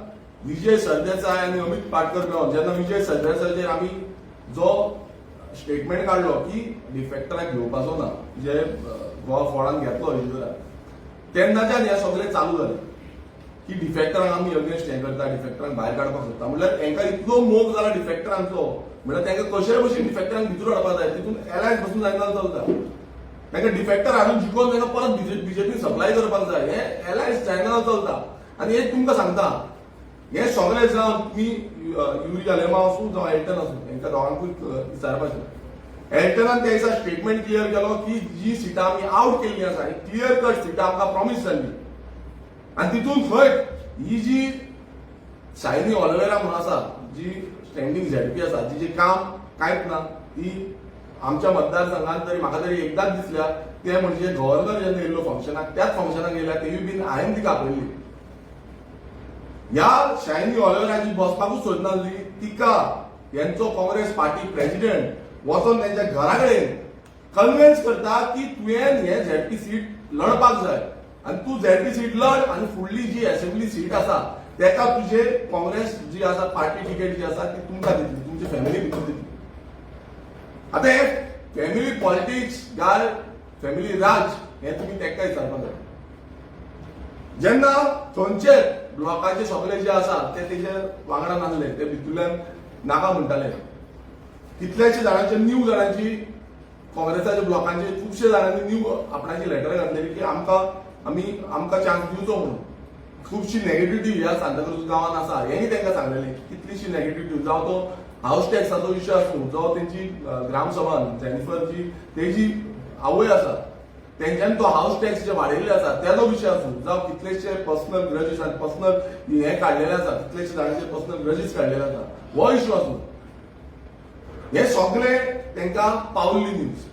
विजय सरदेसाय आनी अमित पाटकर मेळोन जेन्ना विजय सरदेसायचेर आमी जो स्टेटमेंट काडलो की डिफेक्टराक घेवपाचो ना, जे गोवा फॉरवर्डान घेतलो रिजरा, तेन्नाच्यान हें सगळें चालू जालें की डिफेक्टरांक आमी अगेन्स्ट हें करता, डिफेक्टरांक भायर काडपाक सोदता. म्हणल्यार तांकां इतलो मोग जाला डिफेक्टरांचो, म्हणल्यार तांकां कशेय भशेन डिफेक्टरांक भितर हाडपाक जाय. तितून एलायन्स बसून जायना चलता, तांकां डिफेक्टर हाडून जिखोवन तांकां परत बीजेपी सप्लाय करपाक जाय. हे एलायन्स जायना चलता. आनी एक तुमकां सांगता, हे सगळे जावन तुमी युरी आलेमाव आसूं जावं एल्टन आसूं, हेंकां दोगांकूय विचारपाचें. एल्टनान त्या दिसा स्टेटमेंट क्लियर केलो की जी सिटां आमी आवट केल्ली आसा, ही क्लियर कट सिटां आमकां प्रॉमीस जाल्ली. आनी तितून खंय ही जी शायनी ऑलिवेरा म्हणून आसा, जी स्टँडींग झेडपी आसा, जिचें काम कांयच ना, ती आमच्या मतदारसंघात तरी म्हाका तरी एकदाच दिसल्या, ते म्हणजे गव्हर्नर जेन्ना येयल्लो फंक्शनाक, त्याच फंक्शनाक येयल्या, तेय बीन हांवें तिका आपयल्ली. ह्या शायनी ऑलिवेराची बसपाकूच सोदनासली, तिका यांचो काँग्रेस पार्टी प्रेसिडेंट वचोन तेंच्या घरा कडेन कन्विन्स करता की तुवें हे झेडपी सीट लढपाक जाय आनी तूं झेडपी सीट लढ आनी फुडली जी असेंब्ली सीट आसा तेका तुजे काँग्रेस जी आसा, पार्टी तिकेट जी आसा ती तुमकां दितली, तुमची फॅमिली भितर दितली. आतां हे फॅमिली पॉलिटिक्स काय फॅमिली राज, हें तुमी तेका विचारपाक जाय. जेन्ना थंयचे ब्लॉकाचे सगळे जे आसा ते तेजे वांगडा नासले, ते भितूरल्यान नाका म्हणटाले. कितल्याशे जाणांचे, न्यू जाणांची, काँग्रेसाच्या ब्लॉकांचे खुबशे जाणांनी न्यू आपणाची लेटर घातलेली की आमकां आमी आमकां चान्स दिवचो म्हणून. खुबशी नेगेटिव्हिटी ह्या सांताक्रूज गांवांत आसा हेंय तांकां सांगलेलें. कितलीशी नेगेटिव्हिटी, जावं तो हावस टॅक्साचो इश्यू आसूं, जावं तेंची ग्रामसभा जेनिफर जी तेजी आवय आसा. तेंच्यांनी तो हाऊस टॅक्स जे वाडयल्ले आसा तेजो विशय आसूं, जावं कितलेशे पर्सनल ग्रजीस आनी पर्सनल हे काडलेले आसा, कितलेशे जाणांचे पर्सनल ग्रजीस काडलेले आसा, हो इश्यू आसूं, हे सगळे तांकां पावल्ली न्यूज.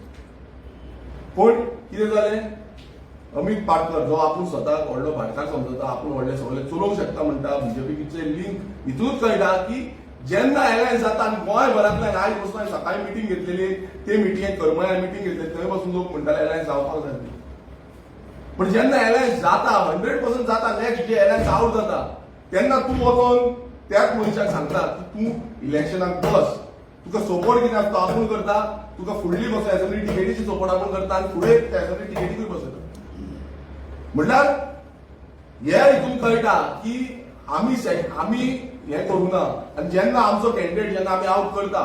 पूण कितें जालें, अमित पाटकर जो आपूण स्वताक व्हडलो भाटकार समजता, आपूण व्हडले सगळे चलोवंक शकता म्हणटा, बीजेपीचे लिंक हितूनच कळटा की जेन्ना एलायन्स जाता आनी गोंयभरांतल्यान आयज बसून हांवें सकाळी मिटींग घेतलेली, ते मिटिंगेक करमळ्या मिटींग घेतली, थंय बसून लोक म्हणटाले एलायन्स जावपाक जाय. पण जेन्ना एलायन्स जाता, 100% जाता, नेक्स्ट डे एलायन्स आवट जाता, तेन्ना तूं वचोन त्याच मनशाक सांगता की तूं इलेक्शनाक बस, तुका सपोर्ट कितें आसता आपूण करता, तुका फुडली बस असेंब्ली टिकेटीची सपोर्ट आपूण करता आनी फुडें त्या असेंब्ली टिकेटीकूय बसयता. म्हणल्यार हे हितून कळटा की आमी हें करूं ना. आनी जेन्ना आमचो कॅन्डिडेट जेन्ना आमी आवट करता,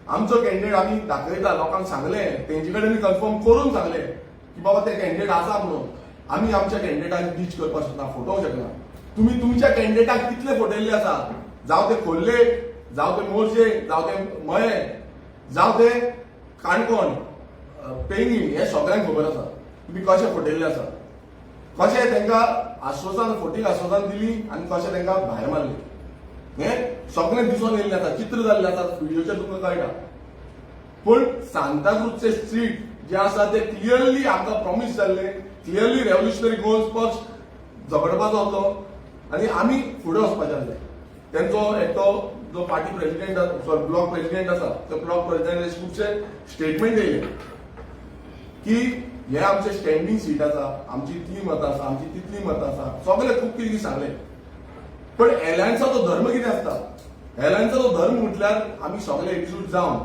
आमचो कॅन्डिडेट आमी दाखयता, लोकांक सांगलें, तेंचे कडेन कन्फर्म करून सांगलें की बाबा ते कॅन्डिडेट आसा म्हणून, आमी आमच्या कॅन्डिडेटाक डिच करपाक शकना, फटोवंक शकना. तुमी तुमच्या कॅन्डिडेटाक कितले फटयल्ले आसा, जावं ते खोर्ले, जावं ते मोरजे, जावं ते मये, जावं ते काणकोण, पेंगी, हे सगळ्यांक खबर आसा तुमी कशे फटयल्ले आसा, कशें तांकां आश्वासन, फटींग आश्वासन दिली आनी कशें तांकां भायर मारले. हें सगळें दिसून येयल्लें आसा, चित्र जाल्लें आसा, व्हिडियोचेर तुमकां कळटा. पूण सांताक्रूजचे सीट जे आसा ते क्लियरली आमकां प्रॉमीस जाल्ले, क्लियरली रेव्होल्युशनरी गोवन्स पक्ष झगडपाचो आसलो आनी आमी फुडें वचपाचें आसलें. तेंचो एकटो जो party president, sorry, block president आसा, त्या ब्लॉक प्रेसिडेंट खुबशे स्टेटमेंट येयले की हे आमचे स्टँडींग सीट आसा, आमची इतली मतां आसा, आमची तितली मतां आसा, सगळे खूब कितें कितें सांगले. पण एलायन्साचो धर्म कितें आसता? एलायन्साचो धर्म म्हटल्यार आमी सगळे एकजूट जावन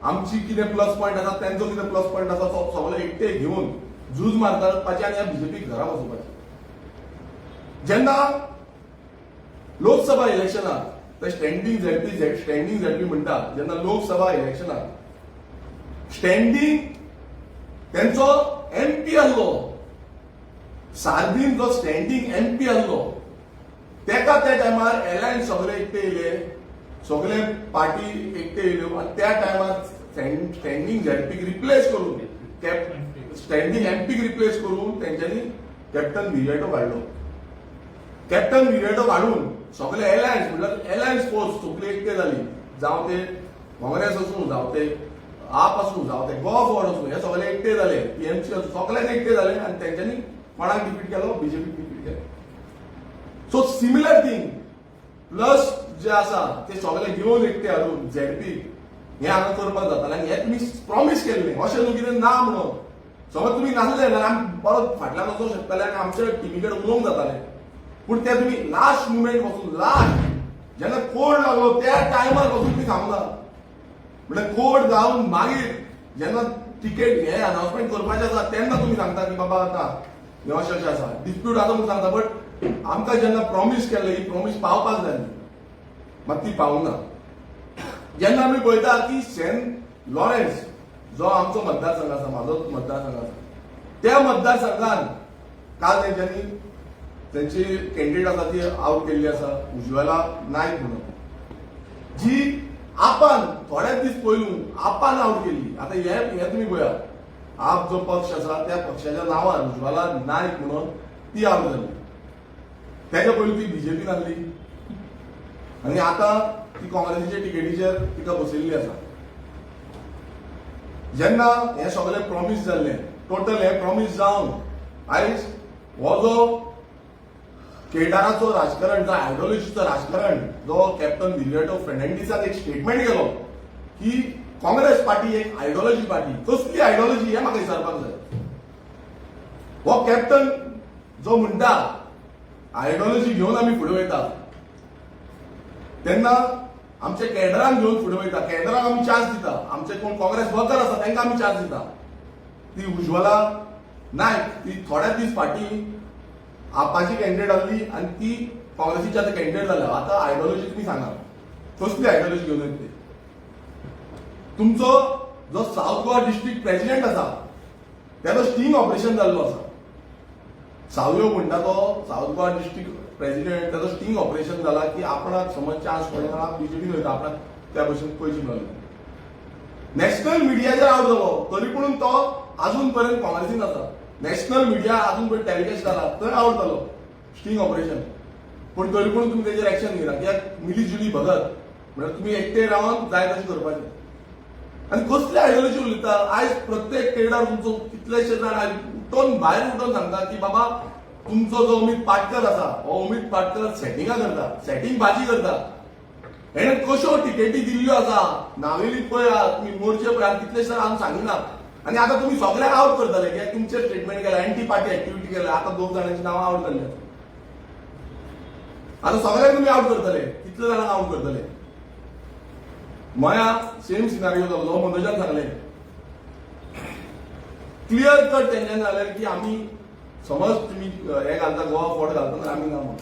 आमची कितें प्लस पॉयंट आसा, तेंचो कितें प्लस पॉयंट आसा, तो सगळे एकटे घेवन झूज मारपाची आनी ह्या बीजेपीक घरा बसोवपाची. जेन्ना लोकसभा इलेक्शनाक ते स्टँडींग झेडपी, स्टँडींग झेडपी म्हणटा, जेन्ना लोकसभा इलेक्शनाक स्टँडींग तेंचो एमपी आसलो, सार्दीन जो स्टँडींग एमपी आसलो, तेका त्या टायमार एलायन्स सगळे एकटे येयले, सगळे पार्टी एकटे येयल्यो आनी त्या टायमार स्टँडींग झेडपीक रिप्लेस करून, स्टँडींग एमपीक रिप्लेस करून तेंच्यांनी कॅप्टन विरियाटो काडलो. कॅप्टन विरियाटो काडून सगळे एलायन्स, म्हणल्यार एलायन्स फोर्स सगळी एकटे जाली, जावं ते काँग्रेस आसूं, जावं ते आप आसूं, जावं ते गोवा फॉरवर्ड आसूं, हे सगळे एकटे जाले, पीएमसी आसूं, सगळ्यांनी एकटे जाले आनी तेंच्यांनी कोणाक डिफीट केलो? बीजेपीक डिफीट केलो. सो सिमिलर थींग प्लस जे आसा ते सगळे घेवन एकटे हाडून झेडपी हे हांगा करपाक जातालें. आनी हे तुमी प्रॉमीस केल्लें, अशें न्हू कितें ना म्हणून. समज तुमी नासले जाल्यार आमी परत फाटल्यान वचोंक शकताले आनी आमच्या टिमी कडेन उलोवंक जातालें. पूण ते तुमी लास्ट मुमेंट पासून, लास्ट जेन्ना कोड लागलो त्या टायमार पासून तुमी सांगना. म्हणल्यार कोड जावन मागीर जेन्ना तिकेट हे अनाउन्समेंट करपाचें आसा तेन्ना तुमी सांगता की बाबा आतां हें अशें अशें आसा, डिस्प्यूट आसा म्हणून सांगता. बट आमकां जेन्ना प्रॉमीस केल्लें, ही प्रॉमीस पावपाक जाय, मात ती पावूंक ना. जेन्ना आमी पळयता की सेंट लॉरेन्स जो आमचो मतदारसंघ आसा, म्हाजो मतदारसंघ आसा, त्या मतदारसंघान काल तेंच्यांनी तेंची कॅन्डिडेट आसा ती आवट केल्ली आसा, उज्वला नायक म्हणून, जी आपान थोड्याच दीस पयलू आपान आवट केल्ली. आतां हे हे तुमी पळयात, आप जो पक्ष आसा त्या पक्षाच्या नांवान उज्वला नायक म्हणून ती आवट जाली. तेच्या पयलू ती बीजेपीन आसली आनी आतां ती काँग्रेसीच्या तिकेटीचेर तिका बसयल्ली आसा. जेन्ना हें सगळें प्रॉमीस जाल्लें, टोटल हें प्रॉमीस जावन आयज हो जो केडाराचो राजकारण, जो आयडियोलॉजीचो राजकारण, जो कॅप्टन विरियाटो फेर्नांडीसान एक स्टेटमेंट केलो की काँग्रेस पार्टी एक आयडियोलॉजी पार्टी, कसली आयडियोलॉजी हें म्हाका विचारपाक जाय. हो कॅप्टन जो म्हणटा आयडियोलॉजी घेवन आमी फुडें वयता, तेन्ना आमच्या केडरांक घेवन फुडें वयता, केडरांक आमी चान्स दिता, आमचे कोण काँग्रेस वर्कर आसा तांकां आमी चान्स दिता. ती उज्वला नायक ती थोड्या दीस फाटीं आपाची कॅन्डिडेट आसली आनी ती काँग्रेसीची आतां कॅन्डिडेट जाल्या. आतां आयडियोलॉजी तुमी सांगा कसली आयडियोलॉजी घेवन येतली? तुमचो जो सावथ गोवा डिस्ट्रिक्ट प्रेसिडेंट आसा तेजो स्टिंग ऑपरेशन जाल्लो आसा. सावयो म्हणटा तो सावथ गोवा डिस्ट्रिक्ट प्रेसिडेंट, तेजो स्टिंग ऑपरेशन जाला की आपणाक समज चान्स पडलो ना, बीजेपीन वयता, आपणाक त्या भशेन पयशे मेळ्ळे. नॅशनल मिडियाचेर आवट जालो तरी पूण तो अजून पर्यंत काँग्रेसीन आसा. नॅशनल मिडिया अजून पळय टेलिकास्ट जाला थंय आवट जालो स्टिंग ऑपरेशन. पूण तरी पूण तुमी तेजेर एक्शन घेना कित्याक मिली जुली भगत म्हळ्यार तुमी एकटे रावन जाय तशें करपाचें. आनी कसली आयडियोलॉजी उलयता? आयज प्रत्येक ट्रेडर तुमचो कितलेशे जाण आयज उठोन भायर उठोन सांगता की बाबा, तुमचो जो अमित पाटकर आसा, हो अमित पाटकर सेटिंगां करता, सेटिंग बाजी करता. हेणे कश्यो टिकेटी दिल्ल्यो आसा नावेली पळयात तुमी, मोर्चे पळयात, कितलेशे जाण आमी सांगिना. आनी आतां तुमी सगळ्यांक आवट करतले कित्याक तुमचे स्टेटमेंट केला, एंटी पार्टी एक्टिविटी केल्या. आतां दोग जाणांची नांवां आवट जाल्ली आसा. आतां सगळ्यांक तुमी आवट करतले. कितले जाणांक आवट करतले? मया सेम सिनारियो जालो. मनोजान सांगलें क्लियर कट. तेंच्यांनी सांगलें की आमी समज तुमी हे घालता, गोवा फॉरवर्ड घालता जाल्यार आमी ना म्हणून.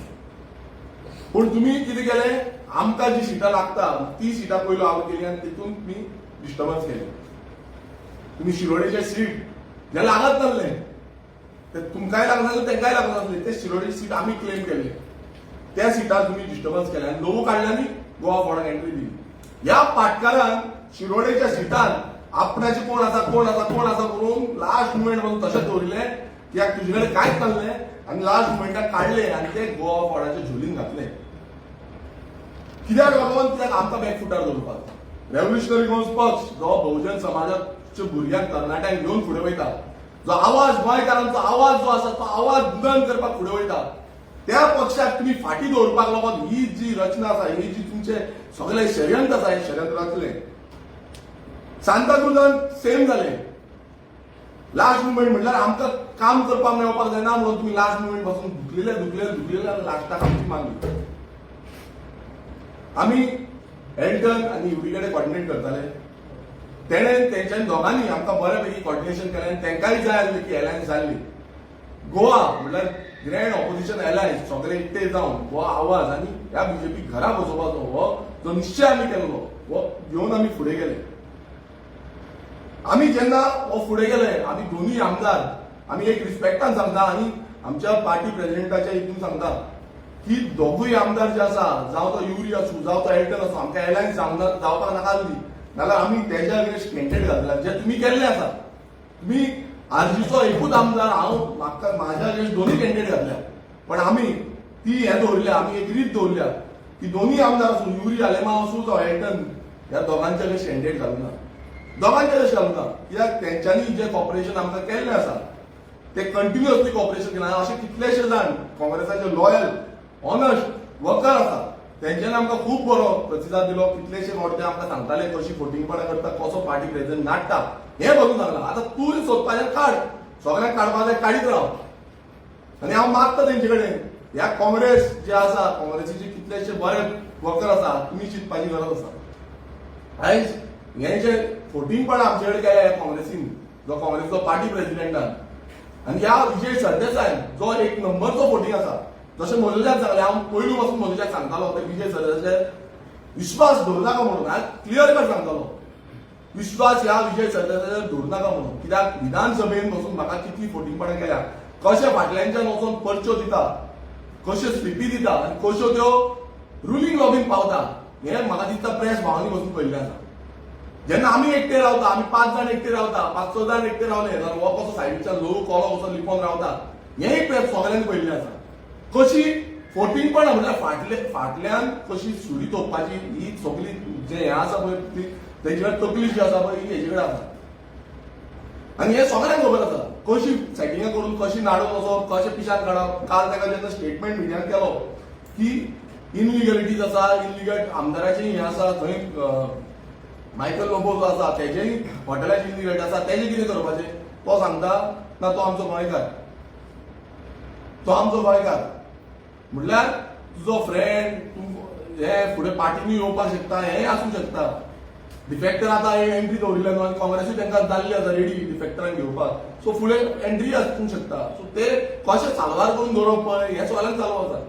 पूण तुमी कितें केलें? आमकां जी सिटां लागता ती सिटां पयलो आवट केली आनी तितून तुमी डिस्टर्बन्स केले. तुमी शिरोडेचे सीट जे लागत नासले, ते तुमकांय लागनासले, तेंकांय लागनासले, ते शिरोडेची सीट आमी क्लेम केले. त्या सिटार तुमी डिस्टर्बन्स केले आनी लोबो काडले आनी गोवा फॉरवर्डाक एंट्री दिली. ह्या पाटकारान शिरोडेच्या सिटान आपणाचे कोण आसा, कोण आसा, कोण आसा करून लास्ट मुमेंट पासून तशें दवरिल्लें कित्याक तुजे कडेन कांयच नासलें आनी लास्ट मुमेंटाक काडले आनी ते गोवा फॉरवर्डाच्या झोलीन घातले. कित्याक लागून? कित्याक आमकां बॅकफुटार दवरपाक. रेव्होल्युशनरी गोवन्स पक्ष जो बहुजन समाजाच्या भुरग्यांक, तरणाट्यांक घेवन फुडें वयता, जो आवाज, गोंयकारांचो आवाज जो आसा तो आवाज बुलंद करपाक फुडें वयता, त्या पक्षाक तुमी फाटी दवरपाक लागून ही जी रचना आसा, ही जी तुमचे सगळे षडयंत्र आसा, हे षडयंत्र रचलें. सांताक्रुजान सेम जालें. लास्ट मुमेंट म्हटल्यार आमकां काम करपाक मेळपाक जायना म्हणून तुमी लास्ट मुमेंट पासून धुकलेले, धुकलेले, धुकलेले आनी लास्टाक आमची मागली. आमी एल्टन आनी युरी कडेन कॉर्डिनेट करताले. तेणे तेंच्यानी दोगांनी आमकां बऱ्यापैकी कॉर्डिनेशन केलें आनी तेंकांय जाय आसलें की एलायन्स जाल्ली. गोवा म्हटल्यार ग्रँड ऑपोजिशन एलायन्स, सगळे एकटे जावन हो आवाज आनी ह्या बीजेपी घरा बसोवपाचो हो जो निश्चय आमी केल्लो हो घेवन आमी फुडें गेले. आमी जेन्ना हो फुडें गेले, आमी दोनूय आमदार, आमी एक रिस्पेक्टान सांगता आनी आमच्या पार्टी प्रेसिडेंटाच्या हितून सांगता की दोगूय आमदार जे आसा, जावं तो युरी आसूं, जावं तो एल्टन आसूं, आमकां एलायन्स जावपाक नाका आसली नाल्यार आमी तेज्या अगेन्स्ट कॅन्डिडेट घातला जे तुमी केल्ले आसा. तुमी आरजीचो एकूच आमदार हांव, म्हाका माझ्या अगेन्स्ट दोनूय कॅन्डिडेट घातल्या. पण आमी ती हे दवरल्या, आमी एक रीत दवरल्या की दोनूय आमदार आसूं, युरी आलेमाव आसूं जावं एल्टन, ह्या दोगांच्या अगेन्स्ट कॅन्डिडेट घालूं ना, दोगांच्या अगेन्स्ट घालूं ना. कित्याक तेंच्यांनी जे कॉपरेशन आमकां केल्लें आसा ते कंटिन्युअसली कॉपरेशन केलां. अशे कितलेशे जाण काँग्रेसाचे लॉयल ऑनस्ट वर्कर आसा, तेंच्यांनी आमकां खूब बरो प्रतिसाद दिलो. कितलेशे फावट ते आमकां सांगताले कशी फोटिंगपणां करता, कसो पार्टी प्रेसिडेंट नाडटा हें बसून सांगलां. आतां तूं सोदपाचें काड, सगळ्यांक काडपाक जाय, काडीत राव. आनी हांव मागता तेंचे कडेन, ह्या काँग्रेस जे आसा, काँग्रेसीचे कितलेशे बरे वर्कर आसा, तुमी चिंतपाची गरज आसा. आयज हें जे फोटिंगपण आमचे कडेन केलें ह्या काँग्रेसीन, जो काँग्रेसीचो पार्टी प्रेसिडेंटान आनी ह्या विजय सरदेसाय जो एक नंबरचो फोटिंग आसा, जशें मनोजान सांगलें, हांव पयलू पासून मनोजाक सांगतालो ते विजय सरदेसाय विश्वास दवरू नाका म्हणून. हांव क्लियर कट सांगतालो, विश्वास ह्या विजय सरदेसायाचेर दवरू नाका म्हणून. कित्याक विधानसभेन बसून म्हाका कितली फोटिंगपणां केल्या, कशें फाटल्यानच्यान वचोन पर्च्यो दिता, कश्यो स्लिपी दिता आनी कश्यो त्यो रुलींग लॉबीन पावता, हें म्हाका दिसता प्रेस भावांनी बसून पळयल्लें आसा. जेन्ना आमी एकटे रावता, आमी पांच जाण एकटे रावता, पांच स जाण एकटे रावले जाल्यार हो कसो सायडीच्यान ल्हवू कोलो कसो लिपोन रावता, हेंय प्रेस सगळ्यांनी पळयल्लें आसा. कशी फोटिंगपणां म्हळ्यार फाटले फाटल्यान कशी सुरी तोपपाची ही सगळी जे हें आसा पळय, ती तेंचे कडेन तकली जी आसा पळय ही हेजे कडेन आसा. आनी हें सगळ्यांक खबर आसा, कशी सेटिंगां करून कशी नाडून वचप, कशें पिशान काडप. काल ताका जेन्ना स्टेटमेंट मिडियान केलो की इनलिगलिटीज आसा, इनलिगल आमदाराचें हें आसा, थंय मायकल लोबो जो आसा तेजेय हॉटेलाची इनलिगलिटी आसा, तेजें कितें करपाचें? तो सांगता ना, तो आमचो गोंयकार, तो आमचो गोंयकार. म्हणल्यार तुजो फ्रेंड तूं हे फुडें पार्टीनूय येवपाक शकता, हेंय आसूंक शकता. डिफेक्टर आतां एंट्री दवरिल्ले न्हू आनी काँग्रेसूय तांकां जाल्ली आसा रेडी डिफेक्टरांक घेवपाक. सो फुडें एंट्री आसूंक शकता. सो ते कशें साल्वार करून दवरप पळय, हें सगळ्यांक चालू आसा.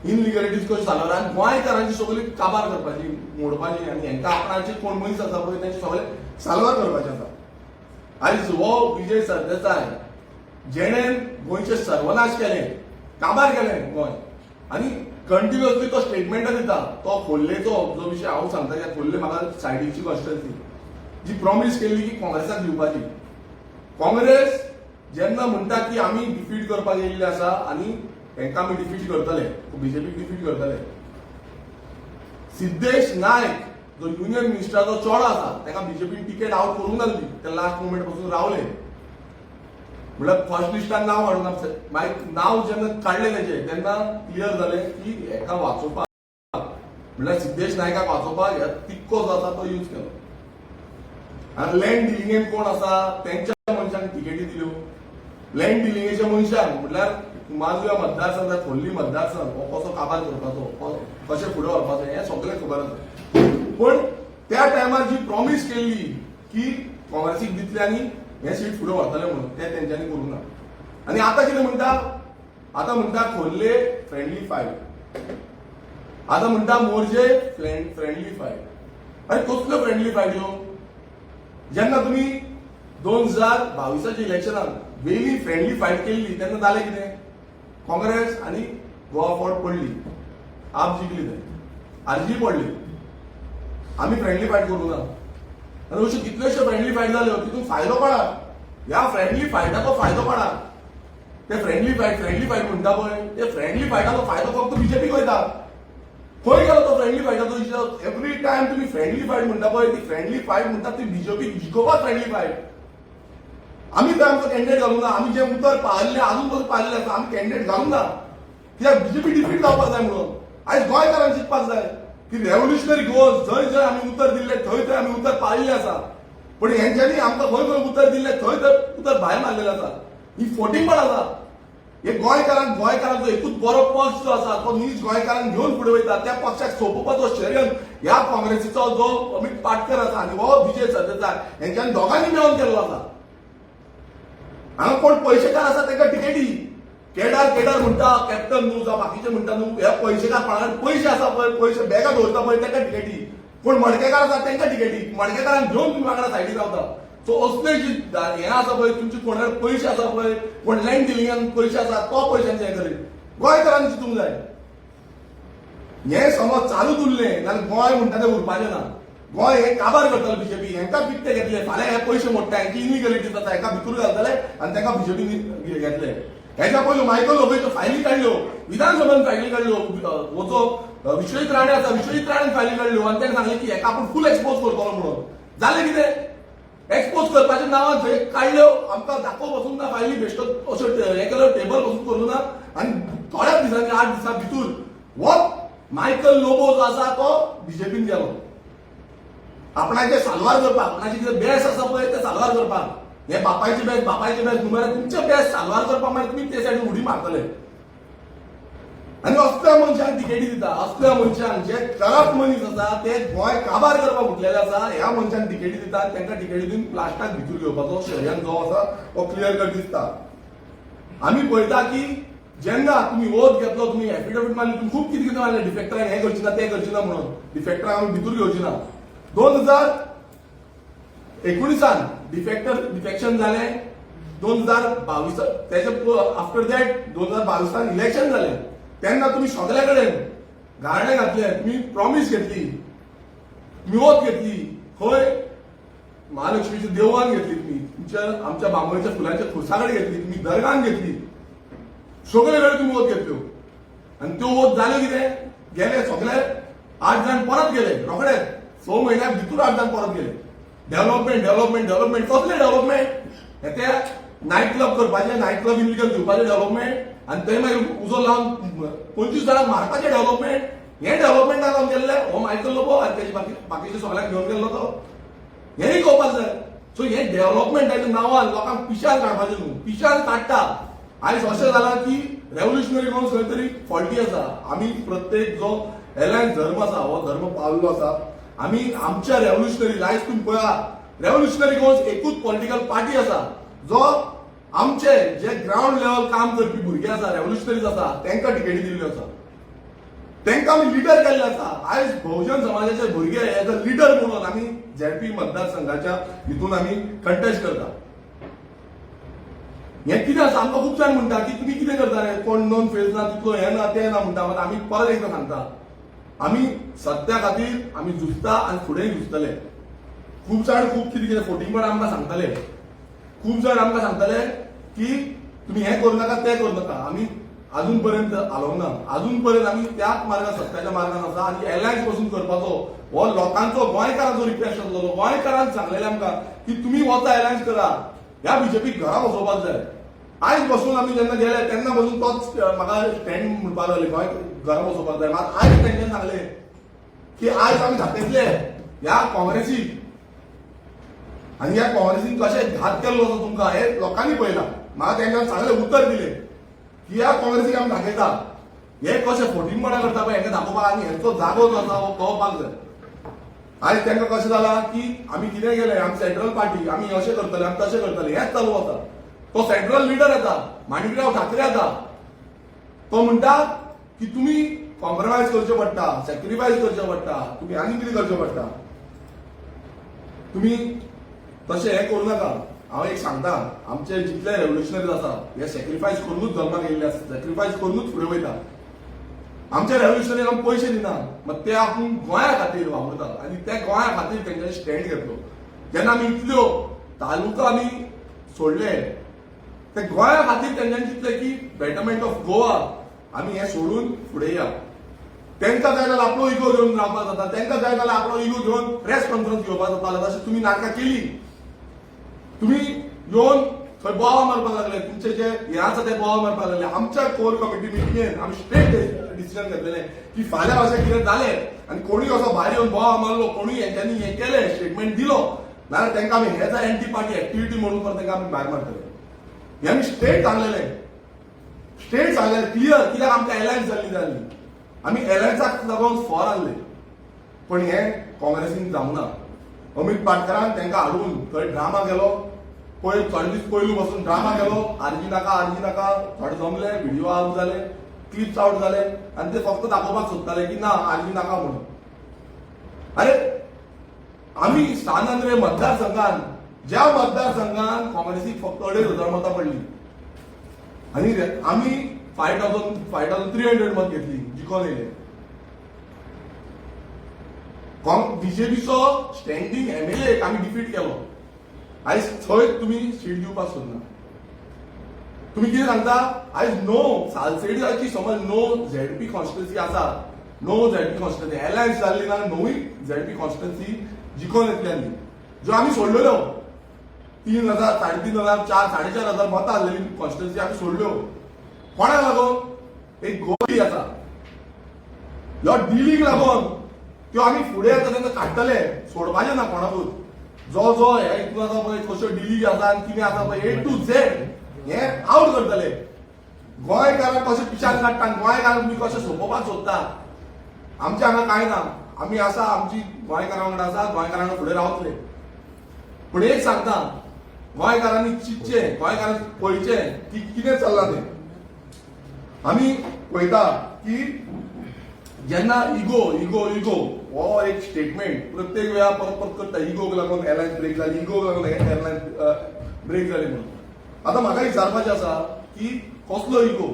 इनलिगलिटीज कश्यो साल्वार आनी गोंयकारांची सगळी काबार करपाची, मोडपाची आनी हेंकां आपणाचे कोण मनीस आसा पळय तेंचे सगळे साल्वार करपाचे आसा. आयज हो विजय सरदेसाय जेणे गोंयचे सर्वनाश केले, काबार केलें गोंय आनी कंटिन्युअसली तो स्टेटमेंटां दिता. तो खोर्लेचो जो विशय हांव सांगता, त्या खोर्ले म्हाका सायडीची कॉन्स्टिट्युएन्सी जी प्रॉमीस केल्ली की काँग्रेसाक दिवपाची, काँग्रेस जेन्ना म्हणटा की आमी डिफीट करपाक येयल्ले आसा आनी हेंकां आमी डिफीट करतले, बीजेपीक डिफीट करतले. सिद्धेश नायक जो युनियन मिनिस्टराचो चेडो आसा, ताका बीजेपीन तिकेट आवट करूंक नासली. ते लास्ट मुमेंट पासून रावले. म्हळ्यार फर्स्ट लिस्टान नांव काडूंक ना. मागीर नांव जेन्ना काडलें तेजें, तेन्ना क्लियर जालें की हेका वाचोवपाक, म्हळ्यार सिद्धेश नायकाक वाचोवपाक ह्या तिक्को जो आसा तो यूज केलो. आनी लँड डिलिंगेन कोण आसा, तेंच्या मनशांक तिकेटी दिल्यो. लँड डिलिंगेच्या मनशांक, म्हटल्यार कुमारजुव्या मतदारसंघ, खोर्ली मतदारसंघ हो कसो काबार करपाचो, कशें फुडें व्हरपाचो, हें सगळें खबर आसा. पण त्या टायमार जी प्रॉमीस केल्ली की काँग्रेसीक दितले आनी हे सीट फुडें व्हरतले म्हणून, ते तेंच्यांनी करूंक ना. आनी आतां कितें म्हणटा? आतां म्हणटा खोर्ले फ्रेंडली फायट. आतां म्हणटा मोरजे फ्रेंडली फायट. अरे, कसल्यो फ्रेंडली फायट ह्यो? जेन्ना तुमी 2022च्या इलेक्शनाक वेली फ्रेंडली फायट केल्ली, तेन्ना जालें कितें? काँग्रेस आनी गोवा फॉरवर्ड पडली, आप जिखली, थंय आरजी पडली. आमी फ्रेंडली फायट करूं ना. आनी अश्यो कितल्योश्यो फ्रेंडली फायट जाल्यो, तितून फायदो काडा. ह्या फ्रेंडली फायटाचो फायदो काडा. ते फ्रेंडली फायट, फ्रेंडली फायट म्हणटा पळय, ते फ्रेंडली फायटाचो फायदो फक्त बीजेपीक वयता. खंय गेलो तो फ्रेंडली फायटाचो हिशोब? एवरी टायम तुमी फ्रेंडली फायट म्हणटा पळय, ती फ्रेंडली फायट म्हणटा ती बीजेपीक जिखोवपाक फ्रेंडली फायट. आमी थंय आमचो कॅन्डिडेट घालूंक ना. आमी जे उतर पाळिल्लें, अजून पसून पाळिल्लें आसा. आमी कॅन्डिडेट घालूंक ना, कित्याक बीजेपी डिफीट जावपाक जाय म्हणून. आयज गोंयकारांक चिंतपाक जाय की रेव्होल्युशनरी गोवन्स जंय जंय आमी उतर दिल्लें, थंय थंय आमी उतर पाळिल्लें आसा. पण हेंच्यांनी आमकां खंय खंय उतर दिल्लें, थंय थंय उतर भायर मारलेलें आसा. ही फोटिंगपण आसा. हे गोंयकारांक, गोंयकारांचो एकूच बरो पक्ष जो आसा, तो नीज गोंयकारांक घेवन फुडें वयता, त्या पक्षाक सोंपोवपाचो षडयंत्र ह्या काँग्रेसीचो जो अमित पाटकर आसा आनी हो विजय सरदेसाय हेंच्यांनी दोगांनी मेळोन केल्लो आसा. हांगा कोण पयशेकार आसा ताका तिकेटी. केडार केडार म्हणटा, कॅप्टन न्हू, जावं बाकीचे म्हणटा न्हू, ह्या पयशेकार कोणाक पयशे आसा पळय, पयशे बॅगां दवरता पळय, ताका तिकेटी. कोण मडकेकार आसा तांकां तिकेटी. मडकेकारांक घेवन तुमी वांगडा सायडीक रावता. सो असले जी हें आसा पळय, तुमचे कोणाक पयशे आसा पळय, कोण लँड डिलिंगान पयशे आसा, तो पयशांचे हें करीत. गोंयकारांनी चिंतूंक जाय. हें समज चालूच उरलें जाल्यार गोंय म्हणटा तें उरपाचें ना. गोंय हें काबार करतले बीजेपी. हेंकां पिकते घेतले, फाल्यां हे पयशे मोडटा, हेंची इनलिगलिटी जाता, हेका भितूर घालतले आनी तांकां बीजेपी घेतले. हेच्या पयलू मायकल लोबोच्यो फायली काडल्यो, विधानसभेन फायली काडल्यो. हो जो विश्वजीत राणे आसा, विश्वजीत राणेन फायली काडल्यो आनी ताणें सांगलें की हेका आपूण फूल एक्सपोज करतलो म्हणून. जालें कितें? एक्सपोज करपाच्या नांवान थंय काडल्यो. आमकां दाखोवंक वचूंक ना फायली. बेश्टो असो हें केलो, टेबल वचून करूं ना. आनी थोड्याच दिसांनी, 8 दिसां भितूर हो मायकल लोबो जो आसा तो बीजेपीन गेलो, आपणाचे साल्वार करपाक. आपणाचे कितें बेस आसा पळय, ते साल्वार करपाक. हे बापायचे बेस, बापायचे बेस न्हू मरे, तुमचे बेस साल्वार करपाक मागीर तुमी ते सायडीन उडी मारतले. आनी असल्या मनशांक तिकेटी दिता. असल्या मनशांक, जे करप्ट मनीस आसा, ते गोंय काबार करपाक उठलेले आसा, ह्या मनशांक तिकेटी दिता. तांकां तिकेटी दिवन लास्टाक भितर घेवपाचो षडयंत्र जो आसा तो क्लियर कट दिसता. आमी पळयता की जेन्ना तुमी ओथ घेतलो, तुमी एफिडेवीट मारली, तुमी खूब कितें कितें मारलें, डिफेक्टरांक हें करची ना, तें करची ना म्हणून, डिफेक्टरांक आमी भितर घेवची ना. 2019 डिफेक्टर डिफेक्शन जालें. 2022, तेच्या आफ्टर that 2022 election जालें, तेन्ना तुमी सगल्या कडेन गाराणें घातलें, तुमी प्रॉमीस घेतली, तुमी ओथ घेतली. खंय महालक्ष्मीच्या देवळान घेतली तुमी, तुमच्या आमच्या बांबोळीच्या फुलांच्या खुर्सा कडेन घेतली तुमी, दर्गान घेतली, सगळे कडेन तुमी ओत घेतल्यो. आनी त्यो ओत जाल्यो कितें? गेले सगळे 8 जाण परत गेले रोखडे. 6 म्हयन्या भितूर 8 जाण परत गेले. Development, development, development. कसले डेव्हलपमेंट हे? ते नायट क्लब करपाचे, नायट क्लब इलिगल दिवपाचे डेव्हलपमेंट, आनी थंय मागीर उजो लावन 25 जाणांक मारपाचे डेव्हलपमेंट. हे डेव्हलपमेंटाक लावन गेल्ले हो मायकल लोबो आनी तेजे बाकी बाकीचे सगळ्यांक घेवन गेल्लो तो, हेंय कळपाक जाय. सो हे डेव्हलपमेंटाच्या नांवान लोकांक पिशान काडपाचें न्हू. पिशान काडटा. आयज अशें जालां की रेव्होल्युशनरी गोवन्स खंय तरी फॉल्टी आसा. आमी प्रत्येक जो एलायन्स धर्म आसा, हो धर्म पावल्लो आसा. आमी आमच्या रेव्होल्युशनरी, आयज तुमी पळया, रेव्होल्युशनरी गोवन्स एकूच पॉलिटिकल पार्टी आसा जो आमचे जे ग्रावंड लेवल काम करपी भुरगे आसा, रेव्होल्युशनरीज आसा, तांकां तिकेटी दिल्ल्यो आसा, तांकां आमी लिडर केल्ले आसा. आयज बहुजन समाजाचे भुरगे एज अ लिडर म्हणून आमी झेडपी मतदारसंघाच्या हितून आमी कंटेस्ट करता. हें कितें आसा, आमकां खूब जाण म्हणटा की तुमी कितें करता रे, कोण नोन फेस ना, तितलो हें ना, तें ना म्हणटा. मात आमी परत एकदां सांगता, आमी सत्या खातीर आमी झुजता आनी फुडेंय झुजतले. खूब जाण खूब कितें कितें फोटिंगपण आमकां सांगतले. खूब जाण आमकां सांगतले. की तुम्ही हें करूं नाका, तें करूं नाका. आमी अजून पर्यंत हालोवंक ना. अजून पर्यंत आमी त्याच मार्गान, सत्याच्या मार्गान आसा आनी एलायन्स पसून करपाचो हो लोकांचो, गोंयकारांचो रिक्वेस्ट आसलेलो. गोंयकारान सांगलेलें आमकां की तुमी वता, एलायन्स करा, ह्या बीजेपीक घरा बसोवपाक जाय. आयज बसून आमी जेन्ना गेले तेन्ना बसून तोच म्हाका स्टँड म्हणपाक लागले, गोंय घरा बसोवपाक जाय. मात आयज तेंच्यांनी सांगलें की आयज आमी दाखयतले ह्या काँग्रेसीक आनी ह्या काँग्रेसीन कशें घात केल्लो आसा तुमकां हे लोकांनी पळयलां. म्हाका तेंच्यांनी सांगलें, उतर दिलें की ह्या काँग्रेसीक आमी दाखयता, हे कशें फटींगपणा करता पळय हेंकां दाखोवपाक आनी हेंचो जागो जो आसा हो कळपाक जाय. आयज तांकां कशें जालां की आमी कितें केलें, आमी सेंट्रल पार्टी, आमी अशें करतले, आमी तशें करतले, हेंच चालू आसा. तो सेंट्रल लिडर येता, माणिकराव ठाकरे येता, तो म्हणटा की तुमी कॉम्प्रोमायज करचें पडटा, सॅक्रिफायस करचें पडटा, तुमी आनी कितें करचें पडटा, तुमी तशें हें करूं नाका. हांव एक सांगता, आमचे जितले रेव्होल्युशनरीज आसा हे सॅक्रिफायस करूनच जल्माक येयल्ले आसा, सॅक्रिफायस करूनच फुडें वयता. आमच्या रेव्होल्युशनरीक आमी पयशे दिना, मात ते आपूण गोंया खातीर वावुरता आनी ते गोंया खातीर तेंच्यांनी स्टँड घेतलो. जेन्ना आमी इतल्यो तालुका आमी सोडले, ते गोंया खातीर तेंच्यांनी चिंतलें की बेटरमेंट ऑफ गोवा, आमी हें सोडून फुडें या. तेंकां जाय जाल्यार आपलो इगो घेवन रावपाक जाता, तेंकां जाय जाल्यार आपलो इगो घेवन प्रेस कॉन्फरन्स घेवपाक जाता. तशें तुमी नाटकां केली, तुमी येवन थंय बोवाळ मारपाक लागले, तुमचे जे हे आसा ते बोवाळ मारपाक लागले. आमच्या कोर कमिटी मिटिंगेन आमी स्ट्रेट डिसिजन घेतलेले की फाल्यां अशें कितें जालें आनी कोणूय असो भायर येवन बोवाळ मारलो, कोणूय हेंच्यांनी हें केलें, स्टेटमेंट दिलो नाजाल्यार तांकां आमी हेच एंटी पार्टी एक्टिविटी म्हणून परत तांकां आमी भायर मारतले. हे आमी स्ट्रेट सांगलेले, स्ट्रेट सांगलेले क्लियर. कित्याक आमकां एलायन्स जाल्ली जाल्ली, आमी एलायन्साक लागून फॉर आहले, पण हें काँग्रेसीन जावंक ना. अमित पाटकरान तांकां हाडून थंय ड्रामा केलो. पयर थोडे दीस पयलू बसून ड्रामा केलो, आरजी नाका, आरजी नाका. थोडे जमले, व्हिडिओ आउट जाले, क्लिप्स आउट जाले आनी ते फक्त दाखोवपाक सोदताले की ना, आरजी नाका म्हणून. अरे, आमी सान आंद्रे मतदारसंघान, ज्या मतदारसंघान काँग्रेसीक फक्त 2500 मतां पडली आनी आमी 5000, 5300 मत घेतली, जिखोन येयले. बीजेपीचो स्टँडींग एमएलए आमी डिफीट केलो. आयज थंय तुमी सीट दिवपाक सोदना. तुमी कितें सांगता आयज? नो सालसेटाची समज णव झेडपी कॉन्स्टिट्युन्सी आसा, णव झेडपी कॉन्स्टिट्युन्सी एलायन्स जाल्ली ना, णवूय झेडपी कॉन्स्टिट्युन्सी जिखोन येतली आसली, ज्यो आमी सोडलेल्यो. 3000, 3500, 4, 4500 मतां आसलेली कॉन्स्टिट्युन्सी आमी सोडल्यो. कोणाक लागून? एक गोडी आसा, ह्यो डिलीक लागून. त्यो आमी फुडें येता तेन्ना काडटले, सोडपाचें ना कोणाकूच. जो जो हे हितून आसा पळय, कश्यो डिली आसा आनी कितें आसा पळय, ए टू झेड हे आवट करतले. गोंयकारांक कशें पिशान काडटा आनी गोंयकारांक तुमी कशें सोंपोवपाक सोदता, आमच्या हांगा कांय ना. आमी आसा, आमची गोंयकारां वांगडा आसा, गोंयकारांक फुडें रावतले. पूण एक सांगता, गोंयकारांनी चिंतचें, गोंयकारांनी पळयचें की कितें चल्लां तें. आमी पळयता की जेन्ना इगो, इगो, इगो हो एक स्टेटमेंट प्रत्येक वेळा परत परत करता, इगोक लागून एलायन्स ब्रेक जाली, इगोक लागून एअरलायन्स ब्रेक जाली म्हणून. आतां म्हाका विचारपाचें आसा की कसलो इगो?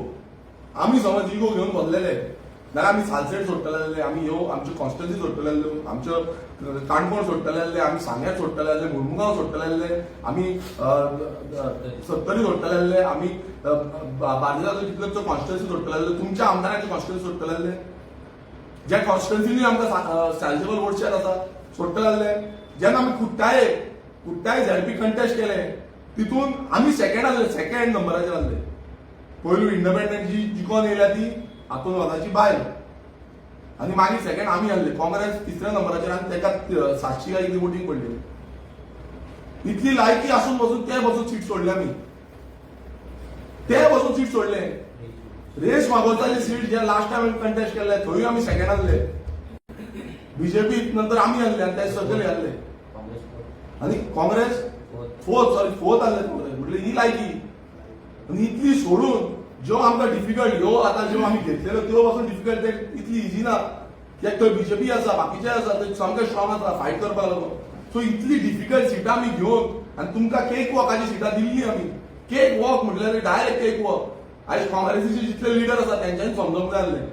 आमी समज इगो घेवन बसलेले जाल्यार आमी सालसेट सोडटले जाल्ले, आमी ह्यो आमच्यो कॉन्स्टिट्युन्सी सोडटले जाल्ल्यो, आमच्यो काणकोण सोडटले जाल्ले, आमी सांग्यार सोडटले जाल्ले, मुरमुगांव सोडटले जाल्ले, आमी सत्तरी सोडटले जाल्ले, आमी बार्देसाचो कितल्यो कॉन्स्टिट्युन्सी सोडटले जाल्ले, तुमच्या आमदारांचे कॉन्स्टिट्युन्सी सोडटले जाल्ले, ज्या कॉन्स्टिट्युन्सीनी आमकां सायजेबल वोट शेअर आसा सोडटले जाल्ले. जेन्ना आमी कुट्टाळे झेडपी कंटेस्ट केले, तितून आमी सेकंड आसले, सेकंड नंबराचेर आसले. पयलू इंडिपेंडंट जी जिखोन येयल्या ती आतून वाजाची बायल आनी मागीर सेकंड आमी आसले. काँग्रेस तिसऱ्या नंबराचेर आनी तेका 700 काय कितें वोटींग पडली. इतली लायकी आसून बसून ते बसून सीट सोडले आमी, ते बसून सीट सोडले. रेस मागोवचाची सीट जे लास्ट टायम कंटेस्ट केल्ले, थंय आमी सेकंड आसले. बीजेपी नंतर आमी आसले आनी ते सकयल आसले. आनी काँग्रेस फोर्थ, सॉरी, फोर्थ आसले काँग्रेस. म्हटल्यार ही लायकी आनी इतली सोडून ज्यो आमकां डिफिकल्ट ह्यो आतां ज्यो आमी घेतलेल्यो त्यो पासून डिफिकल्ट, ते इतली इजी ना, कित्याक थंय बीजेपी आसा, बाकीचे आसा, ते सामके स्ट्रॉंग आसा फायट करपाक लागून. सो इतली डिफिकल्ट सिटां आमी घेवन आनी तुमकां केक वॉकाची सिटां दिल्ली आमी. केक वॉक म्हटल्यार डायरेक्ट केक वॉक. आयज काँग्रेसीचे जितले लिडर आसा तेंच्यांनी समजोंक जाय आसलें,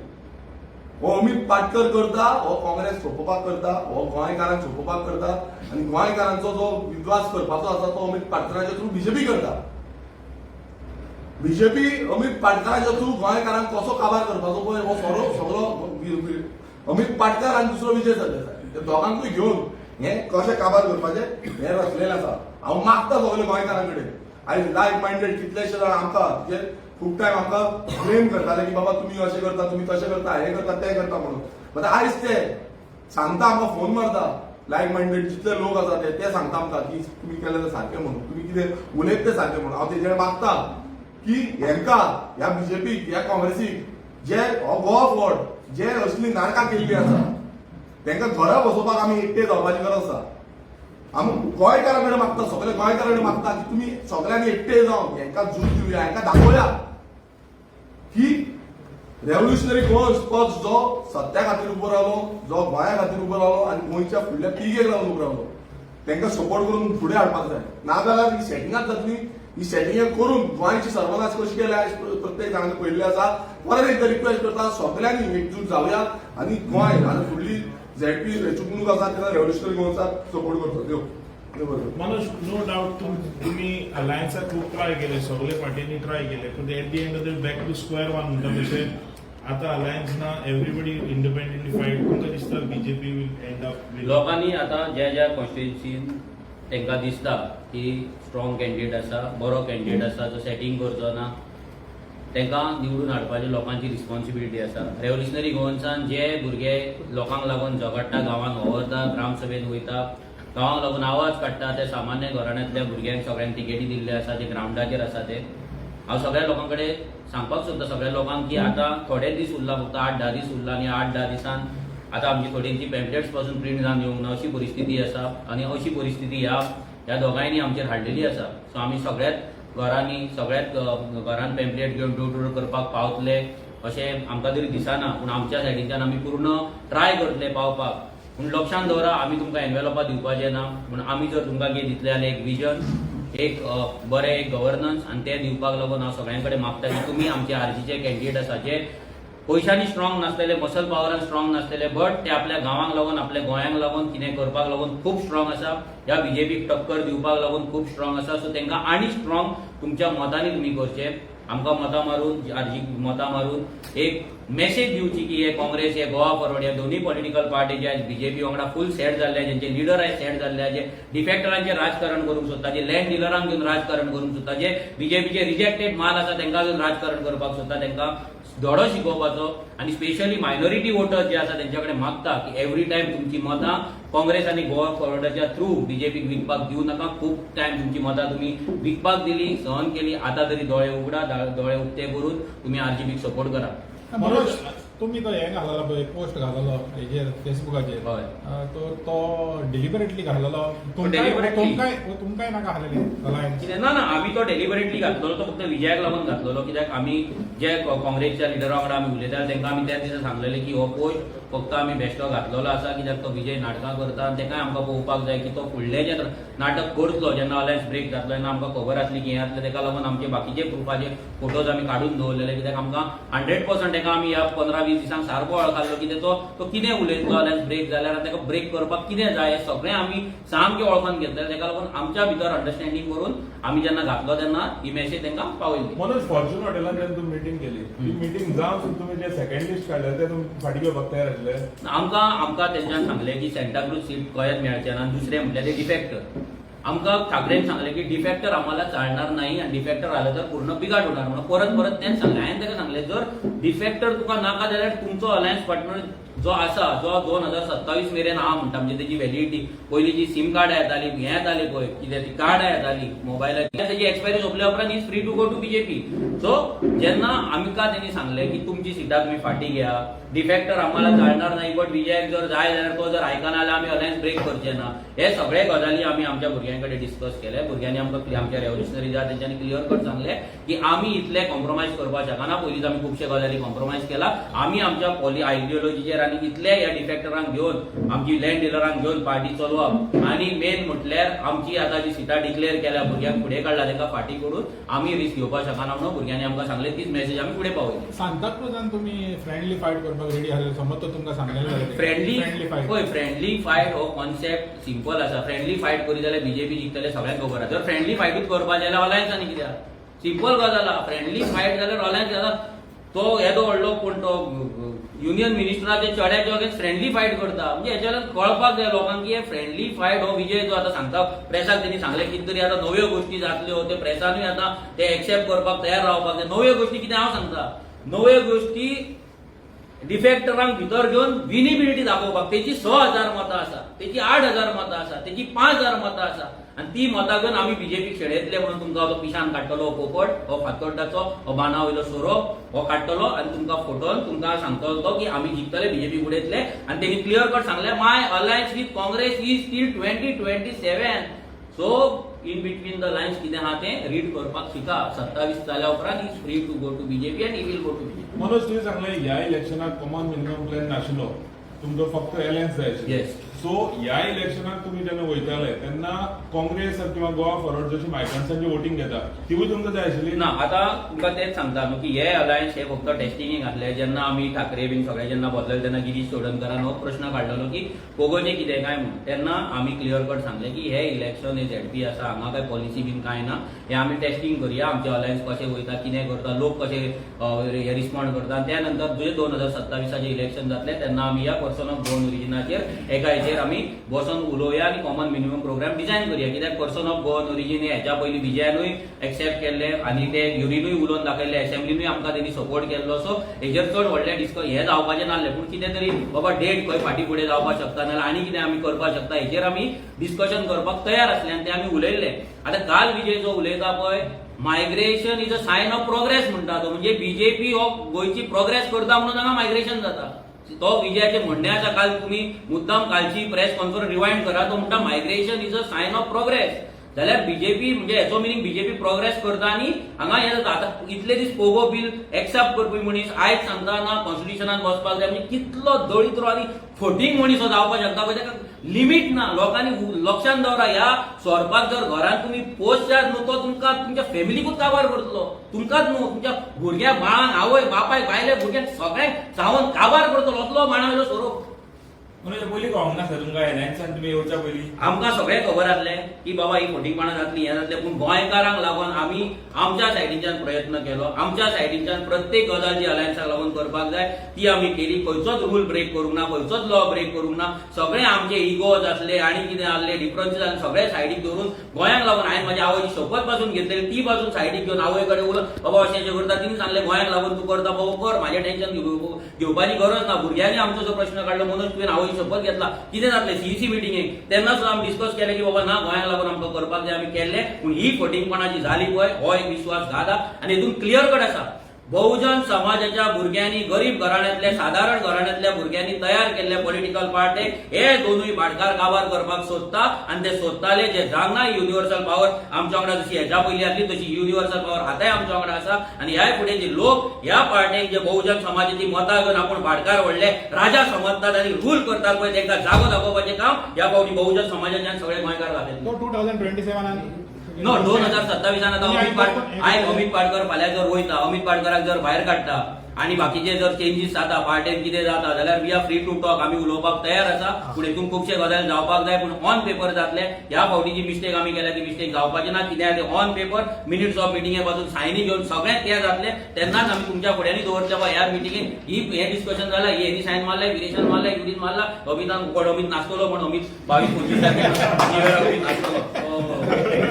हो अमित पाटकर करता हो काँग्रेस सोंपोवपाक करता, हो गोंयकारांक सोंपोवपाक करता आनी गोंयकारांचो जो विद्वास करपाचो आसा तो अमित पाटकराच्या थ्रू बीजेपी करता. बीजेपी अमित पाटकाराच्या थ्रू गोंयकारांक कसो काबार करपाचो पळय हो सगळो सगळो अमित पाटकार आनी दुसरो विजय सरदेसाय ते दोगांकूय घेवन हे कशें काबार करपाचें हें रचलेलें आसा. हांव मागता सगळे गोंयकारां कडेन, आयज लायक मायंडेड कितलेशे जाण आमकां जे खूब टायम आमकां ब्लेम करताले की बाबा तुमी अशें करता, तुमी तशें करता, हें करता, तें करता म्हणून. बट आयज ते सांगता, आमकां फोन मारता, लायक मायंडेड जितले लोक आसा ते ते सांगता आमकां की तुमी केलें तें सारकें म्हणून, तुमी कितें उलयत तें सारकें म्हणून. हांव तेजेर मागता की हेंकां ह्या बीजेपीक, ह्या काँग्रेसीक जे हो गोवा फॉरवर्ड जे असली नाटकां केल्ली आसा तांकां घरा बसोवपाक आमी एकटे जावपाची गरज आसा. आमी गोंयकारां कडेन मागता, सगळे गोंयकारां कडेन मागता की तुमी सगळ्यांनी एकटे जावन हेंकां झूज दिवया, हेंकां दाखोवया की रेव्होल्युशनरी गोवन्स पक्ष जो सत्या खातीर उबो रावलो, जो गोंया खातीर उबो रावलो आनी गोंयच्या फुडल्या पिळगेक लागून उबो रावलो, तांकां सपोर्ट करून फुडें हाडपाक जाय. नाजाल्यार ही सेटिंगाच जातली. ही सेटिंगां करून गोंयची सर्वनाश कशी केल्या आयज प्रत्येक जाणांनी पळयल्लें आसा. परत एकदां रिक्वेस्ट करता, सगळ्यांनी एकजूट जावया आनी गोंय आनी फुडली झेडपी वेंचणूक आसा तेन्ना रेव्होल्युशनरी गोवन्साक सपोर्ट करचो. देव देव बरें करूं. मनोज, नो डाऊट तुम्ही अलायन्साक खूब ट्राय केले, सगळे पार्टींनी ट्राय केले, पूण at the end of the back to square one म्हणटा तशें आता अलायन्स ना, एवरीबडी इंडिपेंडंटली फायट. तुमकां दिसता BJP will end up with? लोकांनी आतां ज्या ज्या कॉन्स्टिट्युन्सीन तांकां दिसता की स्ट्रॉंग कॅन्डिडेट आसा, बरो कॅन्डिडेट आसा, जो सेटींग करचो ना, तांकां निवडून हाडपाची लोकांची रिस्पॉन्सिबिलिटी आसा. रेव्होल्युशनरी गोवन्सान जे भुरगे लोकांक लागून झगडटा, गांवांत वावरता, ग्रामसभेन वयता, गांवांक लागून आवाज काडटा, ते सामान्य घराण्यांतल्या भुरग्यांक सगळ्यांक तिकेटी दिल्ले आसा, जे ग्रावंडाचेर आसा ते. हांव सगळ्या लोकां कडेन सांगपाक सोदता, सगळ्या लोकांक की आतां थोडे दीस उरला, फक्त 8-10 दीस उरला आनी 8-10 दिसान आतां आमची थोडींची पॅम्पलेट्स पासून प्रिंट जावन येवंक ना अशी परिस्थिती आसा आनी अशी परिस्थिती ह्या ह्या दोगांयनी आमचेर हाडलेली आसा. सो आमी सगळ्याच घरांनी, सगळ्याच घरान पॅम्पलेट घेवन डोर टू डोर करपाक पावतले अशें आमकां तरी दिसना, पूण आमच्या सायडीच्यान आमी पूर्ण ट्राय करतले पावपाक. पूण लक्षांत दवरा, आमी तुमकां एनवेलोपां दिवपाचें ना. पूण आमी जर तुमकां कितें दितले जाल्यार एक विजन, एक बरें एक गव्हर्नन्स आनी तें दिवपाक लागून हांव सगळ्यां कडेन मागता की तुमी आमचे आरजीचे कॅन्डिडेट आसा, जे पयशांनी स्ट्रॉंग नासलेले, मसल पावरान स्ट्रॉंग नासलेले, बट ते आपल्या गांवांक लागून, आपल्या गोंयांक लागून कितें करपाक लागून खूब स्ट्रॉंग आसा, ह्या बीजेपीक टक्कर दिवपाक लागून खूब स्ट्रॉंग आसा. सो तांकां आनी स्ट्रॉंग तुमच्या मतांनी तुमी करचे. आमकां मतां मारून, आरजीक मतां मारून एक मेसेज दिवची की हे काँग्रेस, हे गोवा फॉरवर्ड, ह्या दोन्ही पॉलिटिकल पार्टी जे आयज बीजेपी वांगडा फूल सेट जाल्ले, जेंचे लिडर आयज सेट जाल्ले, जे डिफेक्टरांचे राजकारण करूंक सोदता, जे लँड डिलरांक घेवन राजकारण करूंक सोदता, जे बीजेपीचे रिजेक्टेड माल आसा तांकां घेवन राजकारण करपाक सोदता, तांकां धडो शिकोवपाचो. आनी स्पेशली मायनॉरिटी वोटर्स जे आसा तेंच्या कडेन मागता की एवरी टायम तुमची मतां काँग्रेस आनी गोवा फॉरवर्डाच्या थ्रू बीजेपीक विकपाक दिवं नाका. खूब टायम तुमची मतां तुमी विकपाक दिली, सहन केली. आतां तरी दोळे उगडा, दोळे उक्ते करून तुमी आरजीपीक सपोर्ट करा. मनोज, तुमी तो हें घाललो पळय, पोस्ट घाललो हेजेर फेसबुकाचेर, हय. तो तो डिलिबरेटली घाललो? Deliberately. तुमकांय तुमकांय नाका आसलेलें अलायन्स? कितें ना ना, आमी तो डेलिबरेटली घातलेलो, तो फक्त विजयाक लागून घातलेलो. कित्याक आमी जे काँग्रेसच्या लिडरा वांगडा आमी उलयताले, तांकां आमी त्याच दिसा सांगलेले की हो पोस्ट फक्त आमी बेश्टो घातलेलो आसा, कित्याक तो विजय नाटकां करता आनी ताकाय आमकां पळोवपाक जाय की तो फुडलें जें नाटक करतलो जेन्ना अलायन्स ब्रेक जातलो तेन्ना आमकां खबर आसली की हें जातलें. ताका लागून आमचे बाकीचे प्रुफाचे फोटोज आमी काडून दवरलेले, कित्याक आमकां 100% ताका आमी ह्या 15-20 दिसांक सारको वळखाल्लो की तो तो कितें उलयतलो अलायन्स ब्रेक जाल्यार आनी ताका ब्रेक करपाक कितें जाय हें सगळें आमी सामकें वळखून घेतलें. ताका लागून आमच्या भितर अंडरस्टँडींग करून आमी जेन्ना घातलो तेन्ना ही मॅसेज तांकां पावयली. मनोज, फॉर्च्यून हॉटेलान जेन्ना तुमी मिटींग केली, ती मिटींग जावन सुद्दां तुमी जे सेकंड लिस्ट काडले ते तुमी फाटीं घेवपाक तयार आसले? आमकां आमकां तेंच्यान सांगलें की सँताक्रूज सीट गोंयांत मेळचें ना आनी दुसरें म्हटल्यार ते डिफेक्टर. आमकां ठाकरेन सांगलें की डिफेक्टर आम्हाला चालणार नाही आणि डिफेक्टर आलं तर पूर्ण बिघाड होणार म्हणून परत परत तेच सांगलें. हांवें ताका सांगलें, जर डिफेक्टर तुका नाका जाल्यार तुमचो अलायन्स पार्टनर जो आसा, जो 2027 मेरेन आहा म्हणटा, म्हणजे तेजी व्हॅलिडिटी, पयलीं जी सीम कार्डां येताली, हें येताली पळय, कितें ती कार्डां येताली मोबायलाची, तेजी एक्सपायरी सोंपल्या उपरांत is free to go to BJP. So जेन्ना आमकां तेणी सांगलें की तुमची सिटां तुमी फाटीं घेया, डिफेक्टर आम्हाला चालणार नाही, बट विजयाक जर जाय जाल्यार तो जर आयकना जाल्यार आमी अलायन्स ब्रेक करचे ना, हे सगळे गजाली आमी आमच्या भुरग्यां कडेन डिस्कस केले. भुरग्यांनी आमकां, आमच्या रेव्होल्युशनरी जाय तेंच्यांनी क्लियर कट सांगलें की आमी इतले कॉम्प्रोमायज करपाक शकना. पयलींच आमी खुबशे गजाली कॉम्प्रोमायज केला. आमी आमच्या पॉली आयडियोलॉजीचेर आनी इतले ह्या डिफेक्टरांक घेवन, आमची लँड डिलरांक घेवन पार्टी चलोवप आनी मेन म्हटल्यार आमची आतां जी सिटां डिक्लेअर केल्या, भुरग्यांक फुडें काडला, तांकां फाटीं करून आमी रिस्क घेवपाक शकना म्हणून भुरग्यांनी आमकां सांगलें, तीच मॅसेज आमी फुडें पावयली. सांताक्रुजान तुमी फ्रेंडली फायट करपाक रेडी आसले, समज तो तुमकां सांगलेलें जाल्यार? Friendly friendly fight. पळय, फ्रेंडली फायट हो कॉन्सेप्ट सिंपल आसा. फ्रेंडली फायट करी जाल्यार बीजेपी जिखतले, सगळ्यांक खबर आसा. जर फ्रेंडली फायटूच करपा जाल्यार अलायन्स आनी कित्याक? सिंपल गजाल आहा. फ्रेंडली फायट जाल्यार अलायन्स जाता. तो येदो व्हडलो कोण तो युनियन मिनिस्टराचे चड्याचे अगेन्स्ट फ्रेंडली फायट करता. म्हणजे हेच्याल्यान कळपाक जाय लोकांक की हे फ्रेंडली फायट हो विजय जो आतां सांगता, प्रेसाक तेणी सांगलें कितें तरी आतां नव्यो गोश्टी जातल्यो, ते प्रेसानूय आतां ते एक्सेप्ट करपाक तयार रावपाक जाय. नव्यो गोश्टी कितें हांव सांगता, नव्यो गोश्टी डिफेक्टरांक भितर घेवन विनिबिलिटी दाखोवपाक. तेची 6,000 मतां आसा, तेची 8,000 मतां आसा, तेची 5,000 मतां आसा आनी ती मतां घेवन आमी बीजेपीक शेणयतले म्हणून तुमकां तो पिशान काडटलो. हो पोपट, हो फातोड्डाचो, हो बाना वयलो सोरोप हो काडटलो आनी तुमकां फोटोन तुमकां सांगतलो तो की आमी जिखतले, बीजेपी उडयतले. आनी तेणी क्लियर कट सांगलें, "My alliance with Congress is till 2027." So in between the lines कितें आहा तें रीड करपाक शिका. 27 जाल्या उपरांत is free to go to BJP and he will go to BJP. Manoj, तुवें सांगलें ह्या इलेक्शनाक कॉमन मिनिमम प्लॅन नाशिल्लो तुमकां, फक्त अलायन्स जाय आशिल्ली. Yes. सो ह्या इलेक्शनाक तुमी जेन्ना वयताले तेन्ना काँग्रेस किंवा गोवा फॉरवर्ड जशी मायग्रंट्सांची वोटींग घेता तिवूय तुमकां जाय आशिल्ली? ना, आता तुमकां तेच सांगता न्हू की हे अलायन्स हे फक्त टेस्टिंगेक आसले. जेन्ना आमी ठाकरे बीन सगळे जेन्ना बसलेले तेन्ना गिरीश चोडणकारान हो प्रश्न काडलेलो की पोगोचे कितें काय म्हणून. तेन्ना आमी क्लियर कट सांगले की हे इलेक्शन हे झेडपी आसा, हांगा काय पॉलिसी बीन कांय ना, हे आमी टेस्टिंग करुया, आमचे अलायन्स कशें वयता, कितें करता, लोक कशे हे रिस्पॉन्ड करता. आनी त्या नंतर जे 2027चें इलेक्शन जातलें तेन्ना आमी ह्या पर्सन ऑफ गोवन ओरिजिनाचेर एका हेचेर आमी बसोन उलोवया आनी कॉमन मिनिमम प्रोग्राम डिजायन करुया. कित्याक पर्सन ऑफ गोवन ओरिजीन हे हेच्या पयलीं विजयानूय एक्सेप्ट केल्ले आनी ते युरिनूय उलोवन दाखयल्ले, असेंब्लीनूय आमकां तेणी सपोर्ट केल्लो. सो हेजेर चड व्हडलें डिस्कस हे जावपाचें नासलें, पूण कितें तरी बाबा डेट खंय फाटीं फुडें जावपाक शकता नाल्यार आनी कितें आमी करपाक शकता हेजेर आमी डिस्कशन करपाक तयार आसले आनी ते आमी उलयल्ले. आतां काल विजय जो उलयता पळय, "Migration is a sign of progress" म्हणटा तो, म्हणजे बीजेपी हो गोंयची प्रोग्रेस करता म्हणून हांगा मायग्रेशन जाता. तो विजयाचे म्हणणें आसा. काल तुमी मुद्दाम कालची प्रेस कॉन्फरन्स रिवायंड करा. तो म्हणटा, "Migration is a sign of progress." जाल्यार बीजेपी म्हणजे हेचो मिनींग बीजेपी प्रोग्रेस करता आनी हांगा हें जाता. आतां इतले दीस पोगो बील एक्सेप्ट करपी मनीस आयज सांगता ना कॉन्स्टिट्युशनान बसपाक जाय, म्हणजे कितलो दळिद्रो आनी फटींग मनीस हो जावपाक शकता पळय, ताका लिमीट ना. लोकांनी लक्षात दवरा, ह्या सोरपाक जर घरान तुमी पोसशात न्हू, तो तुमकां तुमच्या फॅमिलीकूच काबार करतलो. तुमकांच न्हू, तुमच्या भुरग्या बाळांक, आवय बापायक, बायले भुरग्यांक सगळ्यांक चावन काबार करतलो असलो बाणा वयलो सोरोप. म्हणून पयलीं कळोंक नासलें तुमकां एलायन्सान तुमी येवच्या पयलीं? आमकां सगळें खबर आसलें की बाबा ही फटींगपणां जातली, हें जातलें, पूण गोंयकारांक लागून आमी आमच्या सायडीच्यान प्रयत्न केलो. आमच्या सायडीच्यान प्रत्येक गजाल जी अलायन्साक लागून करपाक जाय ती आमी केली. खंयचोच रूल ब्रेक करूंक ना, खंयचोच लॉ ब्रेक करूंक ना. सगळे आमचे इगोज आसले आनी कितें आसले, डिफरन्सीस आसले, सगळे सायडीक दवरून गोंयांक लागून हांवें म्हाज्या आवयची शपथ पासून घेतलेली, ती पासून सायडीक घेवन आवय कडेन उलोवन बाबा अशें अशें करता. तिणें सांगलें, गोंयांक लागून तूं करता बाबा कर, म्हाजें टेन्शन घेवपाची गरज ना. भुरग्यांनी आमचो जो प्रश्न काडलो, मनोज तुवें आवयची शपथ घेतला, कितें जातलें सीईसी मिटिंगेक, तेन्ना सुद्दां आमी डिस्कस केलें की बाबा ना, गोंयांक लागून आमकां करपाक जाय. आमी केल्लें, पूण ही फटींगपणाची जाली पळय, हो एक विश्वासघात आहा. आनी हितून क्लियर कट आसा, बहुजन समाजाच्या भुरग्यांनी, गरीब घराण्यांतल्या, सादारण घराण्यांतल्या भुरग्यांनी तयार केल्ले पॉलिटिकल पार्टी हे दोनूय भाटकार काबार करपाक सोदता आनी ते सोदताले. जे जांगना युनिव्हर्सल पावर आमच्या वांगडा जशी हेच्या पयलीं आसली तशी युनिव्हर्सल पावर आतांय आमच्या वांगडा आसा. आनी ह्या फुडें जे लोक ह्या पार्टेक जे बहुजन समाजाची मतां घेवन आपूण भाटकार व्हडले राजा समजतात आनी रूल करतात पळय, तांकां जागो दाखोवपाचें काम ह्या फावटी बहुजन समाजाच्यान सगळे गोंयकार दाखयतले. तो 2027. नो, 2027 आतां अमित आयज अमित पाटकर फाल्यां जर वयता, अमित पाटकराक जर भायर काडटा आनी बाकीचे जर चेंजीस जाता पार्टेन कितें जाता जाल्यार we are free to talk. आमी उलोवपाक तयार आसा, पूण हितून खुबशे गजाली जावपाक जाय. पूण ऑन पेपर जातले. ह्या फावटी जी मिस्टेक आमी केल्या ती मिस्टेक जावपाची ना. कितें आहा ते ऑन पेपर मिनिट्स ऑफ मिटिंगे पासून सायनी घेवन सगळें तें जातलें, तेन्नाच आमी तुमच्या फुड्यांनी दवरतले, बाबा ह्या मिटिंगेन ही हें डिस्कशन जालां, हेनी सायन मारलें, विरेशान मारलें, युरीन मारला, अमितान कोण अमित नासतलो, पण अमित 22-25 तारखेक अमित नासतलो.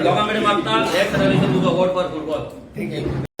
लोकां कडेन मागता, नेक्स्ट तुजो vote for football. Thank you.